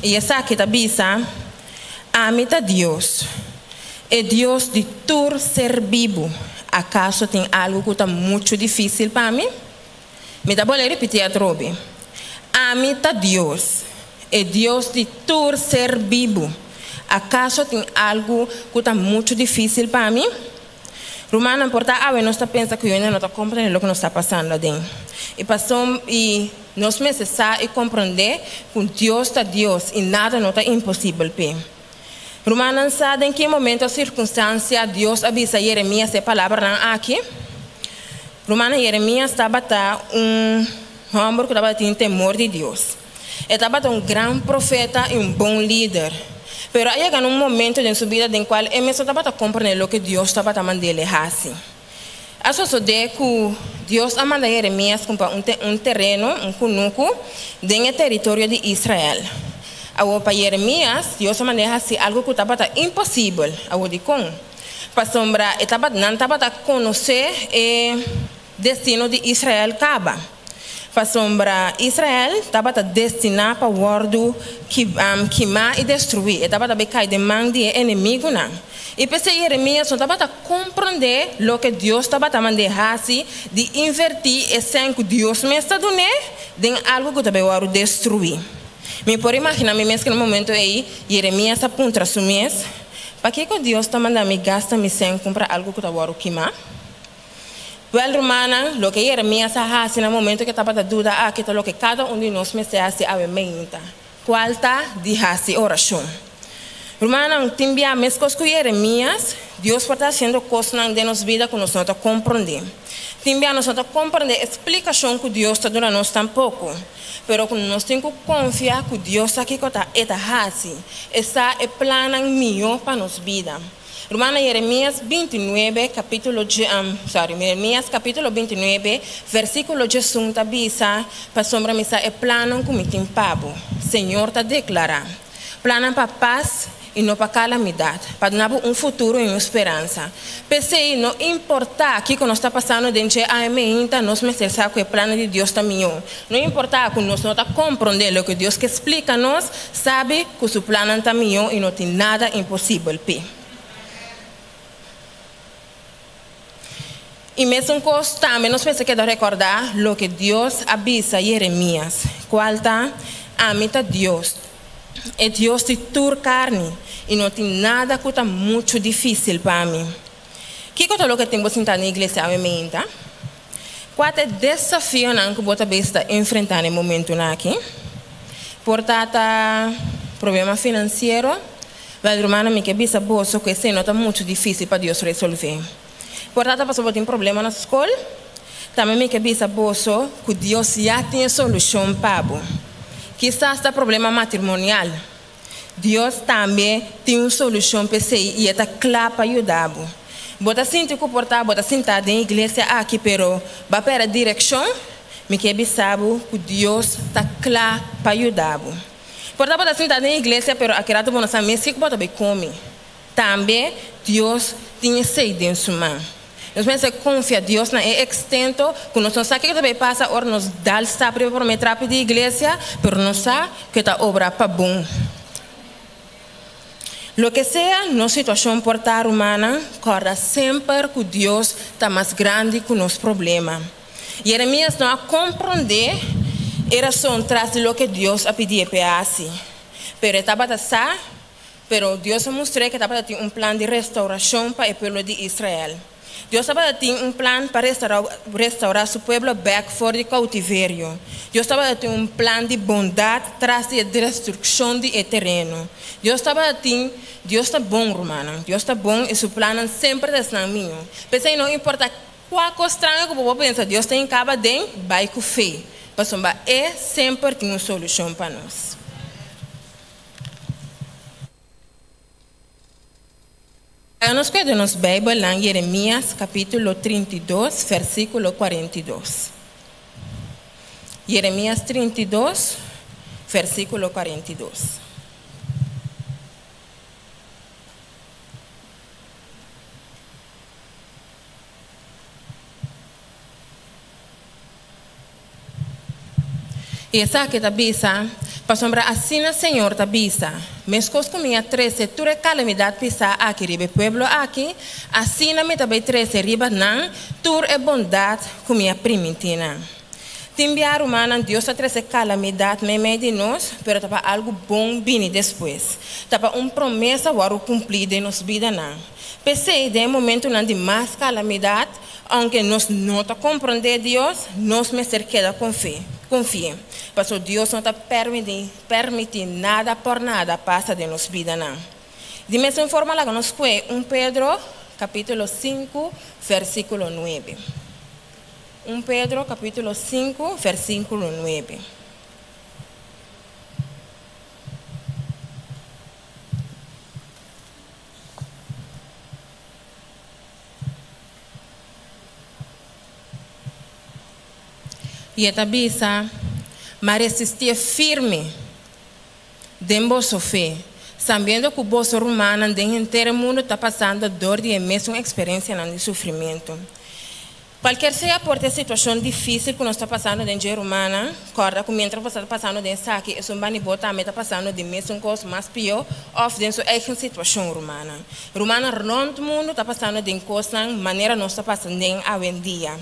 I esaki ta bisa, Ami ta Dios, e Dios di tur ser bibu. Akaso tin algu ku ta muchu difísil pa mi? Mi ta bolbe ripití atrobe, Ami ta Dios, e Dios di tur ser bibu. Akaso tin algu ku ta muchu difísil pa mi? Rumannan, por ta awe nos ta pensa ku hende no ta komprendé loke nos ta pasando aden. I pasom i nos mester sa i komprendé ku Dios ta Dios i nada no ta imposibel p'e. Rumannan sa den ki momento o sirkunstansia Dios a bisa Jeremias e palabranan aki? Rumannan, Jeremias tabata un hòmber ku tabatin temor di Dios. E tabata un gran profeta i un bon lider. Pero a yega na un momento den su bida den kual e mes no tabata komprendé loke Dios tabata mand'é hasi. A sosodé ku Dios a manda Jeremias kumpra un un tereno, un kunuku, den e teritorio di Israel. Awor pa Jeremias, Dios a mand'é hasi algu ku tabata imposibel. Awor dikon? Pasobra e tabata nan tabata konosé e Destino di Israel kaba. Pasobra Israel tabata destiná pa wòrdu kimá i destruí, e tabata bai kai den man di e enemigunan. I p'esei Jeremias no tabata komprondé loke Dios tabata mand'é hasi di invertí e sèn ku Dios mes ta dun'é den algu ku ta bai wòrdu destruí. Mi por imaginá mi mes ku na momentu ei Jeremias a puntra su mes, Pakiko Dios ta manda mi gasta mi sèn kumpra algu ku ta wòrdu kimá? Wèl, rumannan, loke Jeremias a hasi na momentu ku e tabata duda aki ta loke kada un di nos mester hasi awe meinta, kual ta di hasi orashon. Rumannan, tin bia meskos ku Jeremias, Dios por ta hasiendo kosnan den nos bida ku nos no ta komprondé. Tin bia nos no ta komprondé e splikashon ku Dios ta duna nos tampoko. Pero ku nos tin ku konfia ku Dios sa kiko ta e ta hasi. E sa e plannan mihó pa nos bida. Rumannan Jeremias 29 capítulo sorry Jeremias capítulo 29 versículo 11 ta bisa, Pasobra mi sa e plannan ku mi tin pa bo, Señor ta deklará, plannan pa pas i no pa kalamidat, pa duna bo un futuro i un speransa. P'esei, no importá kiko nos ta pasando den dje aemeinta, nos mester sa ku e plannan di Dios ta mihó. No importá ku nos no ta komprondé loke Dios ke splika nos, sabi ku su plannan ta mihó i no tin nada imposibel p'e. I mesun kos tambe nos mester keda rekordá loke Dios a bisa Jeremias, kual ta, Ami ta Dios, e Dios di tur karni, i no tin nada ku ta muchu difísil pa mi. Kiko ta loke tin bo sintá na iglesia awe meinta? Kua ta e desafionan ku bo ta bes ta enfrentá na e momentunan aki? Por ta ta problema finansiero? Wèl, rumannan, mi ke bisa boso ku esei no ta muchu difísil pa Dios resolvé. Por ta ta pasobra bo tin problema na skol? Tambe mi ke bisa boso ku Dios ya tin e solushon pa bo. Kisas ta problema matrimonial. Dios tambe tin un solushon p'esei i e ta kla pa yuda bo. Bo ta sinti ku por ta bo ta sintá den iglesia aki pero bo a pèrdè direkshon? Mi ke bisa bo ku Dios ta kla pa yuda bo. Por ta bo ta sintá den iglesia pero aki ratu bo no sa mes kiko bo ta bai kome. Tambe Dios tin esei den su man. Nos mester konfia Dios na e ekstento ku nos no sa kiko ta bai pasa ora nos dal stap riba promé trapi di iglesia, pero nos sa ku e ta obra pa bon. Loke sea nos situashon por ta, rumannan, kòrda semper ku Dios ta mas grandi ku nos problema. Jeremias no a komprondé. E rason tras di loke Dios a pidié p'e hasi. Pero e tabata sa, pero Dios a mustr'é ku e tabata tin un plan di restaurashon pa e pueblo di Israel. Dios tabata tin un plan pa restaurá su pueblo bèk for di koutiverio. Dios tabata tin un plan di bondat tras di e destrukshon di e tereno. Dios tabata tin, Dios ta bon, rumannan. Dios ta bon i su plannan semper ta esnan mihó. P'esei no importa kua kos straño ku bo por pensa Dios ta hinkaba den, bai ku fe, pasobra E semper tin un solushon pa nos. Laga nos kue den nos Beibelnan Jeremias kapítulo 32 versíkulo 42. Jeremias 32 versíkulo 42. I esaki ta bisa, Pasobra asina Señor ta bisa, Meskos ku mi a trese tur e kalamidat pisá aki riba e pueblo aki, asina mi ta bai trese riba nan tur e bondat ku mi a primintí nan. Tin bia, rumannan, Dios ta trese kalamidat meimei di nos, pero ta pa algu bon bini despues. Ta pa un promesa wòrdu kumplí den nos bidanan. P'esei, den e momentunan di mas kalamidat, Aunke nos no ta komprondé Dios, nos mester keda konf'é, konfi'é, pasobra Dios no ta permití, permití nada por nada pasa den nos bidanan. Di mesun forma laga nos kue un Pedro kapítulo sinku versíkulo nuebe. Un Pedro kapítulo sinku versíkulo nuebe. I e ta bisa, Ma resistié firme den boso fe, sabiendo ku boso rumannan den henter e mundu ta pasando dor di e mesun eksperensianan di sufrimentu. Kualker sea por ta e situashon difísil ku nos ta pasando den dje, rumannan, kòrda ku miéntras bo ta pasando den esaki, esun banda di bo tambe ta pasando di mesun kos, mas pió, òf den su eigen situashon, rumannan. Rumannan rònt mundu ta pasando den kosnan manera nos ta pasa den awendia.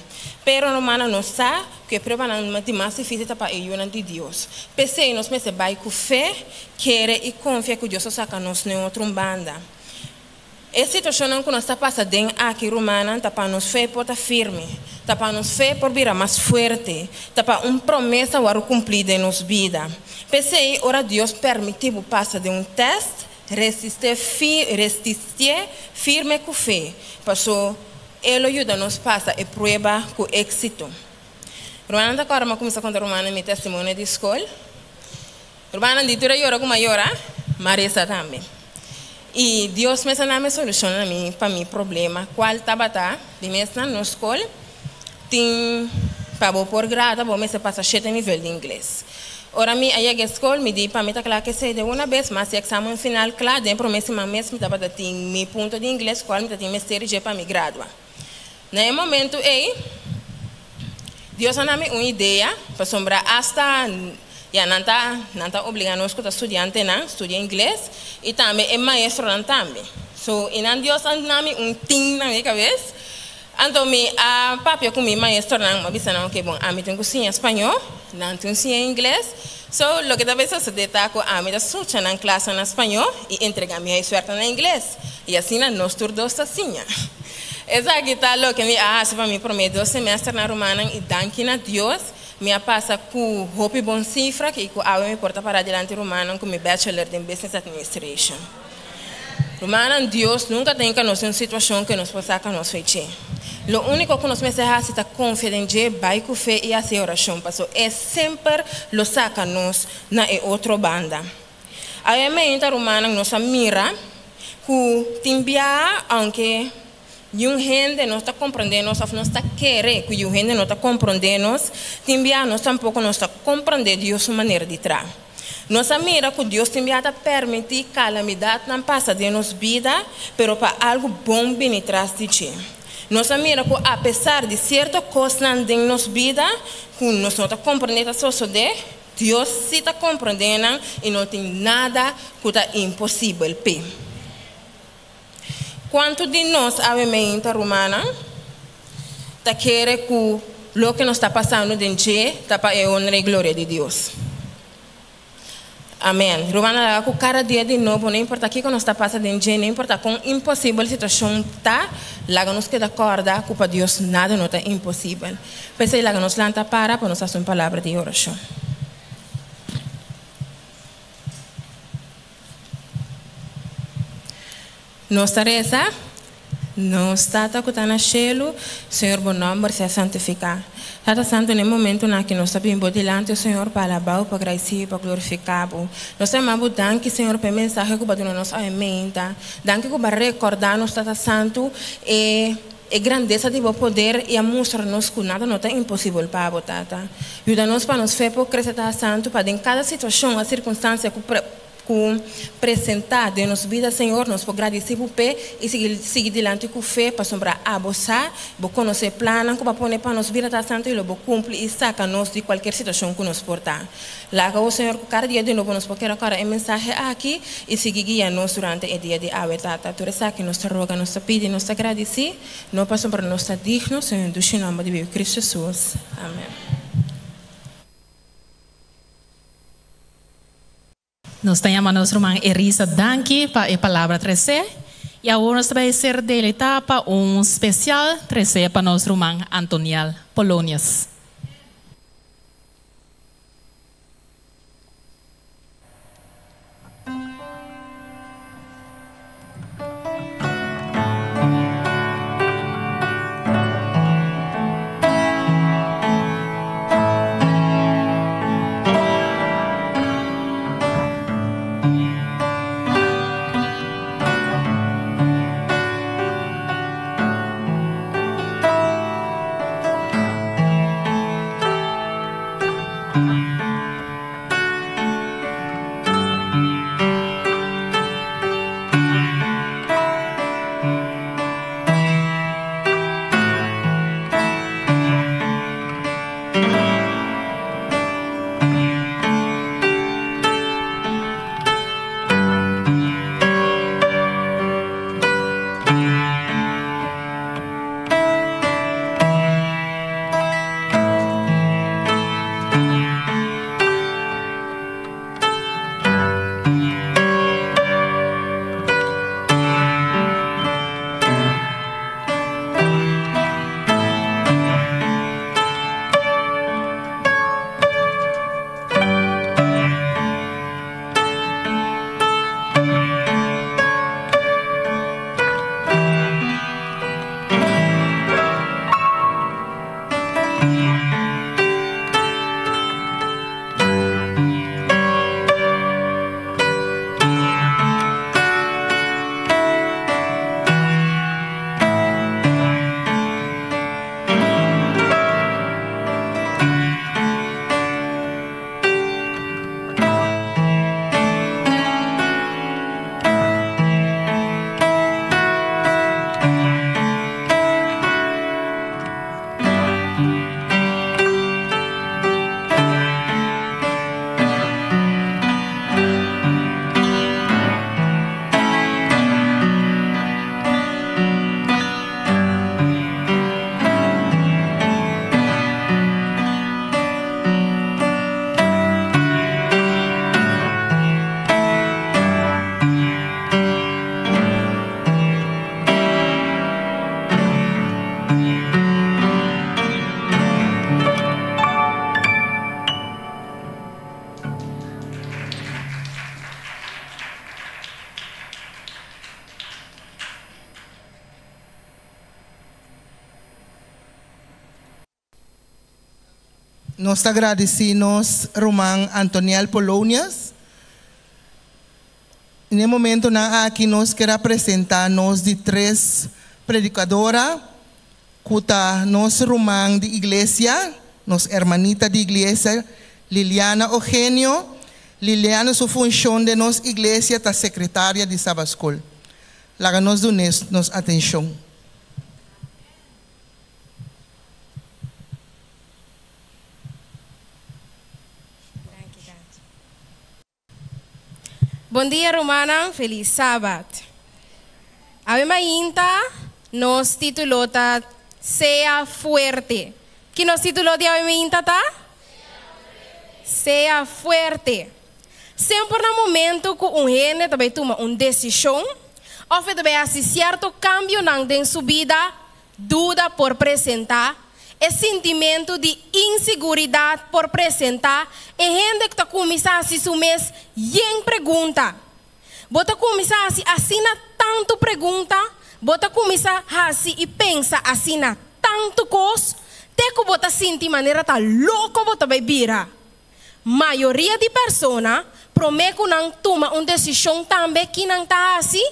Pero, rumannan, nos sa ku e pruebanan di mas difísil ta pa e yunan di Dios. P'esei nos mester bai ku fe, kere i konfia ku Dios ta saka nos n'e otro un banda. E situashonnan ku nos ta pasa den aki, rumannan, ta pa nos fe por ta firme, ta pa nos fe por bira mas fuerte, ta pa un promesa wòrdu kumplí den nos bida. P'esei, ora Dios permití bo pasa den un tèst, resist'é fi, resistié firme ku fe, pasó E lo yuda nos pasa e prueba ku éksito. Rumannan ta kòrda mi a kuminsá konta rumannan mi testimonio di skol. Rumannan di tur a yora ku mi a yora, mi a resa tambe. I Dios mes a dame solushon na mi pa mi problema, kual tabata di mes na nos skol tin pa bo por grada bo mester pasa shete nivel di ingles. Ora mi a yega e skol mi di pa mi ta kla ku esei de una bes mas e eksamen final kla den prome siman mes mi tabata tin mi punto di ingles kual mi ta tin mester dje pa mi gradua. Na e momentu ei, Dios a na mi un idea, pasobra asta ya nan ta nan ta obliga nos ku ta studiantenan studia ingles i tambe e maestronan tambe. So, i nan Dios a na mi un tin na mi kabes. Anto mi a papia ku mi maestronan, mi a bisa nan, oke bon, ami tin ku siña spañó, nan tin ku siña ingles. So, loke ta bay sosodé ta ku ami ta sucha nan klasnan na spañó i entrega mi huiswerknan na ingles. I asina nos tur dos ta siña. Esaki ta loke mi a hasi pa mi promé dos semesternan, rumannan, i danki na Dios mi a pasa ku hopi bon sifra i ku awe mi por ta pará dilanti rumannan ku mi bachelor den Business Administration. Rumannan, Dios nunka ta hinka nos den un situashon ku nos por saka nos fe dje. Lo úniko ku nos mester hasi ta konfia den dje, bai ku fe i hasi orashon, pasobra e semper lo saka nos na e otro banda. Awe meinta, rumannan, nos a mira ku tin biaha, aunke niun hende no ta komprondé nos òf nos ta kere ku niun hende no ta komprondé nos, tin biaha nos tampoko nos ta komprondé Dios su manera di traha. Nos a mira ku Dios tin biaha ta permití kalamidatnan pasa den nos bida, pero pa algu bon bini tras di dje. Nos a mira ku apesar di sierto kosnan den nos bida ku nos no ta komprondé ta sosodé, Dios sí ta komprondé nan i no tin nada ku ta imposibel p'e. Kuantu di nos awe meinta, rumannan, ta kere ku loke nos ta pasando den dje ta pa e honra i gloria di Dios. Amen. Rumannan laga ku kada dia di nobo, no importa kiko nos ta pasa den dje, no importa kon imposibel situashon ta, laga nos keda kòrda ku pa Dios nada no ta imposibel. P'esei laga nos lanta para pa nos hasi un palabra di orashon. Nos ta resa, Nos Tata ku ta na shelu, Señor bo nòmber sea santifiká. Tata Santu, na e momentunan aki nos ta bin bo dilanti, o Señor, pa alabá bo, pa gradisí bo, pa glorifiká bo. Nos ta yama bo danki, Señor, pa e mensahe ku bo a duna nos awe meinta. Danki ku bo a rekordá nos, Tata Santu, e e grandesa di bo poder i a mustra nos ku nada no ta imposibel pa bo, Tata. Yuda nos pa nos fe por krese, Tata Santu, pa den kada situashon o sirkunstansia ku Ku presentá den nos bida, Señor, nos por gradisí bo p'e i sigui sigui dilanti ku fe, pasobra abo sa, bo konosé plannan ku bo a pone pa nos bida ta santu i lo bo kumpli i saka nos di kualkier situashon ku nos por ta. Laga bo, Señor, ku kada dia di nobo nos por keda kòrda e mensahe aki i sigui guia nos durante e dia di awe, Tata. Tur esaki nos ta roga, nos ta pidi, nos ta gradisí, no pasobra nos ta digno, sino den dushi nòmber di Bibi Kristu Hesus. Amèn. Nos ta yama nos ruman Erisa danki pa e palabra tresé y awor nos ta bay ser deleita pa un special tresé pa nos ruman Antoniel Polonius. Nos ta gradisí nos ruman Antoniel Polonius. Na e momentonan aki nos kier a presentá nos di tres predikadora ku ta nos ruman di iglesia, nos hermanita di iglesia, Liliana Eugenio. Liliana su funshon den nos iglesia ta sekretaria di Sabaskol. Laga nos dun'é nos atenshon. Bon dia rumannan, felis sabat. Awe mainta nos titulo ta Sea Fuerte. Ki nos título di awe mainta ta? Sea fuerte. Semper na momento ku un hende ta bai tuma un desishon òf e ta bai hasi sierto kambionan den su bida, duda por presentá, e sintimentu di insiguridat por presentá, e hende ku ta kuminsá hasi su mes yen pregunta. Bo ta kuminsá hasi asina tantu pregunta, bo ta kuminsá hasi i pensa asina tantu kos, te ku bo ta sinti manera ta loko bo ta bai bira. Mayoria di persona, promé ku nan tuma un desishon tambe ki nan ta hasi?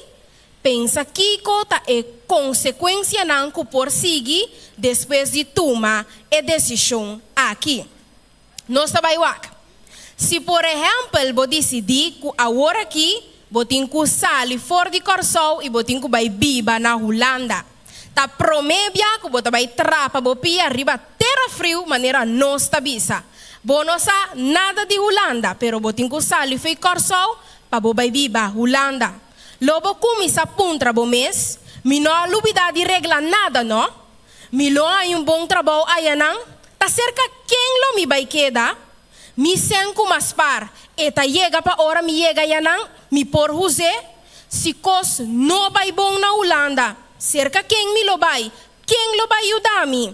Pensa kiko ta e konsekuensianan ku por sigui despues di tuma e desishon aki. Nos ta bai wak. Si por ehèmpel bo disidí ku awor aki bo tin ku sali for di Kòrsou i bo tin ku bai biba na Hulanda. Ta promé bia ku bo ta bai trapa bo pia riba tera friu manera nos ta bisa. Bo no sa nada di Hulanda pero bo tin ku sali fo'i Kòrsou pa bo bai biba Hulanda. Lo bo kuminsá puntra bo mes, Mi no a lubidá di regla nada, no? Mi lo haña un bon trabou ayanan? Ta serka ken lo mi bai keda? Mi sèn ku mas par, e ta yega pa ora mi yega ayanan, mi por huz'é? Si kos no bai bon na Hulanda, serka ken mi lo bai? Ken lo bai yuda mi?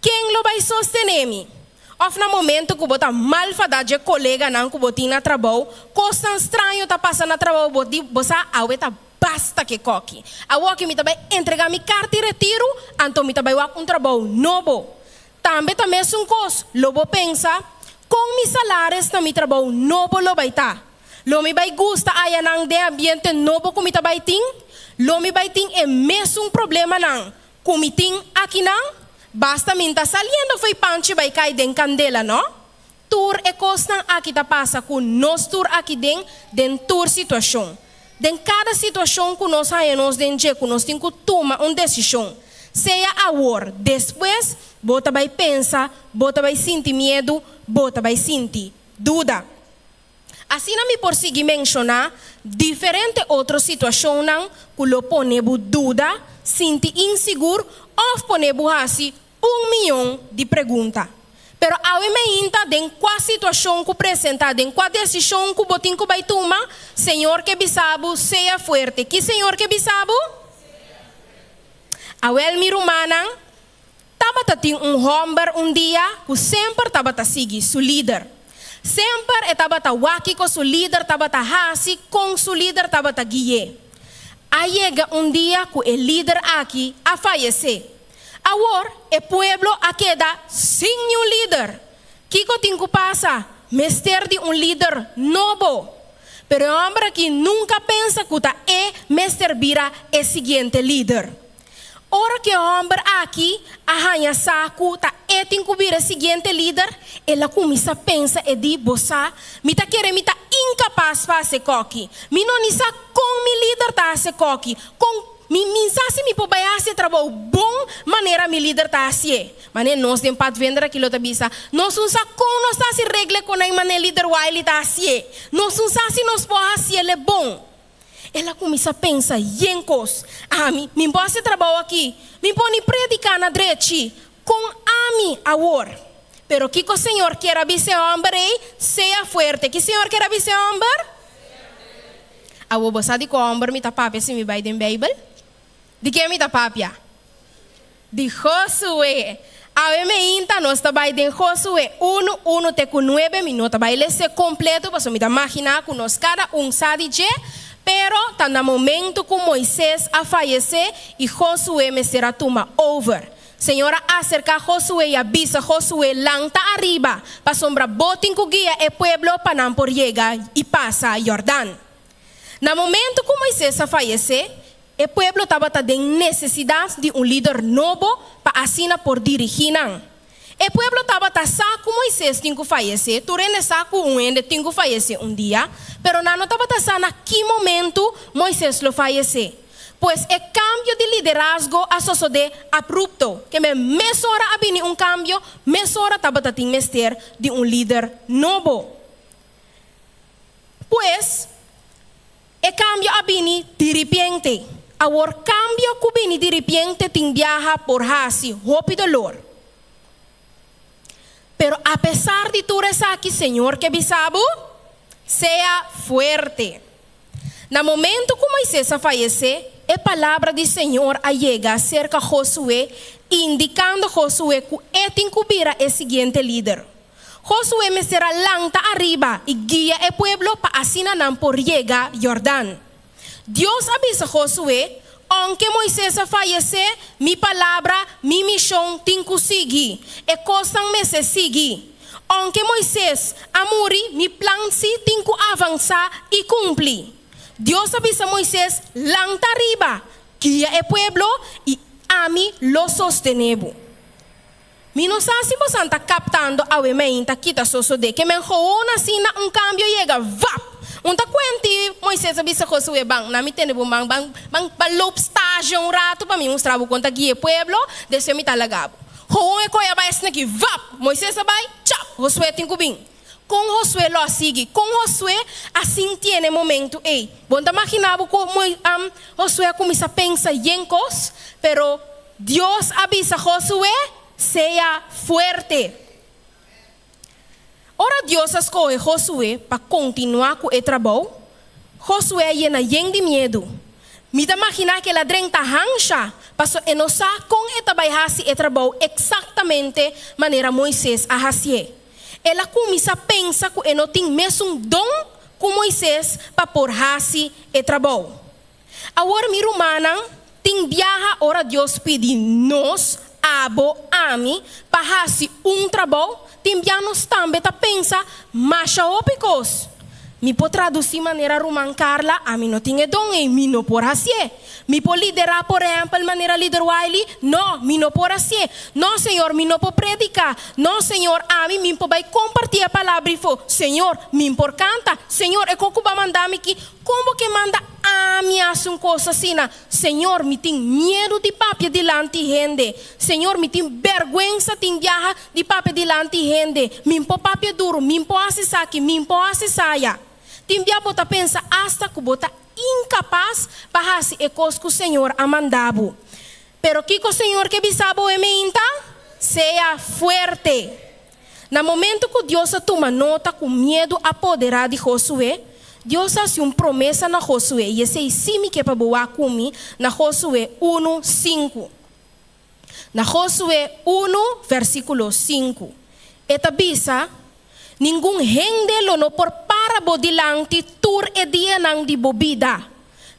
Ken lo bai sostené mi? Òf na momento ku bo ta mal fadá dje koleganan ku bo tin na trabou, kosnan straño ta pasa na trabou, bo di, bo sa, awe ta basta ke koki. Awoki mi ta bai entregá mi karta di retiru, anto mi ta bai wak un trabou nobo. Tambe ta mesun kos, lo bo pensa, Kon mi salaris na mi trabou nobo lo bai ta? Lo mi bai gusta ayanan den ambiente nobo ku mi ta bai tin? Lo mi bai tin e mesun problemanan ku mi tin akinan? Basta mi n'ta saliendo fo'i panchi bai kai den kandela, no? Tur e kosnan aki ta pasa ku nos tur aki den, den tur situashon. Den kada situashon ku nos haña nos den dje ku nos tin ku tuma un desishon, sea awor, despues, bo ta bai pensa, bo ta bai sinti miedu, bo ta bai sinti duda. Asina mi por sigui menshoná diferente otro situashonnan ku lo pone bo duda, sinti insigur òf pone bo hasi un miyon di pregunta. Pero awe meinta den kua situashon ku presentá, den kua desishon ku bo tin ku bai tuma, Señor ke bisa bo, sea fuerte. Ki Señor ke bisa bo? Awel mi rumannan, tabata tin un hòmber un dia ku semper tabata sigui su lider. Semper e tabata wak kiko su lider tabata hasi, kon su lider tabata gui'é. A yega un dia ku e lider aki a fayesé. Awor e pueblo a keda sin niun lider. Kiko tin ku pasa? Mester di un lider nobo. Pero e hòmber aki nunka pensa ku ta e mester bira e siguiente lider. Ora ku e hòmber aki a haña sa ku ta e tin ku bira e siguiente lider, el a kuminsá pensa, e di, Bo sa, mi ta kere mi ta inkapas pa hasi kòki. Mi no ni sa kon mi lider ta hasi kòki, kon Mi min sa si mi por bai hasi e trabou bon manera mi lider ta hasié. Manera nos den Padvinder aki lo ta bisa, nos un sa kon nos ta hasi regle kon nan manera lider Wiley ta hasié. Nos un sa si nos por hasiel e bon. El a kuminsá pensa yen kos. Ami, mi por hasi e trabou aki. Mi por ni prediká na drechi. Kon ami awor? Pero kiko Señor kier a bisa e hòmber ei? Sea fuerte. Ki Señor kier a bisa e hòmber? Awor bo sa di kua hòmber mi ta papia si mi bai den Beibel? Di ken mi ta papia? Di Josué! Awe meinta nos ta bai den Josué unu, unu te ku nuebe, mi no ta bai les'é kompleto pasobra mi ta maginá ku nos kada un sa di dje, pero ta na momentu ku Moisés a fayesé i Josué mester a tuma over. Señor a aserká Josué i a bisa Josué, Lanta ariba, pasobra bo tin ku guia e pueblo pa nan por yega i pasa Jordan. Na momentu ku Moisés a fayesé, e pueblo tabata den nesesidat di un lider nobo pa asina por dirigí nan. E pueblo tabata sa ku Moisés tin ku fayesé, tur hende sa ku un hende tin ku fayesé un dia, pero nan no tabata sa na ki momentu Moisés lo fayesé. Pues e kambio di liderazgo a sosodé abrupto, ke men mesora a bini un kambio, mesora tabata tin mester di un lider nobo. Pues, e kambio a bini diripiente. Awor kambio ku bini diripiente tin biaha por hasi hopi dolor. Pero apesar di tur esaki, Señor ke bisa bo, Sea fuerte. Na momento ku Moises a fayesé, e palabra di Señor a yega serka Josué, indikando Josué ku e tin ku bira e siguiente lider. Josué mester a lanta ariba i guia e pueblo pa asina nan por yega Jordan. Dios a bisa Josué, Ounke Moises a fayesé, mi palabra, mi mishon tin ku sigui. E kosnan mester sigui. Ounke Moises a muri, mi plan sí tin ku avansá i kumpli. Dios a bisa Moises, Lanta ariba, guia e pueblo, i ami lo sostené bo. Mi no sa si bosan ta kaptando awe meinta kita sosodé ke men gewoon asina un kambio yega vap! Un ta kuenti Moises a bisa Josué ban na mi tene bo man ban ban ban loop stage un ratu pa mi mustra bo kon ta guia e pueblo despues mi ta laga bo. Gewoon e koe a bai asina ki vap! Moises a bai chap! Josué tin ku bin. Kon Josué lo a sigui? Kon Josué a sintié na e momentu ei? Bo no ta maginá bo ku Josué a kuminsá pensa yen kos? Pero Dios a bisa Josué, Sea fuerte. Ora Dios a skohe Josué pa kontinuá ku e trabou, Josué a yena yen di miedu. Mi ta maginá ku el a drenta hansha, pasobra e no sa kon e ta bai hasi e trabou eksaktamente manera Moises a hasié. El a kuminsá pensa ku e no tin mesun don ku Moises pa por hasi e trabou. Awor mi rumannan, tin biaha ora Dios pidi nos, abo, ami, pa hasi un trabou, tin bia nos tambe ta pensa masha hopi kos. Mi por tradusí manera ruman Carla, ami no tin e don ei, mi no por hasié. Mi por liderá, por ehèmpel, manera Lider Wiley? No, mi no por hasié. No, Señor, mi no por prediká. No, Señor, ami mi por bai kompartí e palabra ifo. Señor, mi por kanta. Señor, e kon ku bo a manda mi ki? Kon bo ke manda ami hasi un kos asina? Señor, mi tin miedu di papia dilanti hende. Señor, mi tin bèrgwensa tin biaha di papia dilanti hende. Mi por papia duru, mi por hasi esaki, mi por hasi esaya. Tin bia bo ta pensa asta ku bo ta inkapas pa hasi e kos ku Señor a manda bo. Pero kiko Señor ke bisa bo e meinta? Sea fuerte! Na momento ku Dios a tuma nota ku miedu a poderá di Josué, Dios a hasi un promesa na Josué, i esei sí mi ke pa bo wak ku mi na Josué unu, sinku. Na Josué unu, versíkulo sinku, e ta bisa, Ningun hende lo no por para bo dilanti tur e dianan di bo bida.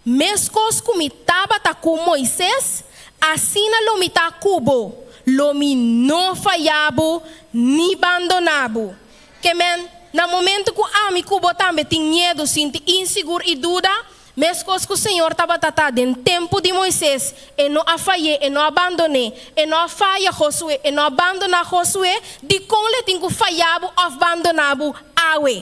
Meskos ku mi tabata ku Moises, asina lo mi ta ku bo, lo mi no faya bo ni bandoná bo. Ke men, na momentu ku ami ku bo tambe tin miedu, sinti insigur i duda, Meskos ku Señor tabata ta den tempu di Moises, E no a fay'é, E no a bandon'é. E no a faya Josué, E no a bandoná Josué. Dikon l'e tin ku faya bo òf bandoná bo awe?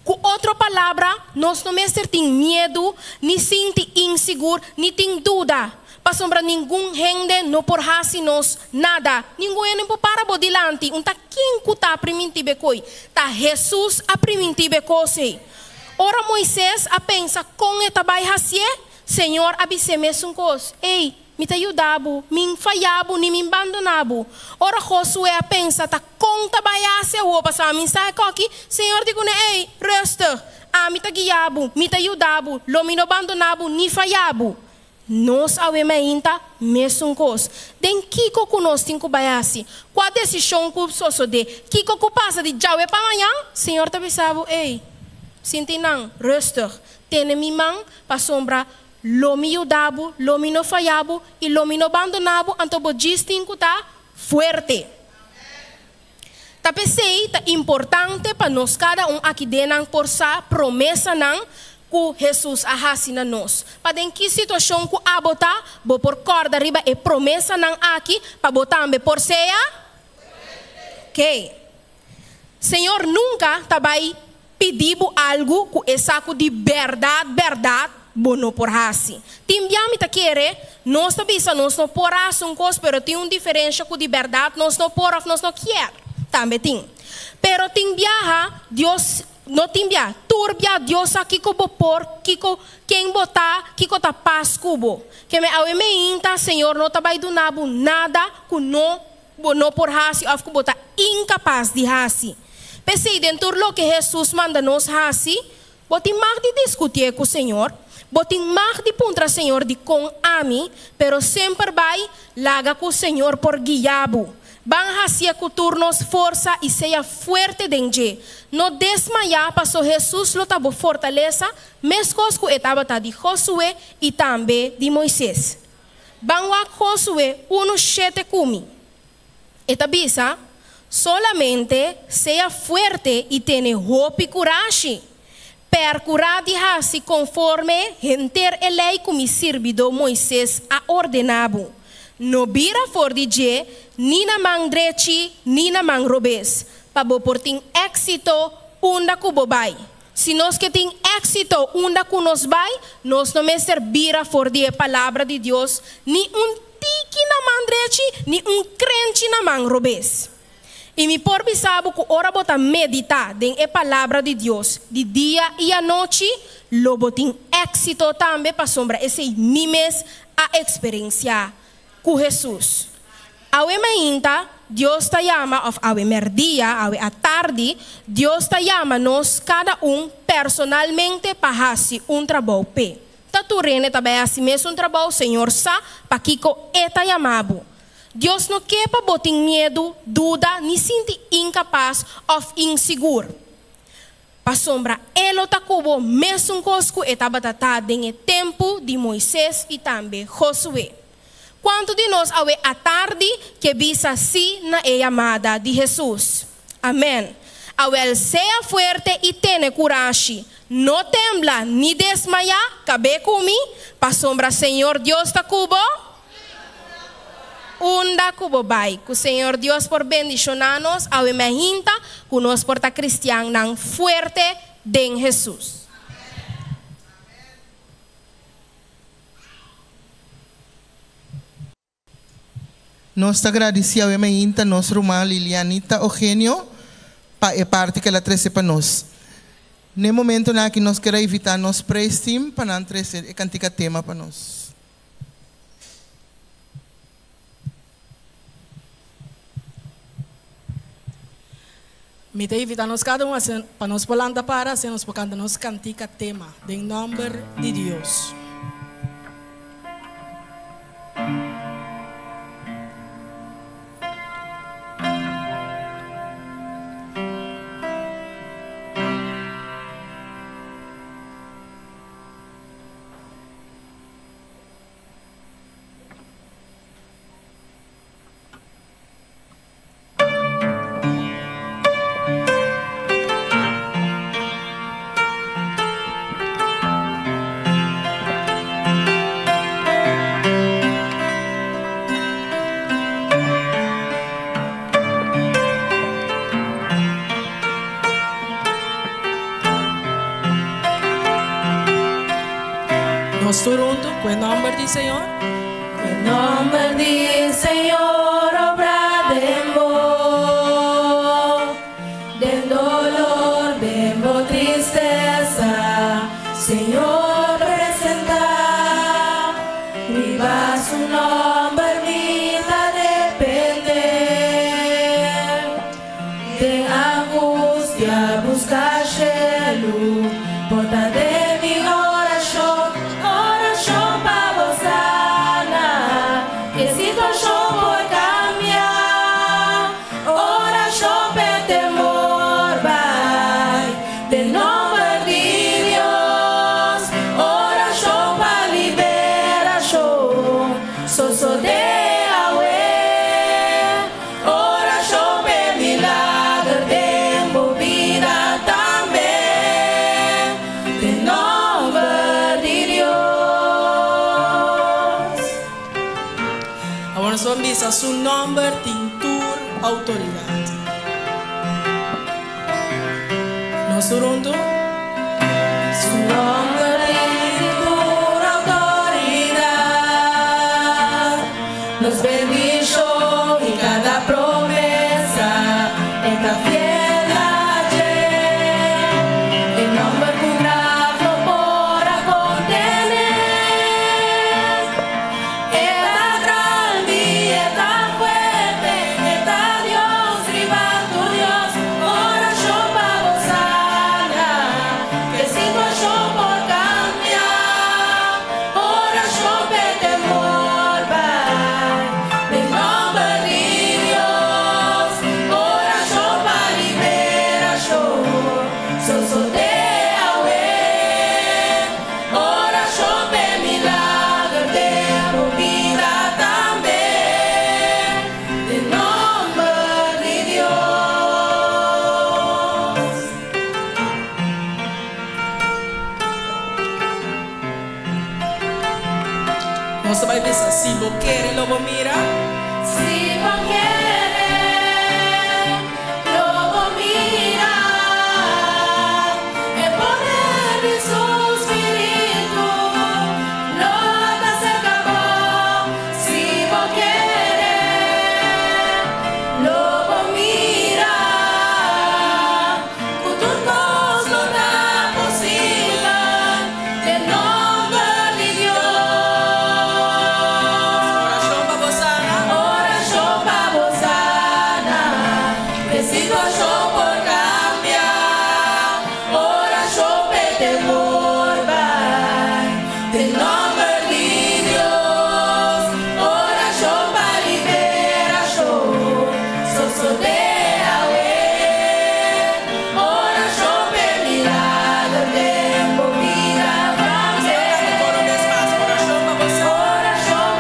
Ku otro palabra, nos no mester tin miedu, ni sinti insigur, ni tin duda, pasobra ningun hende no por hasi nos nada. Ningun hende por para bo dilanti. Un ta ken ku ta primintí bo e koi? Ta Hesus a primintí bo e kos ei. Ora Moises a pensa kon e ta bai hasié, Señor a bis'é mesun kos, Ey, mi ta yuda bo, mi faya bo ni mi bandoná bo. Ora Josué a pensa ta kon ta bai hasi awor pasobra mi sa e koki, Señor di kuné, Ey, rustig, ami ta guia bo, mi ta yuda bo, lo mi no bandoná bo ni faya bo. Nos awe mainta mesun kos. Den kiko ku nos tin ku bai hasi? Kua desishon ku sosodé? Kiko ku pasa di djawe pa mañan? Señor ta bisa bo, Ey, sinti nan, rustig, tene mi man, pasobra lo mi yuda bo, lo mi no faya bo, i lo mi no bandoná bo, anto bo djis tin ku ta fuerte. Ta p'esei ta importante pa nos kada un aki den nan por sa promesanan ku Hesus a hasi na nos. Pa den ki situashon ku abo ta, bo por kòrda riba e promesanan aki pa bo tambe por sea Oke. Señor nunka ta bai pidi bo algu ku e sa ku di bèrdat bèrdat bo no por hasi. Tin bia mi ta kere nos ta bisa nos no por hasi un kos pero tin un diferensha ku di bèrdat nos no por òf nos no kier. Tambe tin. Pero tin biaha Dios no tin bia tur bia Dios sa kiko bo por kiko ken bo ta kiko ta pas ku bo. Ke me awe meinta Señor no ta bai duna bo nada ku no. bo no por hasi òf ku bo ta inkapas di hasi. P'esei den tur loke Hesus manda nos hasi, bo tin mag di diskutié ku Señor, bo tin mag di puntra Señor dikon ami, pero semper bai laga ku Señor por guia bo. Ban hasié ku tur nos forsa i sea fuerte den dje. No desmayá paso Hesus lo ta bo fortalesa meskos ku e tabata di Josué i tambe di Moises. Ban wak Josué unu shete ku mi. E ta bisa, Solamente sea fuerte i tene hopi kurashi. Pèrkurá di hasi konforme henter e lei ku mi sirbidó Moises a ordená bo. No bira for di dje ni na man drechi ni na man robes, pa bo por tin éksito unda ku bo bai. Si nos ke tin éksito unda ku nos bai, nos no mester bira for di e Palabra di Dios ni un tiki na man drechi ni un krenchi na man robes. I mi por bisa bo ku ora bo ta meditá den e Palabra di Dios di dia i anochi, lo bo tin éksito tambe pasobra esei mi mes a eksperensiá ku Hesus. Awe mainta, Dios ta yama, òf awe mèrdia, awe atardi, Dios ta yama nos kada un personalmente pa hasi un trabou p'e. Ta tur hende ta bai hasi mesun trabou, Señor sa pakiko E ta yama bo. Dios no ke pa bo tin miedu, duda, ni sinti inkapas òf insigur. Pasobra E lo ta ku bo mesun kos ku E tabata ta den e tempu di Moises i tambe Josué. Kuantu di nos awe atardi ke bisa sí na e yamada di Hesus? Amèn. Awèl sea fuerte i tene kurashi. No tembla ni desmayá, kab'é ku mi, pasobra Señor Dios ta ku bo unda ku bo bai. Ku Señor Dios por bendishoná nos awe mèhinta ku nos por ta kristiannan fuerte den Hesus. Nos ta gradisí awe mainta nos ruman Lilianita Ogenio pa e parti ku el a trese pa nos. Na e momentunan aki nos ker a invitá nos praise team pa nan trese e kantika tema pa nos. Mi ta invitá nos kada un asina pa nos por lanta para asina nos por kanta nos kantika tema den nòmber di Dios. Nos tur huntu ku e nòmber di Señor. Ku e nòmber di Señor obra den bo, den dolor, den bo tristesa, Señor presentá. Riba su nòmber mi ta dependé. Den angustia buska shelu, bo ta den mi orashon, orashon pa bo sana, ke situashon por kambia, orashon p'e temor bai, den nomber di Dios, orashon pa liberashon sosodé awe. Orashon p'e milager den bo bida tambe, den nomber di Dios. Awor nos por bisa su nomber tin tur outoridat. Nos tur huntu. Su nomber tin tur outoridat. Nos bendishon i kada promesa e ta fiel a dje. E nomber ku graf no por a kontené. E ta grandi, e ta fuerte, e Nos ta bai bisa, Si bo kere, lo bo mira. Si bo kere, lo bo mira. E poder di su spiritu lo ta serka bo. Si bo kere, lo bo mira. Ku tur kos lo ta posibel den nòmber di Dios. Orashon pa bo sana. Orashon pa bo sana. E situashon por kambia. Orashon p'e temor bai. Den nòmber di Dios. Orashon pa liberashon sosodé awe. Orashon p'e milager den bo bida tambe. Orashon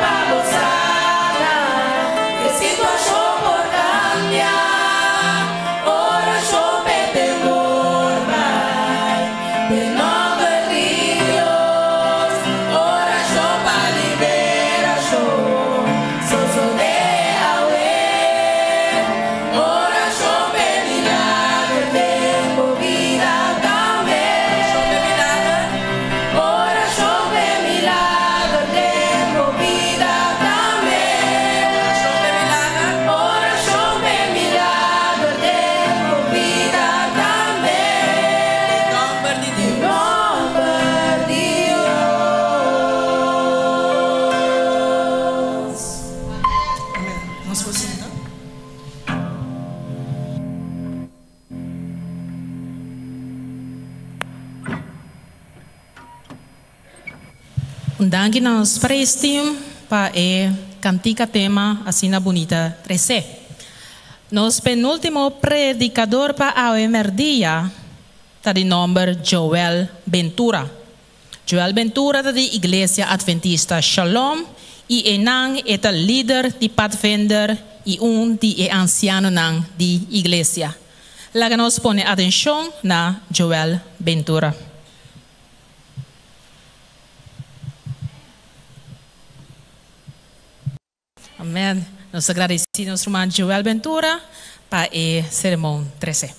pa bo sana. E situashon por kambia. Orashon p'e temor bai. Den nòmber di Dios. Orashon pa liberashon sosodé awe. Orashon p'e milager den bo bida tambe. Orashon p'e milager den bo bida tambe. Orashon p'e milager den bo bida tambe. Nòmber di Dios. Nòmber di Dios. Amèn. Nos por sinta. Un danki na nos praise team pa e kantika tema asina bunita trese. Nos penultimo predikador pa awe mèrdia ta di nòmber Joel Bentura. Joel Bentura ta di Iglesia Adventista Shalom i einan e ta lider di Padvinder i un di e ansianonan di iglesia. Laga nos pone atenshon na Joel Bentura. Amen. Nos ta gradisí nos ruman Joel Bentura pa e sermon trese.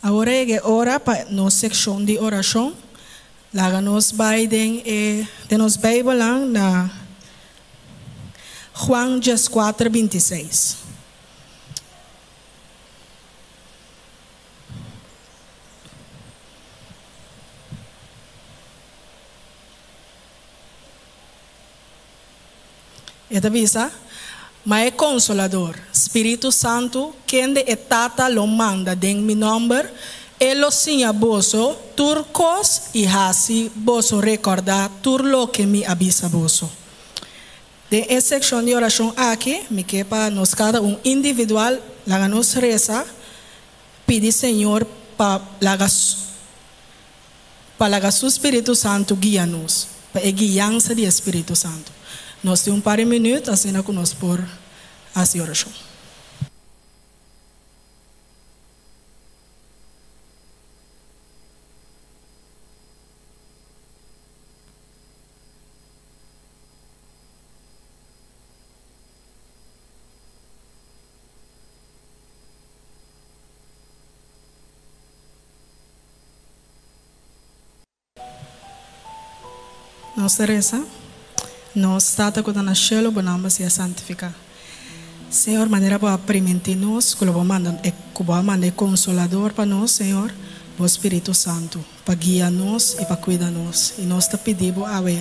Awor a yega e ora pa nos sekshon di orashon. Laga nos bai den e den nos Beibelnan na Juan dieskuater bintiseis. E ta bisa, Ma e Konsolador, Spiritu Santu, kende e Tata lo manda den mi nòmber, e lo siña boso tur kos i hasi boso rekòrdá tur loke mi a bisa boso. Den e sekshon di orashon aki, mi ke pa nos kada un individual laga nos resa pidi Señor pa laga Pa laga su Spiritu Santu guia nos, pa e guiansa di e Spiritu Santu. Nos tin un par di minüt asina ku nos por hasi orashon. Nos ta resa, Nos Tata ku ta na shelu, bo nòmber sea santifiká. Señor, manera bo a primintí nos ku lo bo manda e ku bo a manda e Konsolador pa nos, Señor, bo Spiritu Santu, pa guia nos i pa kuida nos. I nos ta pidi bo awe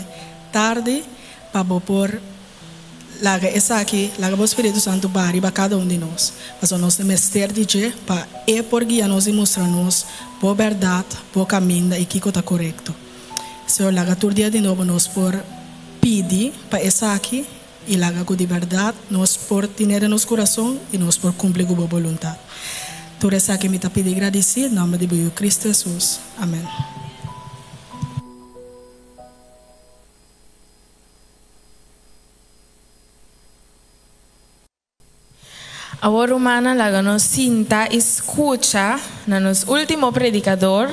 tardi pa bo por Laga esaki, laga bo Spiritu Santu baha riba kada un di nos, pasobra nos ta mester di dje pa E por guia nos i mustra nos Bo bèrdat, Bo kaminda i kiko ta korekto. Señor, laga tur dia di nobo nos por pidi pa esaki i laga ku di bèrdat nos por tine den nos kurason i nos por kumpli ku Bo boluntat. Tur esaki mi ta pidi i gradisí, nòmber di Bo Yu Kristu Hesus. Amèn. Awor rumannan laga nos sinta i skucha na nos último predikador.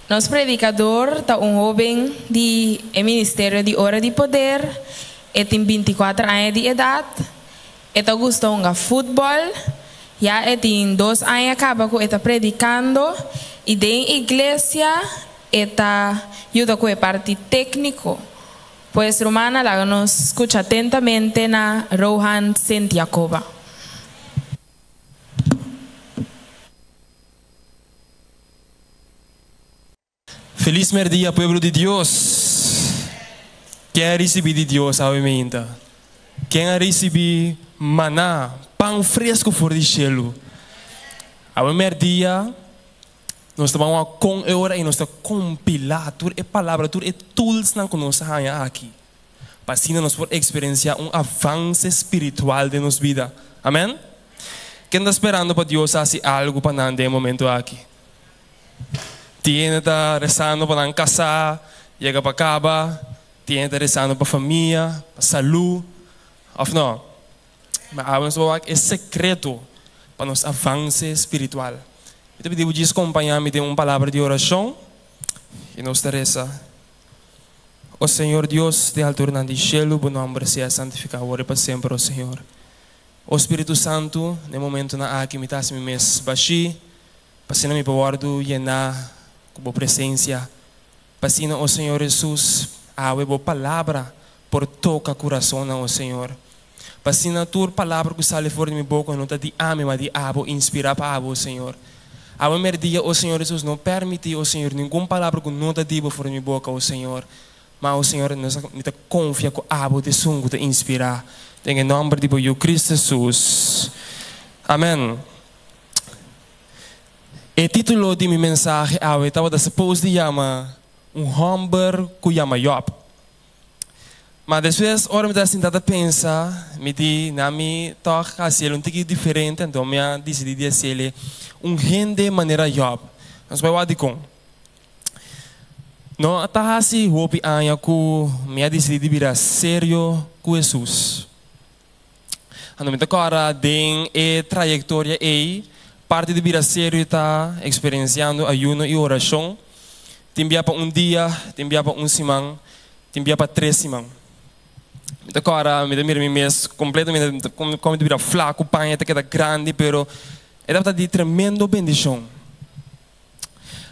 Nos predikador ta un hóben di e Ministerio di Ora di Poder. E tin bintikuater aña di edat. E ta gusta hunga futbòl. Ya e tin dos aña kaba ku e ta predikando i den iglesia e ta yuda ku e parti tékniko. Pues rumannan laga nos skucha atentamente na Rohan Sint Jacoba. Felis merdia pueblo di Dios! Ken a ricibi di Dios awe meinta? Ken a ricibi maná, pan fresco for di cielo? Awe merdia Nos ta ban wak kon e ora ei nos ta kompilá tur e palabra, tur e toolsnan ku nos a haña aki, pa asina nos por eksperensiá un avanse spiritual den nos bida. Amèn? Ken ta sperando pa Dios hasi algu pa nan den e momentu aki? Tin hende ta resando pa nan kasá, yega pa kaba, tin hende ta resando pa famia, pa salú, òf no? Ma awe nos ta wak e sekreto pa nos avanse spiritual. Mi ta pidi bo djis kompañá mi den un palabra di orashon i nos ta resa, O Señor Dios den alturanan di shelu, bo nòmber sea santifiká awor i pa semper, o Señor. O Spiritu Santu, den e momentunan aki mi ta hasi mi mes bashí, pa asina mi por wòrdu yená ku bo presensia. Pa asina, o Señor Hesus, awe bo palabra por toka kurasonnan, o Señor. Pa asina tur palabra ku sali for di mi boka no ta di ami, ma di Abo, inspirá pa Abo, o Señor. Awe merdia, o Señor Hesus, no permití, o Señor, ningun palabra ku no ta di Bo for di mi boka, o Señor. Ma, o Señor, nos a, mi ta konfia ku Abo ta esun ku ta inspirá. Den e nòmber di Bo Yu Kristu Hesus. Amèn. E título di mi mensahe awe tabata suppose di yama Un hòmber ku yama Yòb. Ma despues ora mi ta sinta ta pensa, mi di, na mi tòg hasi el un tiki diferente, anto mi a disidí di hasi el un hende manera Yòb. Nos bai wak dikon. No ta hasi hopi aña ku mi a disidí di bira serio ku Hesus. Anto mi ta kòrda den e trayektoria ei, parti di bira serio ta eksperensiando ayuno i orashon. Tin bia pa un dia, tin bia pa un siman, tin bia pa tres siman. Mi ta kòrda, mi ta mira mi mes kompletamente komo mi ta bira flaku, paña ta keda grandi, pero e tabata di tremendo bendishon.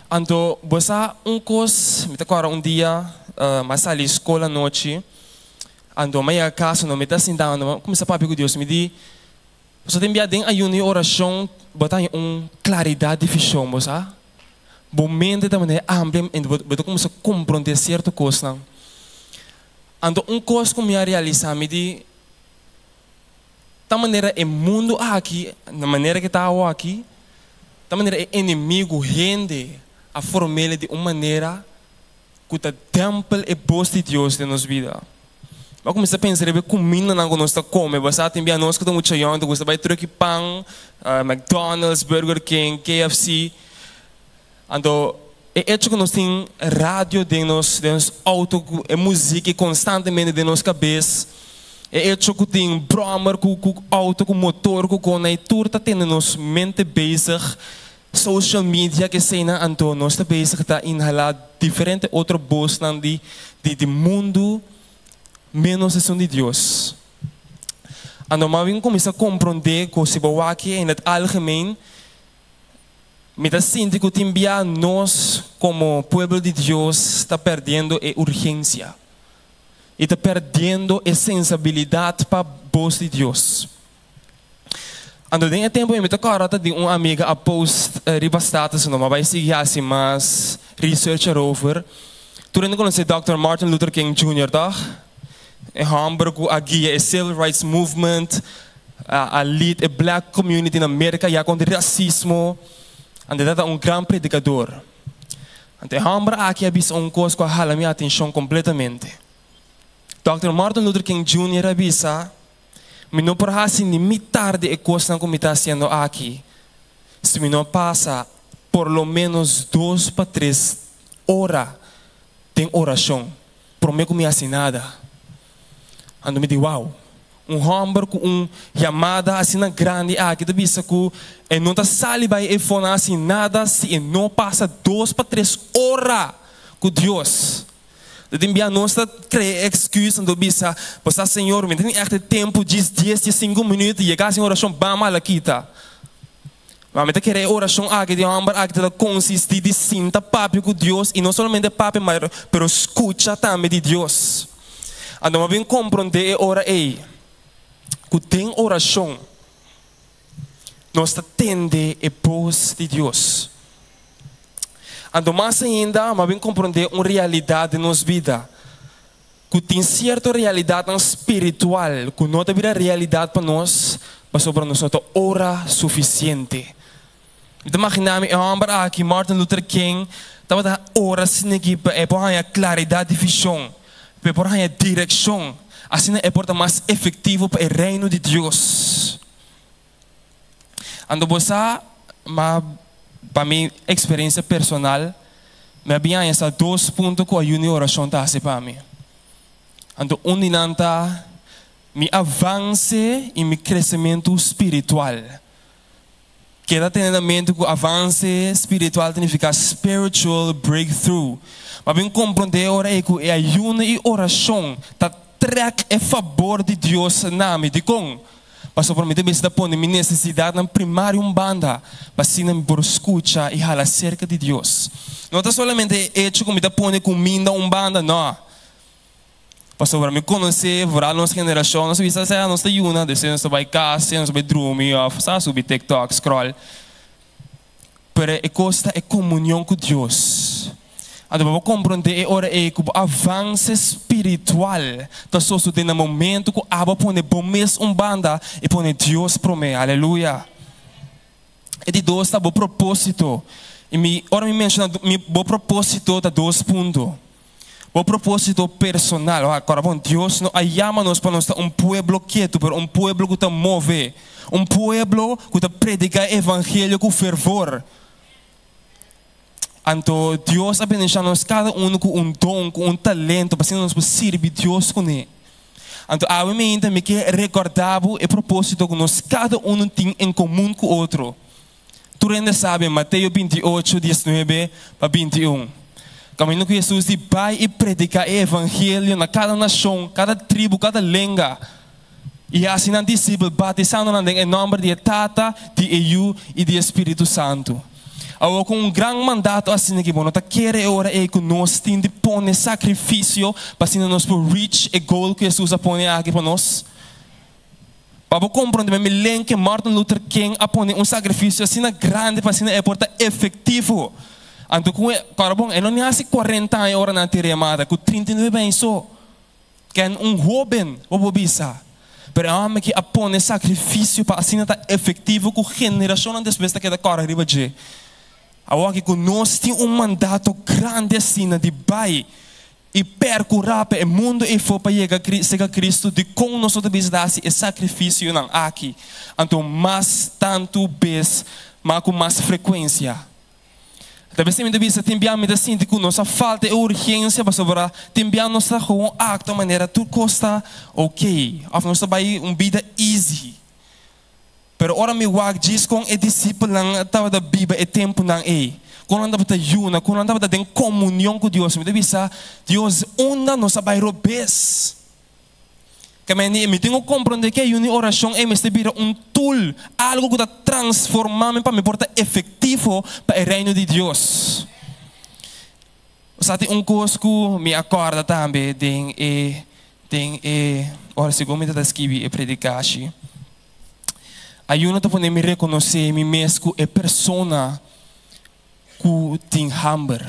Anto bo sa un kos, mi ta kòrda un dia mi a sali skol anochi, anto mi a yega kas, anto mi ta sinta, anto mi a kuminsá papia ku Dios, mi di, Pasobra tin bia den ayuno i orashon bo ta haña un klaridat di vishon, bo sa? Bo mente ta manera amplia i bo ta kuminsá komprondé sierto kosnan. Anto un kos ku mi a realisá, mi di, Ta manera e mundu aki, na manera ke ta awo aki, ta manera e enemigu, hende, a form'el di un manera ku ta dèmpel e bos di Dios den nos bida. Bo a kuminsá pensa riba e kumindanan ku nos ta kome. Bo sa tin bia nos ku ta mucha yòn ta gusta bai truki pan, McDonald's, Burger King, KFC. Anto e echo ku nos tin radio den nos den nos outo ku e muzik konstantemente den nos kabes, e echo ku tin bròmer ku ku outo ku motor ku kona i tur ta tene nos mente bezig, social media keseinan, anto nos ta bezig ta inhalá diferente otro bosnan di di di mundu ménos esun di Dios. Anto mi a bin kuminsá komprondé ku si bo wak in het algemeen, Mi ta sinti ku tin bia nos komo pueblo di Dios ta perdiendo e urgensia i ta perdiendo e sensabilidat pa bos di Dios. Anto den e tempu ei mi ta kòrda ta di un amiga a post riba status no, mi a bai sigui hasi mas research erover. Tur hende konosé Dòkter Martin Luther King Junior tòg? E hòmber ku a guia e Civil Rights Movement, a lead e black community na Merka ya kontra rasismo. Anto e ta un gran predikador. Anto e hòmber aki a bisa un kos ku a hala mi atenshon kompletamente. Dòkter Martin Luther King Junior a bisa, Mi no por hasi ni mitar di e kosnan ku mi ta hasiendo aki si mi no pasa por lo ménos dos pa tres ora den orashon. Promé ku mi hasi nada. Anto mi di, Wow! Un hòmber ku un yamada asina grandi aki ta bisa ku e no ta sali bai efo nan hasi nada si e no pasa dos pa tres ora ku Dios. Ta tin bia nos ta krea e excuse anto bisa, Bo sa Señor, mi ta tin ègt e tempu djis dies, diesinku minüt, yega hasi un orashon bam a la kita. Ma mi ta kere e orashon aki di e hòmber aki ta konsistí di sinta papia ku Dios i no solamente papia pero skucha tambe di Dios. Anto mi a bin komprondé e ora ei ku den orashon nos ta tende e bos di Dios. Anto mas ainda mi a bin komprondé un realidat den nos bida, ku tin sierto realidatnan spiritual ku no ta bira realidat pa nos pasobra nos no ta ora sufisiente. Mi ta maginá mi e hòmber aki, Martin Luther King, tabata ora asina aki pa e por haña klaridat di vishon, pa e por haña direkshon, asina e por ta mas efektivo pa e Reino di Dios. Anto bo sa, ma pa mi eksperensia personal, mi a bin haña sa dos punto ku ayuno i orashon ta hasi pa mi. Anto un di nan ta mi avanse i mi kresementu spiritual. Keda tene na mente ku avanse spiritual ta nifiká spiritual breakthrough. Ma bin komprondé ora ei ku e ayuno i orashon ta trèk e fabor di Dios na mi. Dikon? Pasobra mi ta mester ta pone mi nesesidatnan primario un banda pa asina mi por skucha i hala serka di Dios. No ta solamente e echo ku mi ta pone kuminda un banda, nò. Pasobra mi konosé vooral nos generashon, nos a bisa sea nos ta yuna, despues nos ta bai kas, sea nos ta bai drumi òf sa subi TikTok, scroll. Pero e kos ta e komunion ku Dios. Anto bo por komprondé e ora ei ku bo avanse spiritual ta sosodé na momentu ku abo a pone bo mes un banda i pone Dios promé. Aleluya! E di dos ta bo propósito. I mi ora mi menshoná mi bo propósito ta dos punto. Bo propósito personal. Wak, kòrda bon, Dios no a yama nos pa nos ta un pueblo ketu, pero un pueblo ku ta move, un pueblo ku ta prediká e evangelio ku fervor. Anto Dios a bendishoná nos kada unu ku un don, ku un talento, pa asina nos por sirbi Dios kuné. Anto awe mainta mi ke rekòrdá bo e propósito ku nos kada unu tin en komun ku otro. Tur hende sabi Mateo 28, 19 pa 21. Kaminda ku Hesus di bai i prediká e evangelio na kada nashon, kada tribu, kada lenga, i hasi nan disipel, batisando nan den e nòmber di e Tata, di e Yu i di e Spiritu Santu. Awor ku un gran mandato asina ki bo no ta kere e ora ei ku nos tin di pone sakrifisio pa asina nos por reach e goal ku Hesus a pone aki pa nos? Pa bo komprondé mi len ke Martin Luther King a pone un sakrifisio asina grandi pa asina e por ta efektivo. Anto ku e, kòrda bon, e no ni hasi kuarenta aña ora nan a tira e mata, ku 39 aña so. Ken un hóben, bo por bisa. Pero e hòmber aki a pone sakrifisio pa asina ta efektivo ku generashonnan despues ta keda kòrda riba dje. Awor aki ku nos tin un mandato grandi asina di bai i perkurá pa e mundu eifó pa yega serka Kristu, dikon nos no ta bisa ta hasi e sakrifisionan aki anto mas tantu bes, ma ku mas frekuensia? Ta bes mi ta bisa tin bia mi ta sinti ku nos a falta e urgensia pasobra tin bia nos ta gewoon aktua manera tur kos ta oke òf nos ta bai un bida easy. Pero ora mi wak djis kon e disipelnan tabata biba e tempunan ei, kon nan tabata yuna, kon nan tabata den komunion ku Dios, mi ta bisa, Dios, unda nos a bai robes? Kemey mi tin ku komprondé ke ayuno i orashon ei mester bira un tool, algu ku ta transformá mi pa mi por ta efektivo pa e Reino di Dios. Sa tin un kos ku mi a kòrda tambe den e den e ora segun mi ta skibi e predikashi. Ayuno ta pone mi rekonosé mi mes ku e persona ku tin hamber.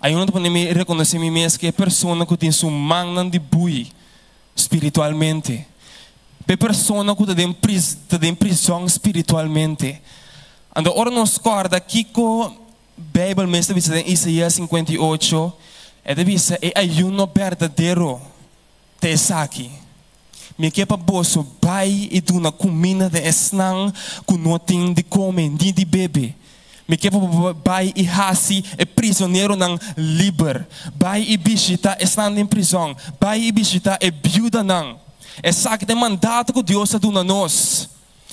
Ayuno ta pone mi rekonosé mi mes ku e persona ku tin su mannan di bui spiritualmente. Pa e persona ku ta den ta den prizòn spiritualmente. Anto ora nos kòrda kiko Beibel mes ta bisa den Isaías 58, e ta bisa e ayuno berdadero ta esaki, Mi ke pa boso bai i duna kuminda den esnan ku no tin di kome ni di bebe. Mi ke pa bo bai i hasi e prizoneronan liber. Bai i bishita esnan den prizòn. Bai i bishita e biudanan. Esaki ta e mandato ku Dios a duna nos.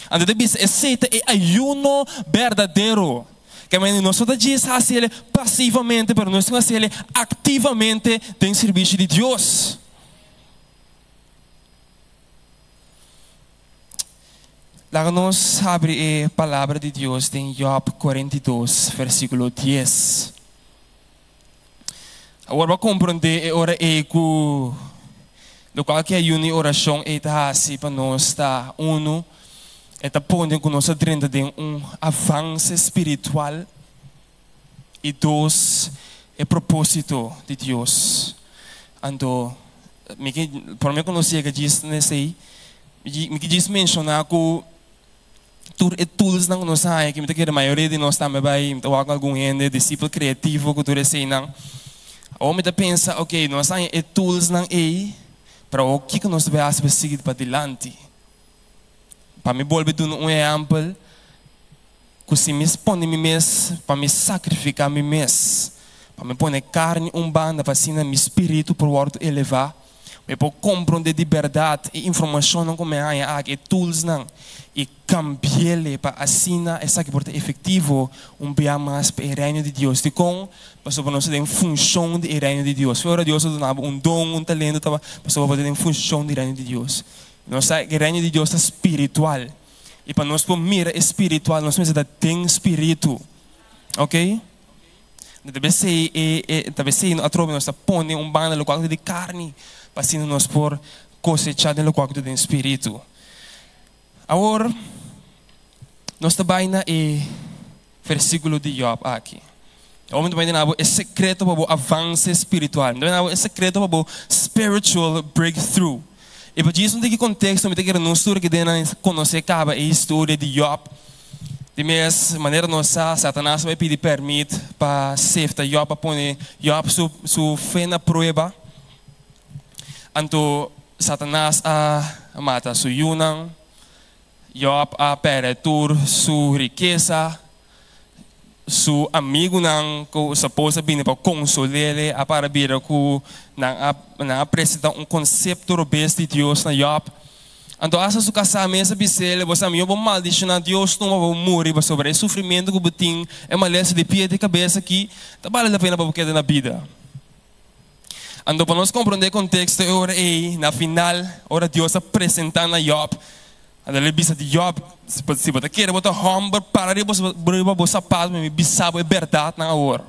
Anto ta bisa esei ta e ayuno berdadero. Ke manera nos no ta djis hasi el pasivamente, pero nos tin hasi el aktivamente den sirbishi di Dios. Laga nos habri e Palabra di Dios den Job 42, versíkulo 10. Awor bo a komprondé e ora ei ku lokual ku e ayuno i orashon ei ta hasi pa nos ta, unu, e ta pone ku nos a drenta den un avanse spiritual, i dos, e propósito di Dios. Anto, mi ke, promé ku nos yega djis na esei, mi ke djis menshoná ku tur e toolsnan ku nos a haña, ku mi ta kere mayoria di nos tambe bai, mi ta wak ku algun hende, disipel kreativo ku tur eseinan. Awor mi ta pensa, ok, nos a haña e toolsnan ei, pero awor kiko nos ta bai hasi pa sigui padilanti? Pa mi bolbe duna un ehèmpel, ku si mi pone mi mes pa mi sakrifiká mi mes, pa mi pone karni un banda pa asina mi spiritu por wòrdu elevá, mi por komprondé di bèrdat e informashonnan ku mi a haña aki, e toolsnan, i kambi'el pa asina esaki por ta efektivo un bia mas pa e Reino di Dios. Dikon? Pasobra nos ta den funshon di e Reino di Dios. Ora Dios a duna bo un don, un talento, ta pasobra bo ta den funshon di e Reino di Dios. Nos sa ku e Reino di Dios ta spiritual. I pa nos por mira e spiritual, nos mester ta den spiritu. Ok? Ta besei e, e, ta besei atrobe nos ta pone un banda lokual ku ta di karni, pa asina nos por kosechá den lokual ku ta den spiritu. Awor, nos ta bai na e versíkulo di Jòb aki. Awor mi ta bai duna bo e sekreto pa bo avanse spiritual. Mi ta bai duna bo e sekreto pa bo spiritual breakthrough. I pa djis un tiki konteksto, mi ta kere nos tur aki den nan konosé kaba e historia di Jòb. Di mes manera nos sa, Satanas a bai pidi pèrmit pa sefta Jòb, pa pone Jòb su su fe na prueba. Anto Satanas a mata su yunan. Jòb a pèrdè tur su rikesa. Su amigunan ku suppose a bini pa konsol'é a para bira ku nan a nan a presentá un konsepto robes di Dios na Jòb. Anto asta su kasá mes a bis'é, Bo sa mihó bo maldishoná Dios tuma pa bo muri, pasobra e sufrimentu ku bo tin, e malesa di pie te kabes aki, ta bale la pena pa bo keda na bida. Anto pa nos komprondé e konteksto e ora ei, na final, ora Dios a presentá na Jòb, Anto el a bisa di Jòb, Si bo ta kere bo ta hòmber, para riba riba bo sapato pa mi bisa bo e bèrdatnan awor.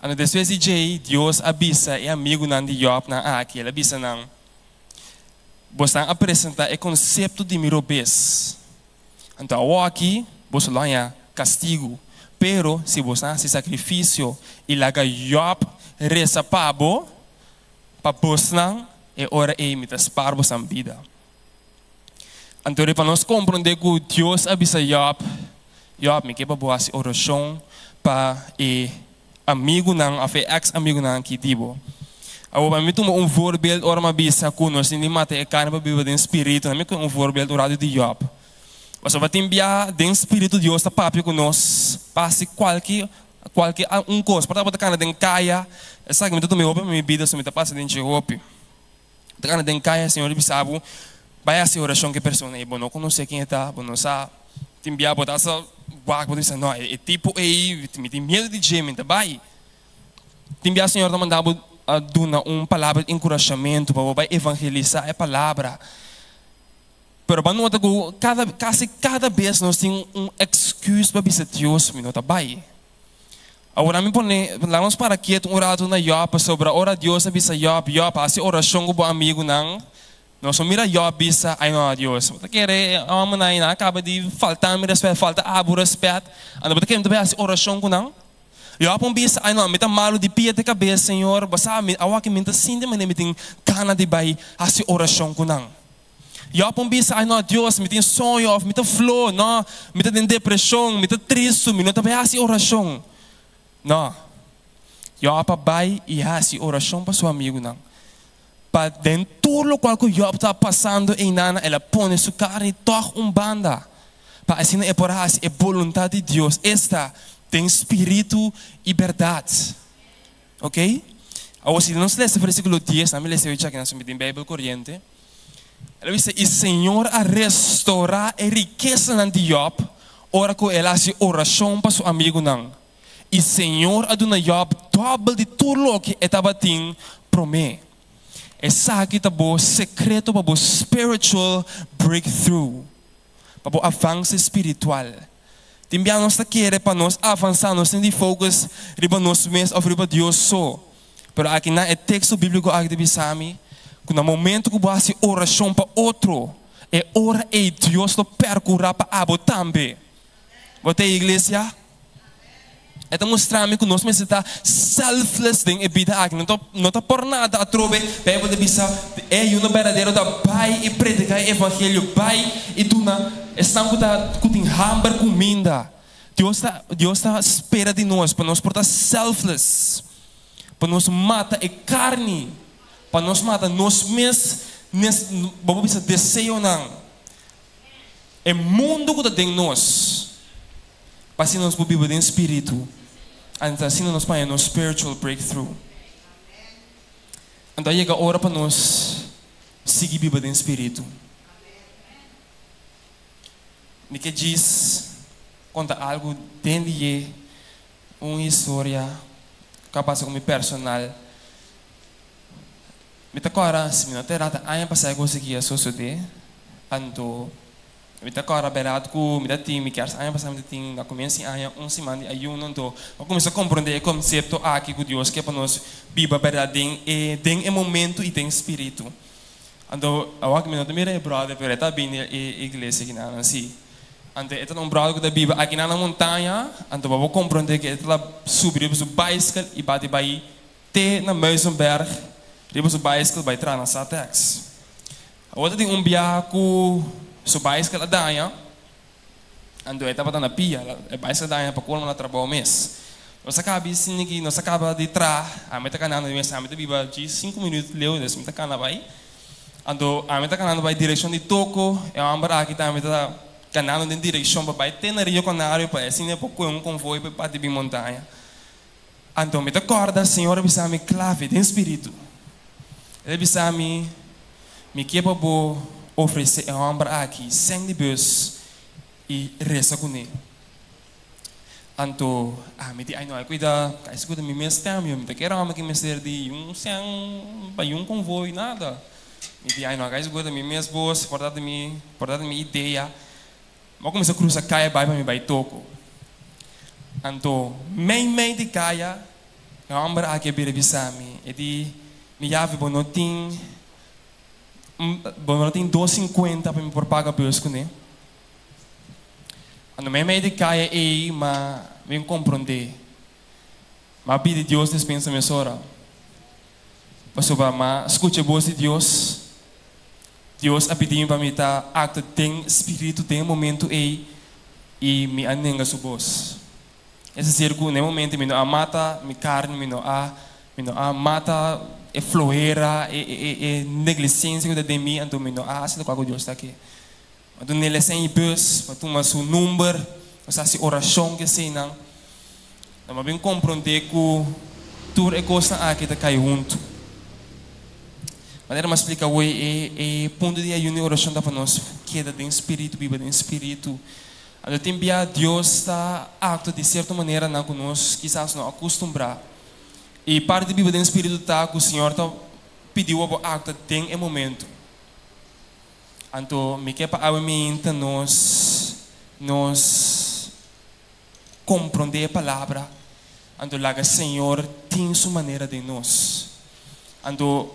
Anto despues di djei, Dios a bisa e amigunan di Jòbnan aki, el a bisa nan, Bosnan a presentá e konsepto di mi robes. Anto awoki boso lo haña kastigu. Pero si bosnan hasi sakrifisio i laga Jòb resa pa bo, pa bosnan, e ora ei mi ta spar bosan bida. Anto pa nos komprondé ku Dios a bisa Jòb, Jòb, mi ke pa bo hasi orashon pa e amigunan òf e eks amigunan aki di bo. Awor pa mi tuma un voorbeeld ora mi a bisa ku nos tin di mata e karni pa biba den spiritu, mi kohe un voorbeeld un ratu di Jòb. Pasobra tin biaha den spiritu Dios ta papia ku nos pa hasi kualke kualke un kos. Por ta bo ta kana den kaya, esaki mi ta tuma e hopi pa mi bida, so mi ta pasa den dje hopi. Ta kana den kaya, Señor bisa bo, bai hasi orashon ku e persona ei. Bo no konosé ken e ta, bo no sa. Tin bia bo ta hasta wak, bo ta bisa, no, e tipo ei, mi tin miedu di dje, mi ta bai. Tin bia Señor ta manda bo duna un palabra di enkurashamentu pa bo bai evangelisá e palabra. Pero bo a nota ku kada, kasi kada bes nos tin un èksküs pa bisa Dios, mi no ta bai. Awor ami pone, laga nos para ketu un ratu na Jòb, pasobra ora Dios a bisa Jòb, Jòb, hasi orashon ku bo amigunan, nos no mira Jòb bisa, Ai no, Dios, bo ta kere e hòmbernan ei nan a kaba di falta mi rèspèt, falta abo rèspèt, anto bo ta kere mi ta bai hasi orashon ku nan? Jòb a bisa, Ai no, mi ta malu di pia te kabes, Señor, bo sa, mi awor aki mi ta sinti manera mi tin gana di bai hasi orashon ku nan. Jòb un bisa, Ai no, Dios, mi tin soño òf mi ta flo, no, mi ta den depreshon, mi ta tristu, mi no ta bai hasi orashon. No. Jòb a bai i hasi orashon pa su amigunan. Pa den tur lokual ku Jòb ta pasando einan, el a pone su karni tòg un banda, pa asina e por hasi e boluntat di Dios, esta, den spiritu i bèrdat. Ok? Awor si nos lesa versíkulo dies, nan mi lesa e ochi aki, nan sumiti den Beibel Koriente. El a bisa, I Señor a restorá e rikesanan di Jòb ora ku el a hasi orashon pa su amigunan. I Señor a duna Jòb dòbel di tur loke e tabatin promé. Esaki ta bo sekreto pa bo spiritual breakthrough, pa bo avanse spiritual. Tin bia nos ta kere pa nos avansá nos tin di focus riba nos mes òf riba Dios so. Pero aki na e teksto bíbliko aki ta bisa mi ku na momento ku bo hasi orashon pa otro, e ora ei Dios lo perkurá pa abo tambe. Bo ta e iglesia? E ta mustra mi ku nos mester ta selfless den e bida aki. No ta no ta por nada atrobe Bijbel ta bisa e ayuno berdadero ta bai i prediká e evangelio, bai i duna esnan ku ta ku tin hamber kuminda. Dios ta Dios ta spera di nos pa nos por ta selfless, pa nos mata e karni, pa nos mata nos mes nes bo por bisa deseonan, e mundu ku ta den nos. Pa asina nos por biba den spiritu, anto asina nos paña nos spiritual breakthrough. Anto a yega ora pa nos sigui biba den spiritu. Mi ke djis konta algu den di dje, un historia ku a pasa ku mi personal. Mi ta kòrda, si mi no ta erá, ta aña pasá e kos aki a sosodé, anto. Mi ta kòrda bèrdat ku mi ta tin, mi kers aña pasá mi ta tin na kumiensa di aña un siman di ayuno, anto mi a kuminsá komprondé e konsepto aki ku Dios ke pa nos biba bèrdat den e den e momentu i den spiritu. Anto awor mi no ta mira e bròder pero e ta bini e iglesia akinan si. Anto e ta un bròder ku ta biba akinan na montaña, anto bo por komprondé ku e ta subi riba su baiskel i bati bai te na Muizenberg riba su baiskel bai traha na Satex. Awor ta tin un biaha ku su baiskel a daña, anto e tabata na pia, e baiskel a daña pa kolmo na trabou mes. Nos a kaba sinti ki nos a kaba di traha, ami ta kanando di mes, ami ta biba djis sinku minüt leu, des mi ta kana bai. Anto ami ta kanando bai direkshon di Toko, e hòmber aki tambe ta kanando den direkshon pa bai te na Rio Canario pa asina e por kohe un konvoi pa e parti bin montaña. Anto mi ta kòrda Señor a bisa mi klave den spiritu. El a bisa mi, Mi ke pa bo ofresé e hòmber aki sèn di bus i resa kuné. Anto ami di, Ai no, ai kuida, kai sigur ta mi mes tèm, mi ta kere hòmber ki mester di un sèn pa un konvoi, nada. Mi di, Ai no, kai sigur ta mi mes bos, por ta mi, por ta mi idea. Mi a kuminsá krusa kaya bai pa mi bai toko. Anto mei mei di kaya e hòmber aki a bira bisa mi, e di, Mi yavi bo no tin bo no tin dos sinkuenta pa mi por paga bus kuné? Anto mei mei di kaya ei m'a bin komprondé. M'a pidi Dios despensa mesora pasobra m'a skucha e bos di Dios. Dios a pidi mi pa mi ta aktua den spiritu den e momentu ei i mi a nenga su bos. Es desir ku na e momentu mi no a mata mi karni, mi no a mi no a mata e flohera, e e e neglisensia ku ta den mi, anto mi no a hasi lokual ku Dios ta ke. Mi a duna el esei i bus, mi a tuma su number, nos a hasi orashon ku eseinan. Nan a bin komprondé ku tur e kosnan aki ta kai huntu. Manera mi a splika awor, e e punto di ayuno i orashon ta pa nos keda den spiritu, biba den spiritu. Anto tin bia Dios ta aktua di sierto maneranan ku nos kisas no a kustumbrá. I parti di biba den spiritu ta ku Señor ta pidi bo pa aktua den e momentu. Anto mi ke pa awe minta nos nos. Komprondé e palabra, anto laga Señor tin su manera den nos. Anto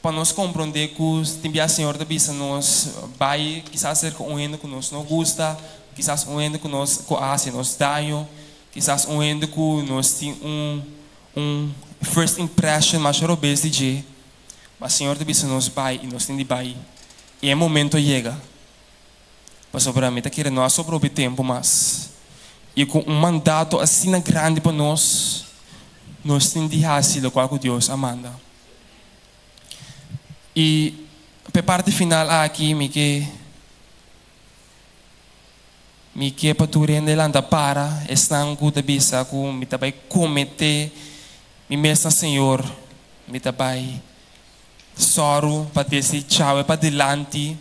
pa nos komprondé ku tin bia Señor ta bisa nos bai kisas serka un hende ku nos no gusta, kisas un hende ku nos ku a hasi nos daño, kisas un hende ku nos tin un un first impression masha robes di dje, ma Señor ta bisa nos bai i nos tin di bai i e momento a yega. Pasobra mi ta kere no a sobra hopi tempu mas, i ku un mandato asina grandi pa nos, nos tin di hasi lokual ku Dios a manda. I pa e parti final aki mi ke mi ke pa tur hende lanta para, esnan ku ta bisa ku mi ta bai kometé mi mes na Señor, mi ta bai. Sòru pa desi djawe padilanti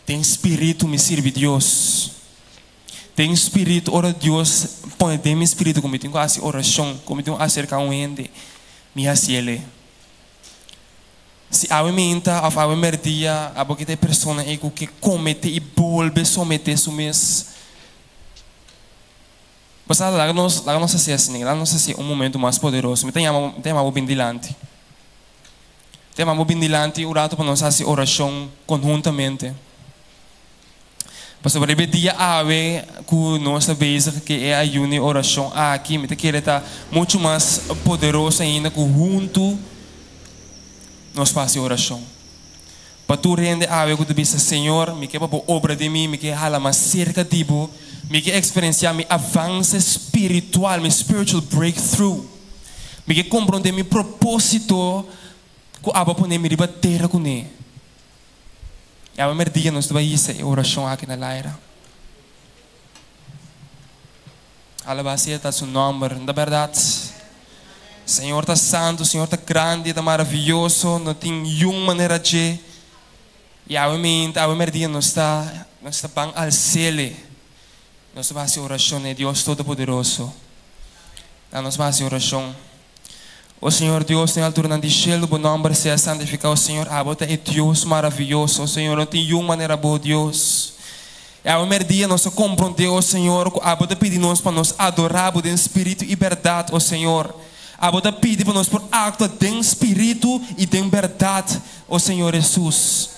den spiritu mi sirbi Dios. Den spiritu ora Dios pone den mi spiritu ku mi tin ku hasi orashon, ku mi tin ku aserká un hende, mi hasi el'e. Si awe minta òf awe mèrdia abo ke ta e persona ei ku ke kometé i bolbe someté su mes, bo sa, laga nos laga nos hasi asina, laga nos hasi un momento mas poderoso. Mi ta yama mi ta yama bo bin dilanti. Mi ta yama bo bin dilanti un rato pa nos hasi orashon konhuntamente. Pasobra riba e dia awe ku nos ta bezig ku e ayuno i orashon aki, mi ta kere ta muchu mas poderoso ainda ku huntu nos por hasi orashon. Pa tur hende awe ku ta bisa, Señor, mi ke pa Bo obra den mi, mi ke hala mas serka di Bo, mi ke eksperensiá mi avanse spiritual, mi spiritual breakthrough, mi ke komprondé mi propósito ku abo a pone mi riba tera kuné. E awe merdia nos ta bai hisa e orashon aki na laira. Alabá sea ta su nòmber. No ta bèrdat? Señor ta santu, Señor ta grandi, E ta maravioso, no tin yun manera dje. I awe meinta, awe merdia nos ta, nos ta ban als'El. Nos ta bai hasi orashon na e Dios Todopoderoso. Na nos bai hasi orashon. O Señor Dios den alturanan di shelu, bo nòmber sea santifiká. O Señor, abo ta e Dios maravioso. O Señor, no tin yun manera bo, Dios. I awe mèrdia nos a komprondé, o Señor, ku abo ta pidi nos pa nos adorá bo den spiritu i bèrdat, o Señor. Abo ta pidi pa nos por aktua den spiritu i den bèrdat, o Señor Hesus.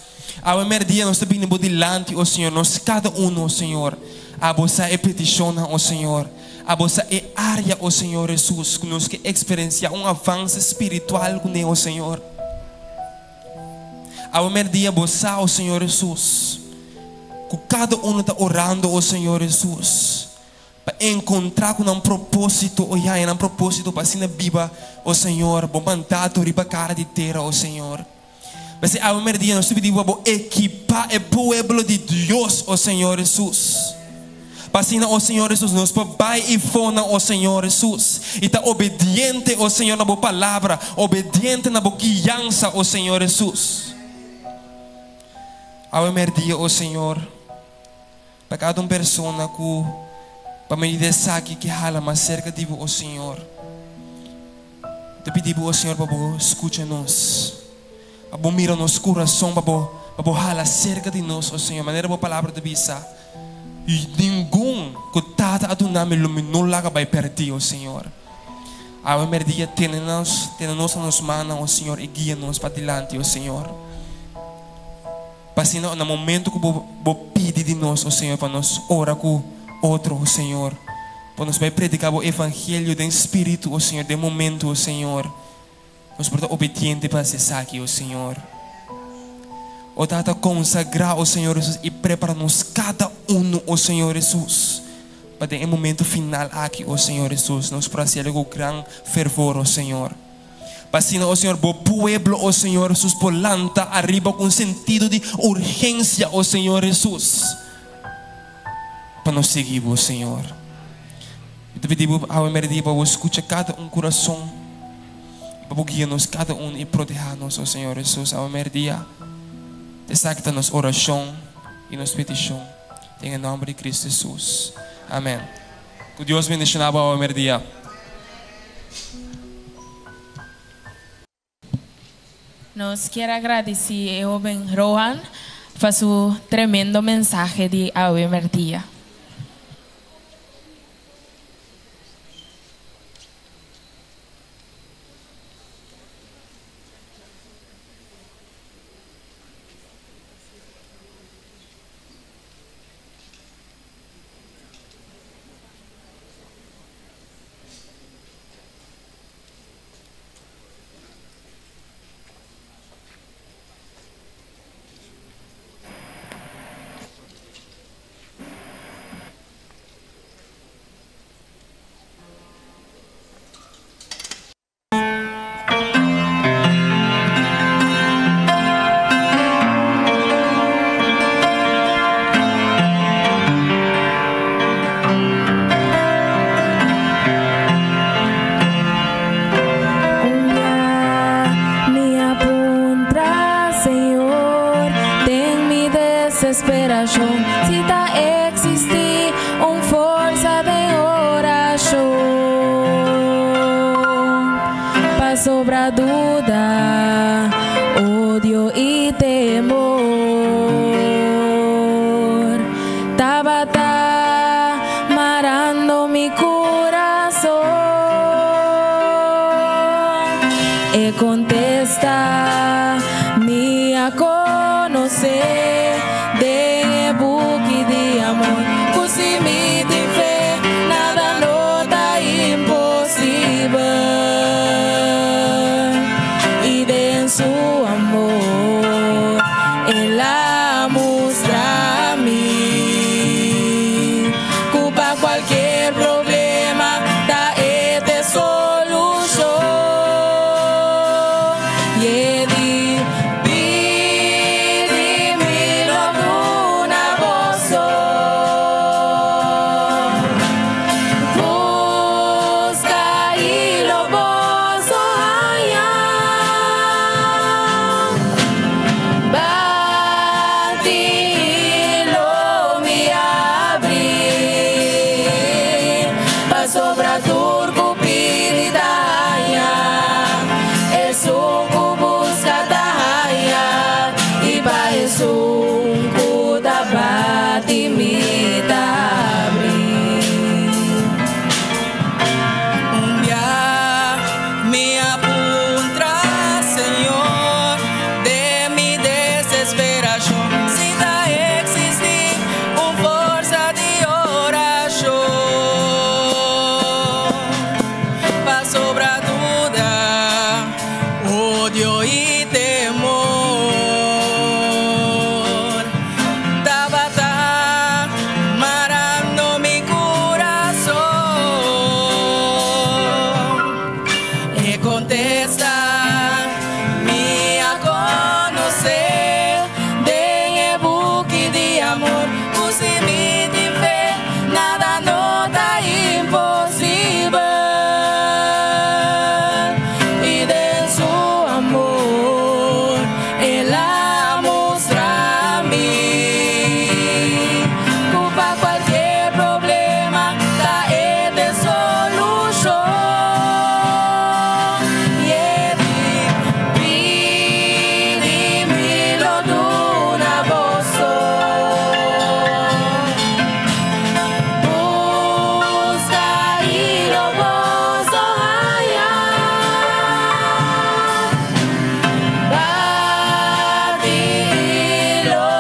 Awe mèrdia nos ta bini bo dilanti, o Señor, nos kada unu, o Señor. Abo sa e petishonnan, o Señor. Abo sa e área, o Señor Hesus, ku nos ke eksperensiá un avanse spiritual kuné, o Señor. Awe mèrdia Bo sa, o Señor Hesus, ku kada unu ta orando, o Señor Hesus, pa enkontrá ku nan propósito, o haña nan propósito pa asina biba, o Señor, Bo mandato riba kara di tera, o Señor. P'esei awe mèrdia nos ta pidi pa Bo ekipá e pueblo di Dios, o Señor Hesus. Pa asina, o Señor Hesus, nos por bai i fona, o Señor Hesus, i ta obediente, o Señor, na Bo palabra, obediente na Bo guiansa, o Señor Hesus. Awe mèrdia, o Señor, pa kada un persona ku pa medio di esaki ke hala mas serka di Bo, o Señor, Mi ta pidi Bo, o Señor, pa Bo skucha nos, pa Bo mira nos kurason, pa Bo, pa Bo hala serka di nos, o Señor, manera Bo palabra ta bisa, Ningun ku Tata a duna mi lo mi no laga bai pèrdí, o Señor. Awe mèrdia tene nos, tene nos na nos mannan, o Señor, i guia nos padilanti, o Señor. Pa asina na momento ku Bo, Bo pidi di nos, o Señor, pa nos ora ku otro, o Señor, pa nos bai prediká Bo evangelio den spiritu, o Señor, den momento, o Señor, nos por ta obediente pa hasi esaki, o Señor. O Tata, konsagrá, o Señor Hesus, i prepara nos kada unu, o Señor Hesus, pa den e momento final aki, o Señor Hesus, nos por hasi algu ku gran fervor, o Señor. Pa asina, o Señor, bo pueblo, o Señor Hesus, por lanta ariba ku un sentido di urgensia, o Señor Hesus, pa nos sigui bo, Señor. Mi ta pidi bo awe merdia pa bo skucha kada un kurason, i pa bo guia nos kada un i protehá nos, o Señor Hesus, awe merdia. Esaki ta nos orashon i nos petishon, den e nòmber di Cristo Hesus. Amèn. Ku Dios bendishoná bo awe merdia. Nos kier a gradici e hoben Rohan pa su tremendo mensahe di awe merdia. desesperacion, si ta existi un forsa den oracion pa sobra duda, odio y temor. Tabata marando mi curason. E contesta mi a conoce den e buki di amor. Cu si mi tin fe, nada no ta imposibel. Y den su amor, el a mustra mi. Cu pa cualkier problema, ta e solucion. E di, pidi mi lo duna boso. Busca y lo boso haya. Bati lo mi habri. Pasobra tur cu pidi ta haya. Esun cu busca ta haya. Y pa esun cu ta bati mi ta habri. Un dia mi a puntra, Señor, den mi desesperacion, si ta existi un forsa di oracion pa sobra duda, odio y temor. Tabata marando mi curason. E contesta mi a conoce den e buki di amor. Cu si mi tin fe, nada no ta imposibel. Y den su amor, el a mustra mi. Cu pa cualkier problema, ta e solucion. E di, pidi mi lo duna boso. Busca y lo boso haya. Bati lo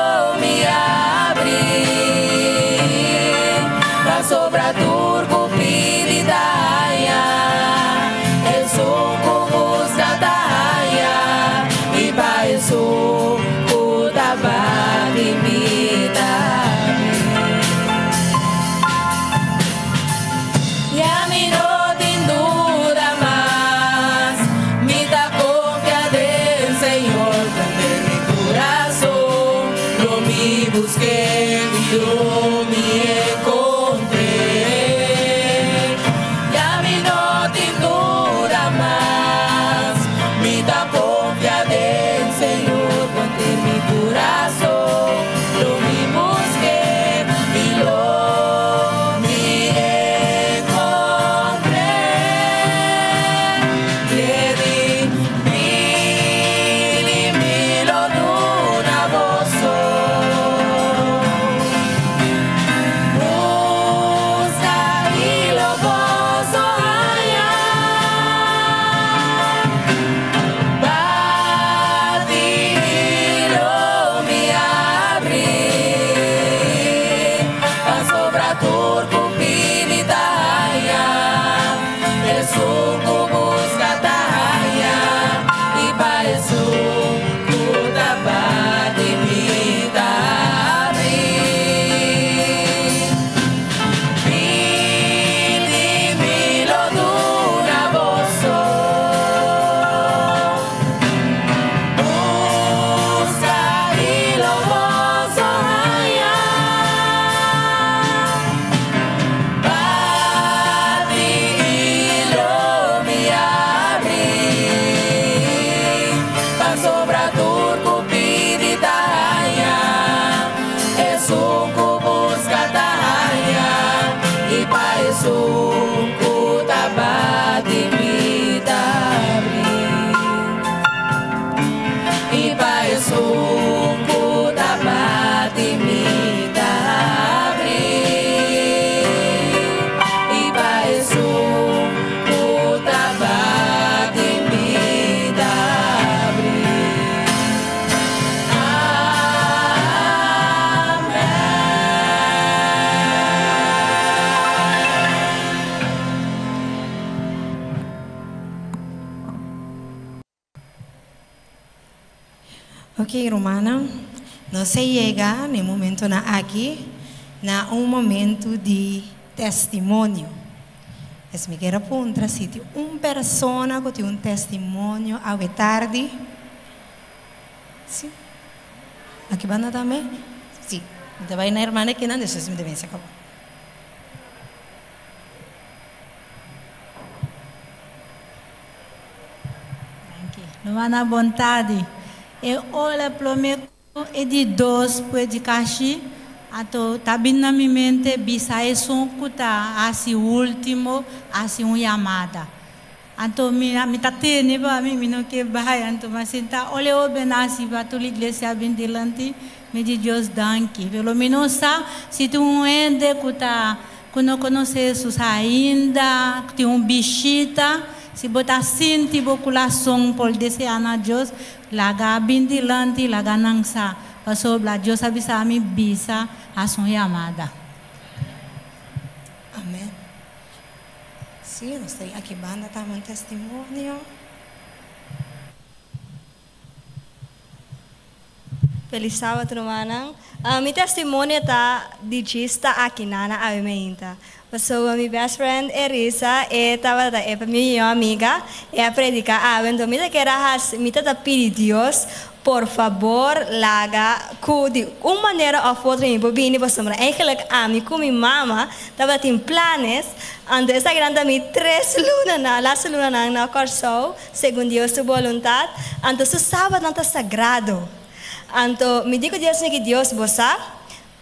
mi habri. Pasobra tur cu pidi ta haya. Esun cu busca ta haya. Y pa esun cu ta bati mi ta habri. Ya mi no tin duda mas, mi ta confia den Señor, den mi curason, lo mi busque y lo mi encontré. Ya mi no tin duda mas, mi ta confia den Señor, den mi curason, lo mi busque y lo mi encontré. E di, pidi mi lo duna boso. esun ku ta bati mi ta habri. I pa esun ku ta bati mi ta habri. I pa esun ku ta bati mi ta habri. Ok, rumannan, nos a yega na e momentonan aki na un momento di testimonio. Es mi kier a puntra si tin un persona ku tin un testimonio awe tardi. Si. Aki banda tambe? Si. Mi ta bai na hermana akinan, despues mi ta bin saka bo. Danki. Rumannan bon tardi. E ora prome ku e di dos predikashi anto ta bin na mi mente bisa esun ku ta hasi ultimo hasi un yamada. Anto mi mi ta tene pa mi, mi no ke bai. Anto mi a sinta ora e hoben hasi pa tur iglesia a bin dilanti, mi di Dios danki. Pero mi no sa si tin un hende ku ta Ku no konosé Hesus ainda, ku tin un bishita, si bo ta sinti bo kurason por deseá na Dios, laga bin dilanti, laga nan sa, pasobra Dios a bisa mi bisa hasi un yamada. Amen. Sí, nos ta aki banda tambe un testimonio. Feliz Sabat rumannan. Mi testimonio ta di djis ta aki na na awe meinta. Pasobra mi best friend Erisa e tabata e mi mihó amiga, e a prediká awe enton mi ta kere a hasi mi ta ta pidi Dios por fabor laga ku di un manera òf otro mi por bini pasobra eigenlijk ami ku mi mama tabata tin planes anto esakinan ta mi tres lunanan lastu lunanan na Kòrsou Segun Dios su boluntat, anto su sabatnan ta sagrado. Anto mi di ku Dios, Mi ki Dios, bo sa,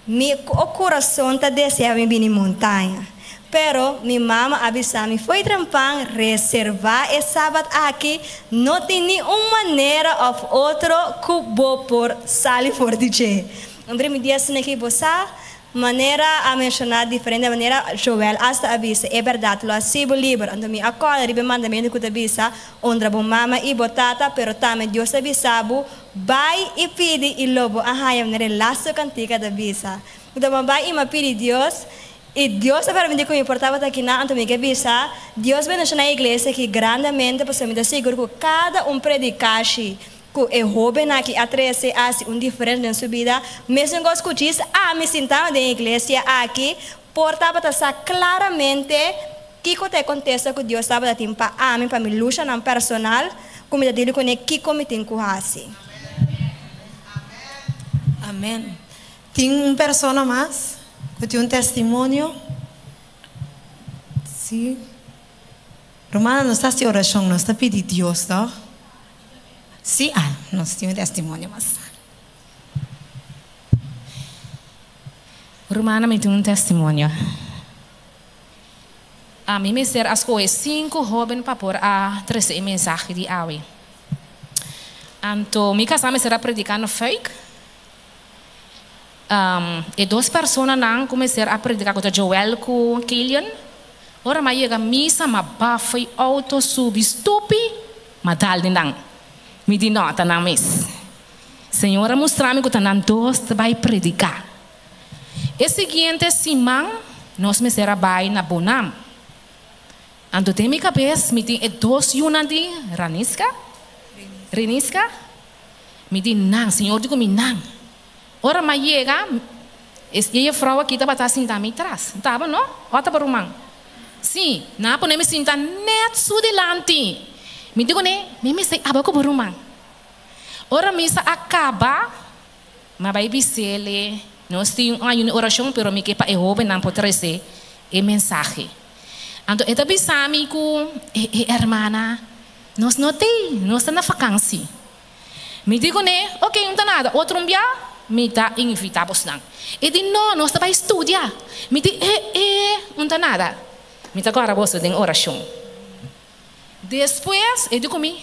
mi ku o kurason ta desea mi bini montaña. Pero mi mama a bisa mi fo'i trempan, Reservá e sabat aki, no tin ni un manera òf otro ku bo por sali for di dje. Anto mi di asina ki, Bo sa, Manera a menshoná diferente manera, Joel asta a bisa, E bèrdat lo hasi bo liber. Anto mi a kòrda riba e mandamentu ku ta bisa, Honra bo mama i bo tata, pero tambe Dios ta bisa bo, Bai i pidi i lo bo a haña, manera e lastu kantika ta bisa. Anto mi a bai i mi a pidi Dios, i Dios a permití ku mi por tabata akinan, anto mi ke bisa, Dios bendishoná e iglesia aki grandemente, pasobra mi ta sigur ku kada un predikashi Ku e hóbennan aki a trese hasi un diferens den su bida, mesun kos ku djis ami sintando den e iglesia aki por tabata sa klaramente kiko ta e kontesta ku Dios tabata tin pa ami, pa mi luchanan personal ku mi ta dili kuné kiko mi tin ku hasi. Amen. Tin un persona mas ku tin un testimonio? Si. Rumannan, nos ta hasi orashon, nos ta pidi Dios, tòg? Sí, ah, nos tin un testimonio mas. Rumannan, mi tin un testimonio. Ami mester a skohe sinku hóben pa por a trese e mensahe di awe. Anto mi kasá mester a prediká na Fuik. E dos personanan ku mester a prediká ku ta Joel ku Kilian, ora mi a yega misa mi a bafa e outo subi stupi, mi a dal den nan. Mi di no, ta nan mes. Señor a mustra mi ku ta nan dos ta bai prediká. E siguiente siman nos mester a bai na Bonam. Anto den mi kabes mi tin e dos yunan di Raniska, Reniska, mi di nan, Señor di ku mi nan. Ora m'a yega, e jefrouw aki tabata sinta mi tras. Taba, no? Ò taba ruman? Sí, nan a pone mi sinta nèt su dilanti. Mi di kuné, Mi mester aba ku bo ruman. Ora misa a kaba, m'a bai bis'é, Nos tin un ayuno i orashon, pero mi ke pa e hóbennan por trese e mensahe. Anto e ta bisa mi ku e hermana, Nos no t'ei, nos ta na fakansi. Mi di kuné, Oke, no ta nada, otro un bia mi ta invitá bosnan. E di, No, nos ta bai studia. Mi di, E, e, no ta nada. Mi ta kòrda boso den orashon. Despues e di ku mi,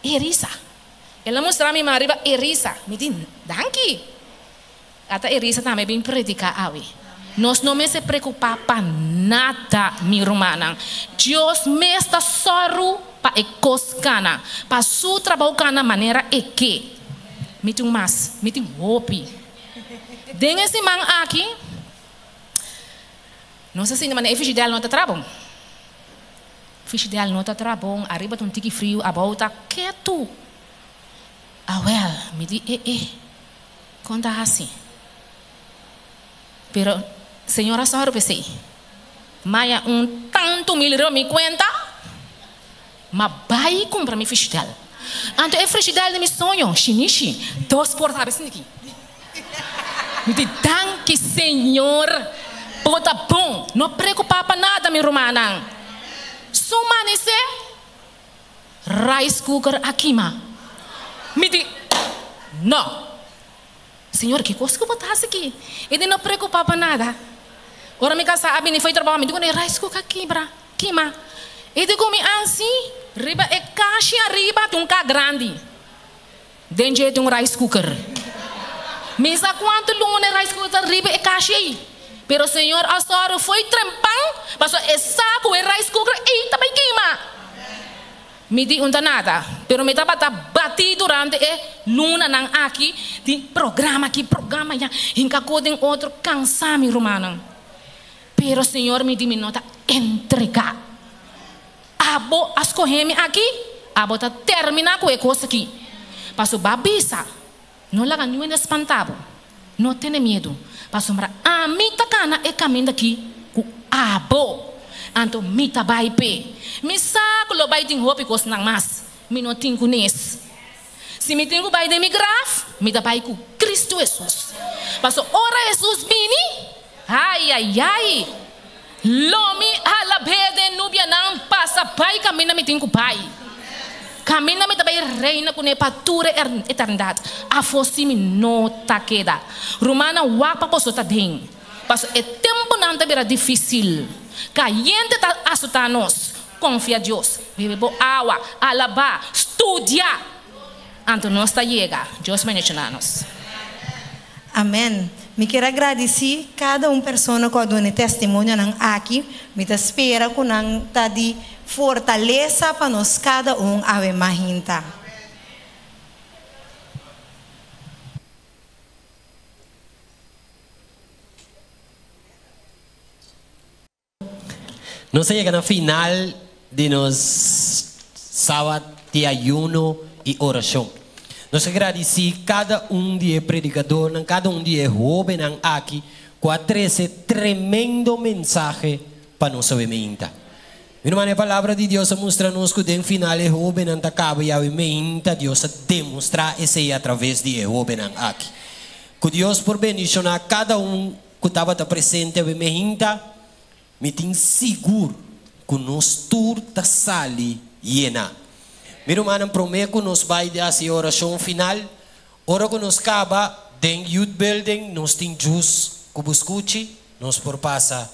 Erisa. El a mustra mi man riba Erisa. Mi di, Danki. Ata Erisa tambe bin prediká awe. Nos no mester preokupá pa nada, mi rumannan. Dios mes ta sòru pa e kos kana, pa su trabou kana manera e ke. Mi tin un mas, mi tin hopi. Den e siman aki, nos a sinti manera e fishidèl no ta tra bon. Fishidèl no ta tra bon, ariba ta un tiki friu, abou ta ketu. Awèl, mi di, e e. Kon ta hasi? Pero Señor a sòru p'esei. Maya un tantu mil riba mi kuenta, m'a bai kumpra mi frishidèl. Anto e frishidèl di mi soño, shinishi, dos por habi esaki. Mi di, Danki Señor, bo ta bon. No preokupá pa nada, mi rumannan. Su manisé. Rice cooker a kima. Mi di, No. Señor, ki kos ku bo ta hasi aki? E di no preocupa pa nada. Ora mi casa a bini fo'i trabao, mi di ku e rice cooker a kibra, kima. E di ku mi ansi, riba e kashi ariba tin un ka grandi. Den dje tin un rice cooker. Mi sa cuanto luna e rice cooker ta riba e kashi ei. Pero Señor a sòru fo'i trempan pasobra e sa cu e rice cooker ei ta bay kima. Mi di un ta nada, pero mi tabata bati durante e lunanan aki di programa aki, programa allá, hinca cu den otro, cansa mi rumannan. Pero Señor mi di mi no ta entrega. Abo a skohe mi aki, abo ta terminá ku e kos aki. Pasobra bo a bisa, No laga niun hende spantá bo. No tene miedu, pasobra ami ta kana e kaminda aki ku abo. Anto mi ta bai p'e. Mi sa ku lo bai tin hopi kosnan mas mi no tin ku nes. Si mi tin ku bai den mi graf, mi ta bai ku Kristu Hesus. Pasobra ora Hesus bini, ai, ai, ai! Lo mi alab'é den nubianan pasa bai kaminda mi tin ku bai. Kaminda mi ta bai reina kuné pa tur e eternidat. Afó si mi no ta keda. Rumannan wak pa boso ta den. Pasobra e tempunan ta bira difísil. Kayente ta asotá nos. Konfia Dios. Bebe bo awa. Alabá. Studia. Anto nos ta yega. Dios bendishoná nos. Amen. Mi kier a gradici cada un persona cu a duna e testimonionan aki. Mi ta spera cu nan ta di fortaleza pa nos cada un awe mahinta. Nos a yega na final di nos Sabat di ayuno i orashon. Nos a gradisí kada un di e predikadornan, kada un di e hóbennan aki ku a trese tremendo mensahe pa nos awe meinta. Mi ruman, e Palabra di Dios a mustra nos ku den final e hóbennan ta kaba i awe meinta Dios a demostrá esei atraves di e hóbennan aki. Ku Dios por bendishoná kada un ku tabata presente awe mehinta, mi tin sigur ku nos tur ta sali yená. Mi rumannan, promé ku nos bai di hasi e orashon final, ora ku nos kaba den Youth Building, nos tin djus ku buskuchi, nos por pasa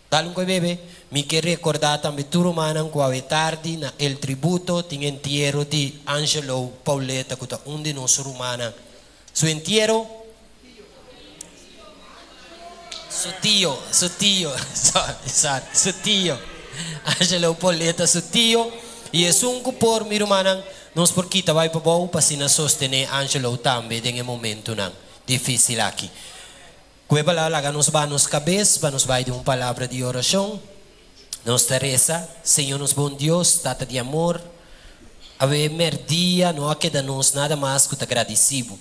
dal un koi bebe. Mi ke rekordá tambe tur rumannan ku awe tardi na El Tributo tin entiero di Angelo Pauleta ku ta un di nos rumannan. Su entiero. Su tio, su tio, sorry, sorry, su tio. Angelo Poleta su tio. I esun ku por, mi rumannan, nos por kita bai pabou pa asina sostené Angelo tambe den e momentunan difísil aki. Ku e palabra laga nos baha nos kabes pa nos bai den un palabra di orashon. Nos ta resa, Señor nos bon Dios, Tata di amor, awe merdia no a keda nos nada mas ku ta gradisí Bo.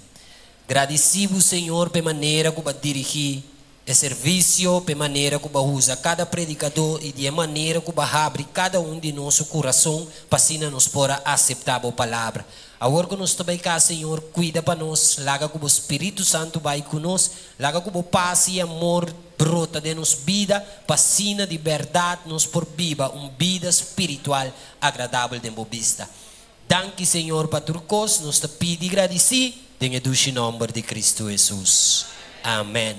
Gradisí Bo, Señor, pa e manera ku Bo a dirigí e servisio, pa e manera ku Bo a usa kada predikadó i di e manera ku Bo a habri kada un di nos su kurason pa asina nos por a aseptá Bo Palabra. Awor ku nos ta bai kas, Señor, kuida pa nos, laga ku Bo Spiritu Santu bai ku nos, laga ku Bo pas i amor brota den nos bida, pa asina di bèrdat nos por biba un bida spiritual agradabel den Bo bista. Danki, Señor, pa tur kos. Nos ta pidi i gradisí den e dushi nòmber di Kristu Hesus. Amèn.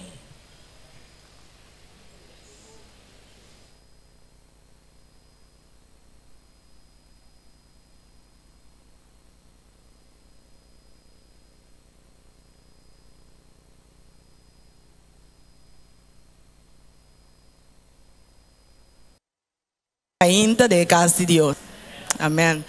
Ainda den kas di Dios. Amèn.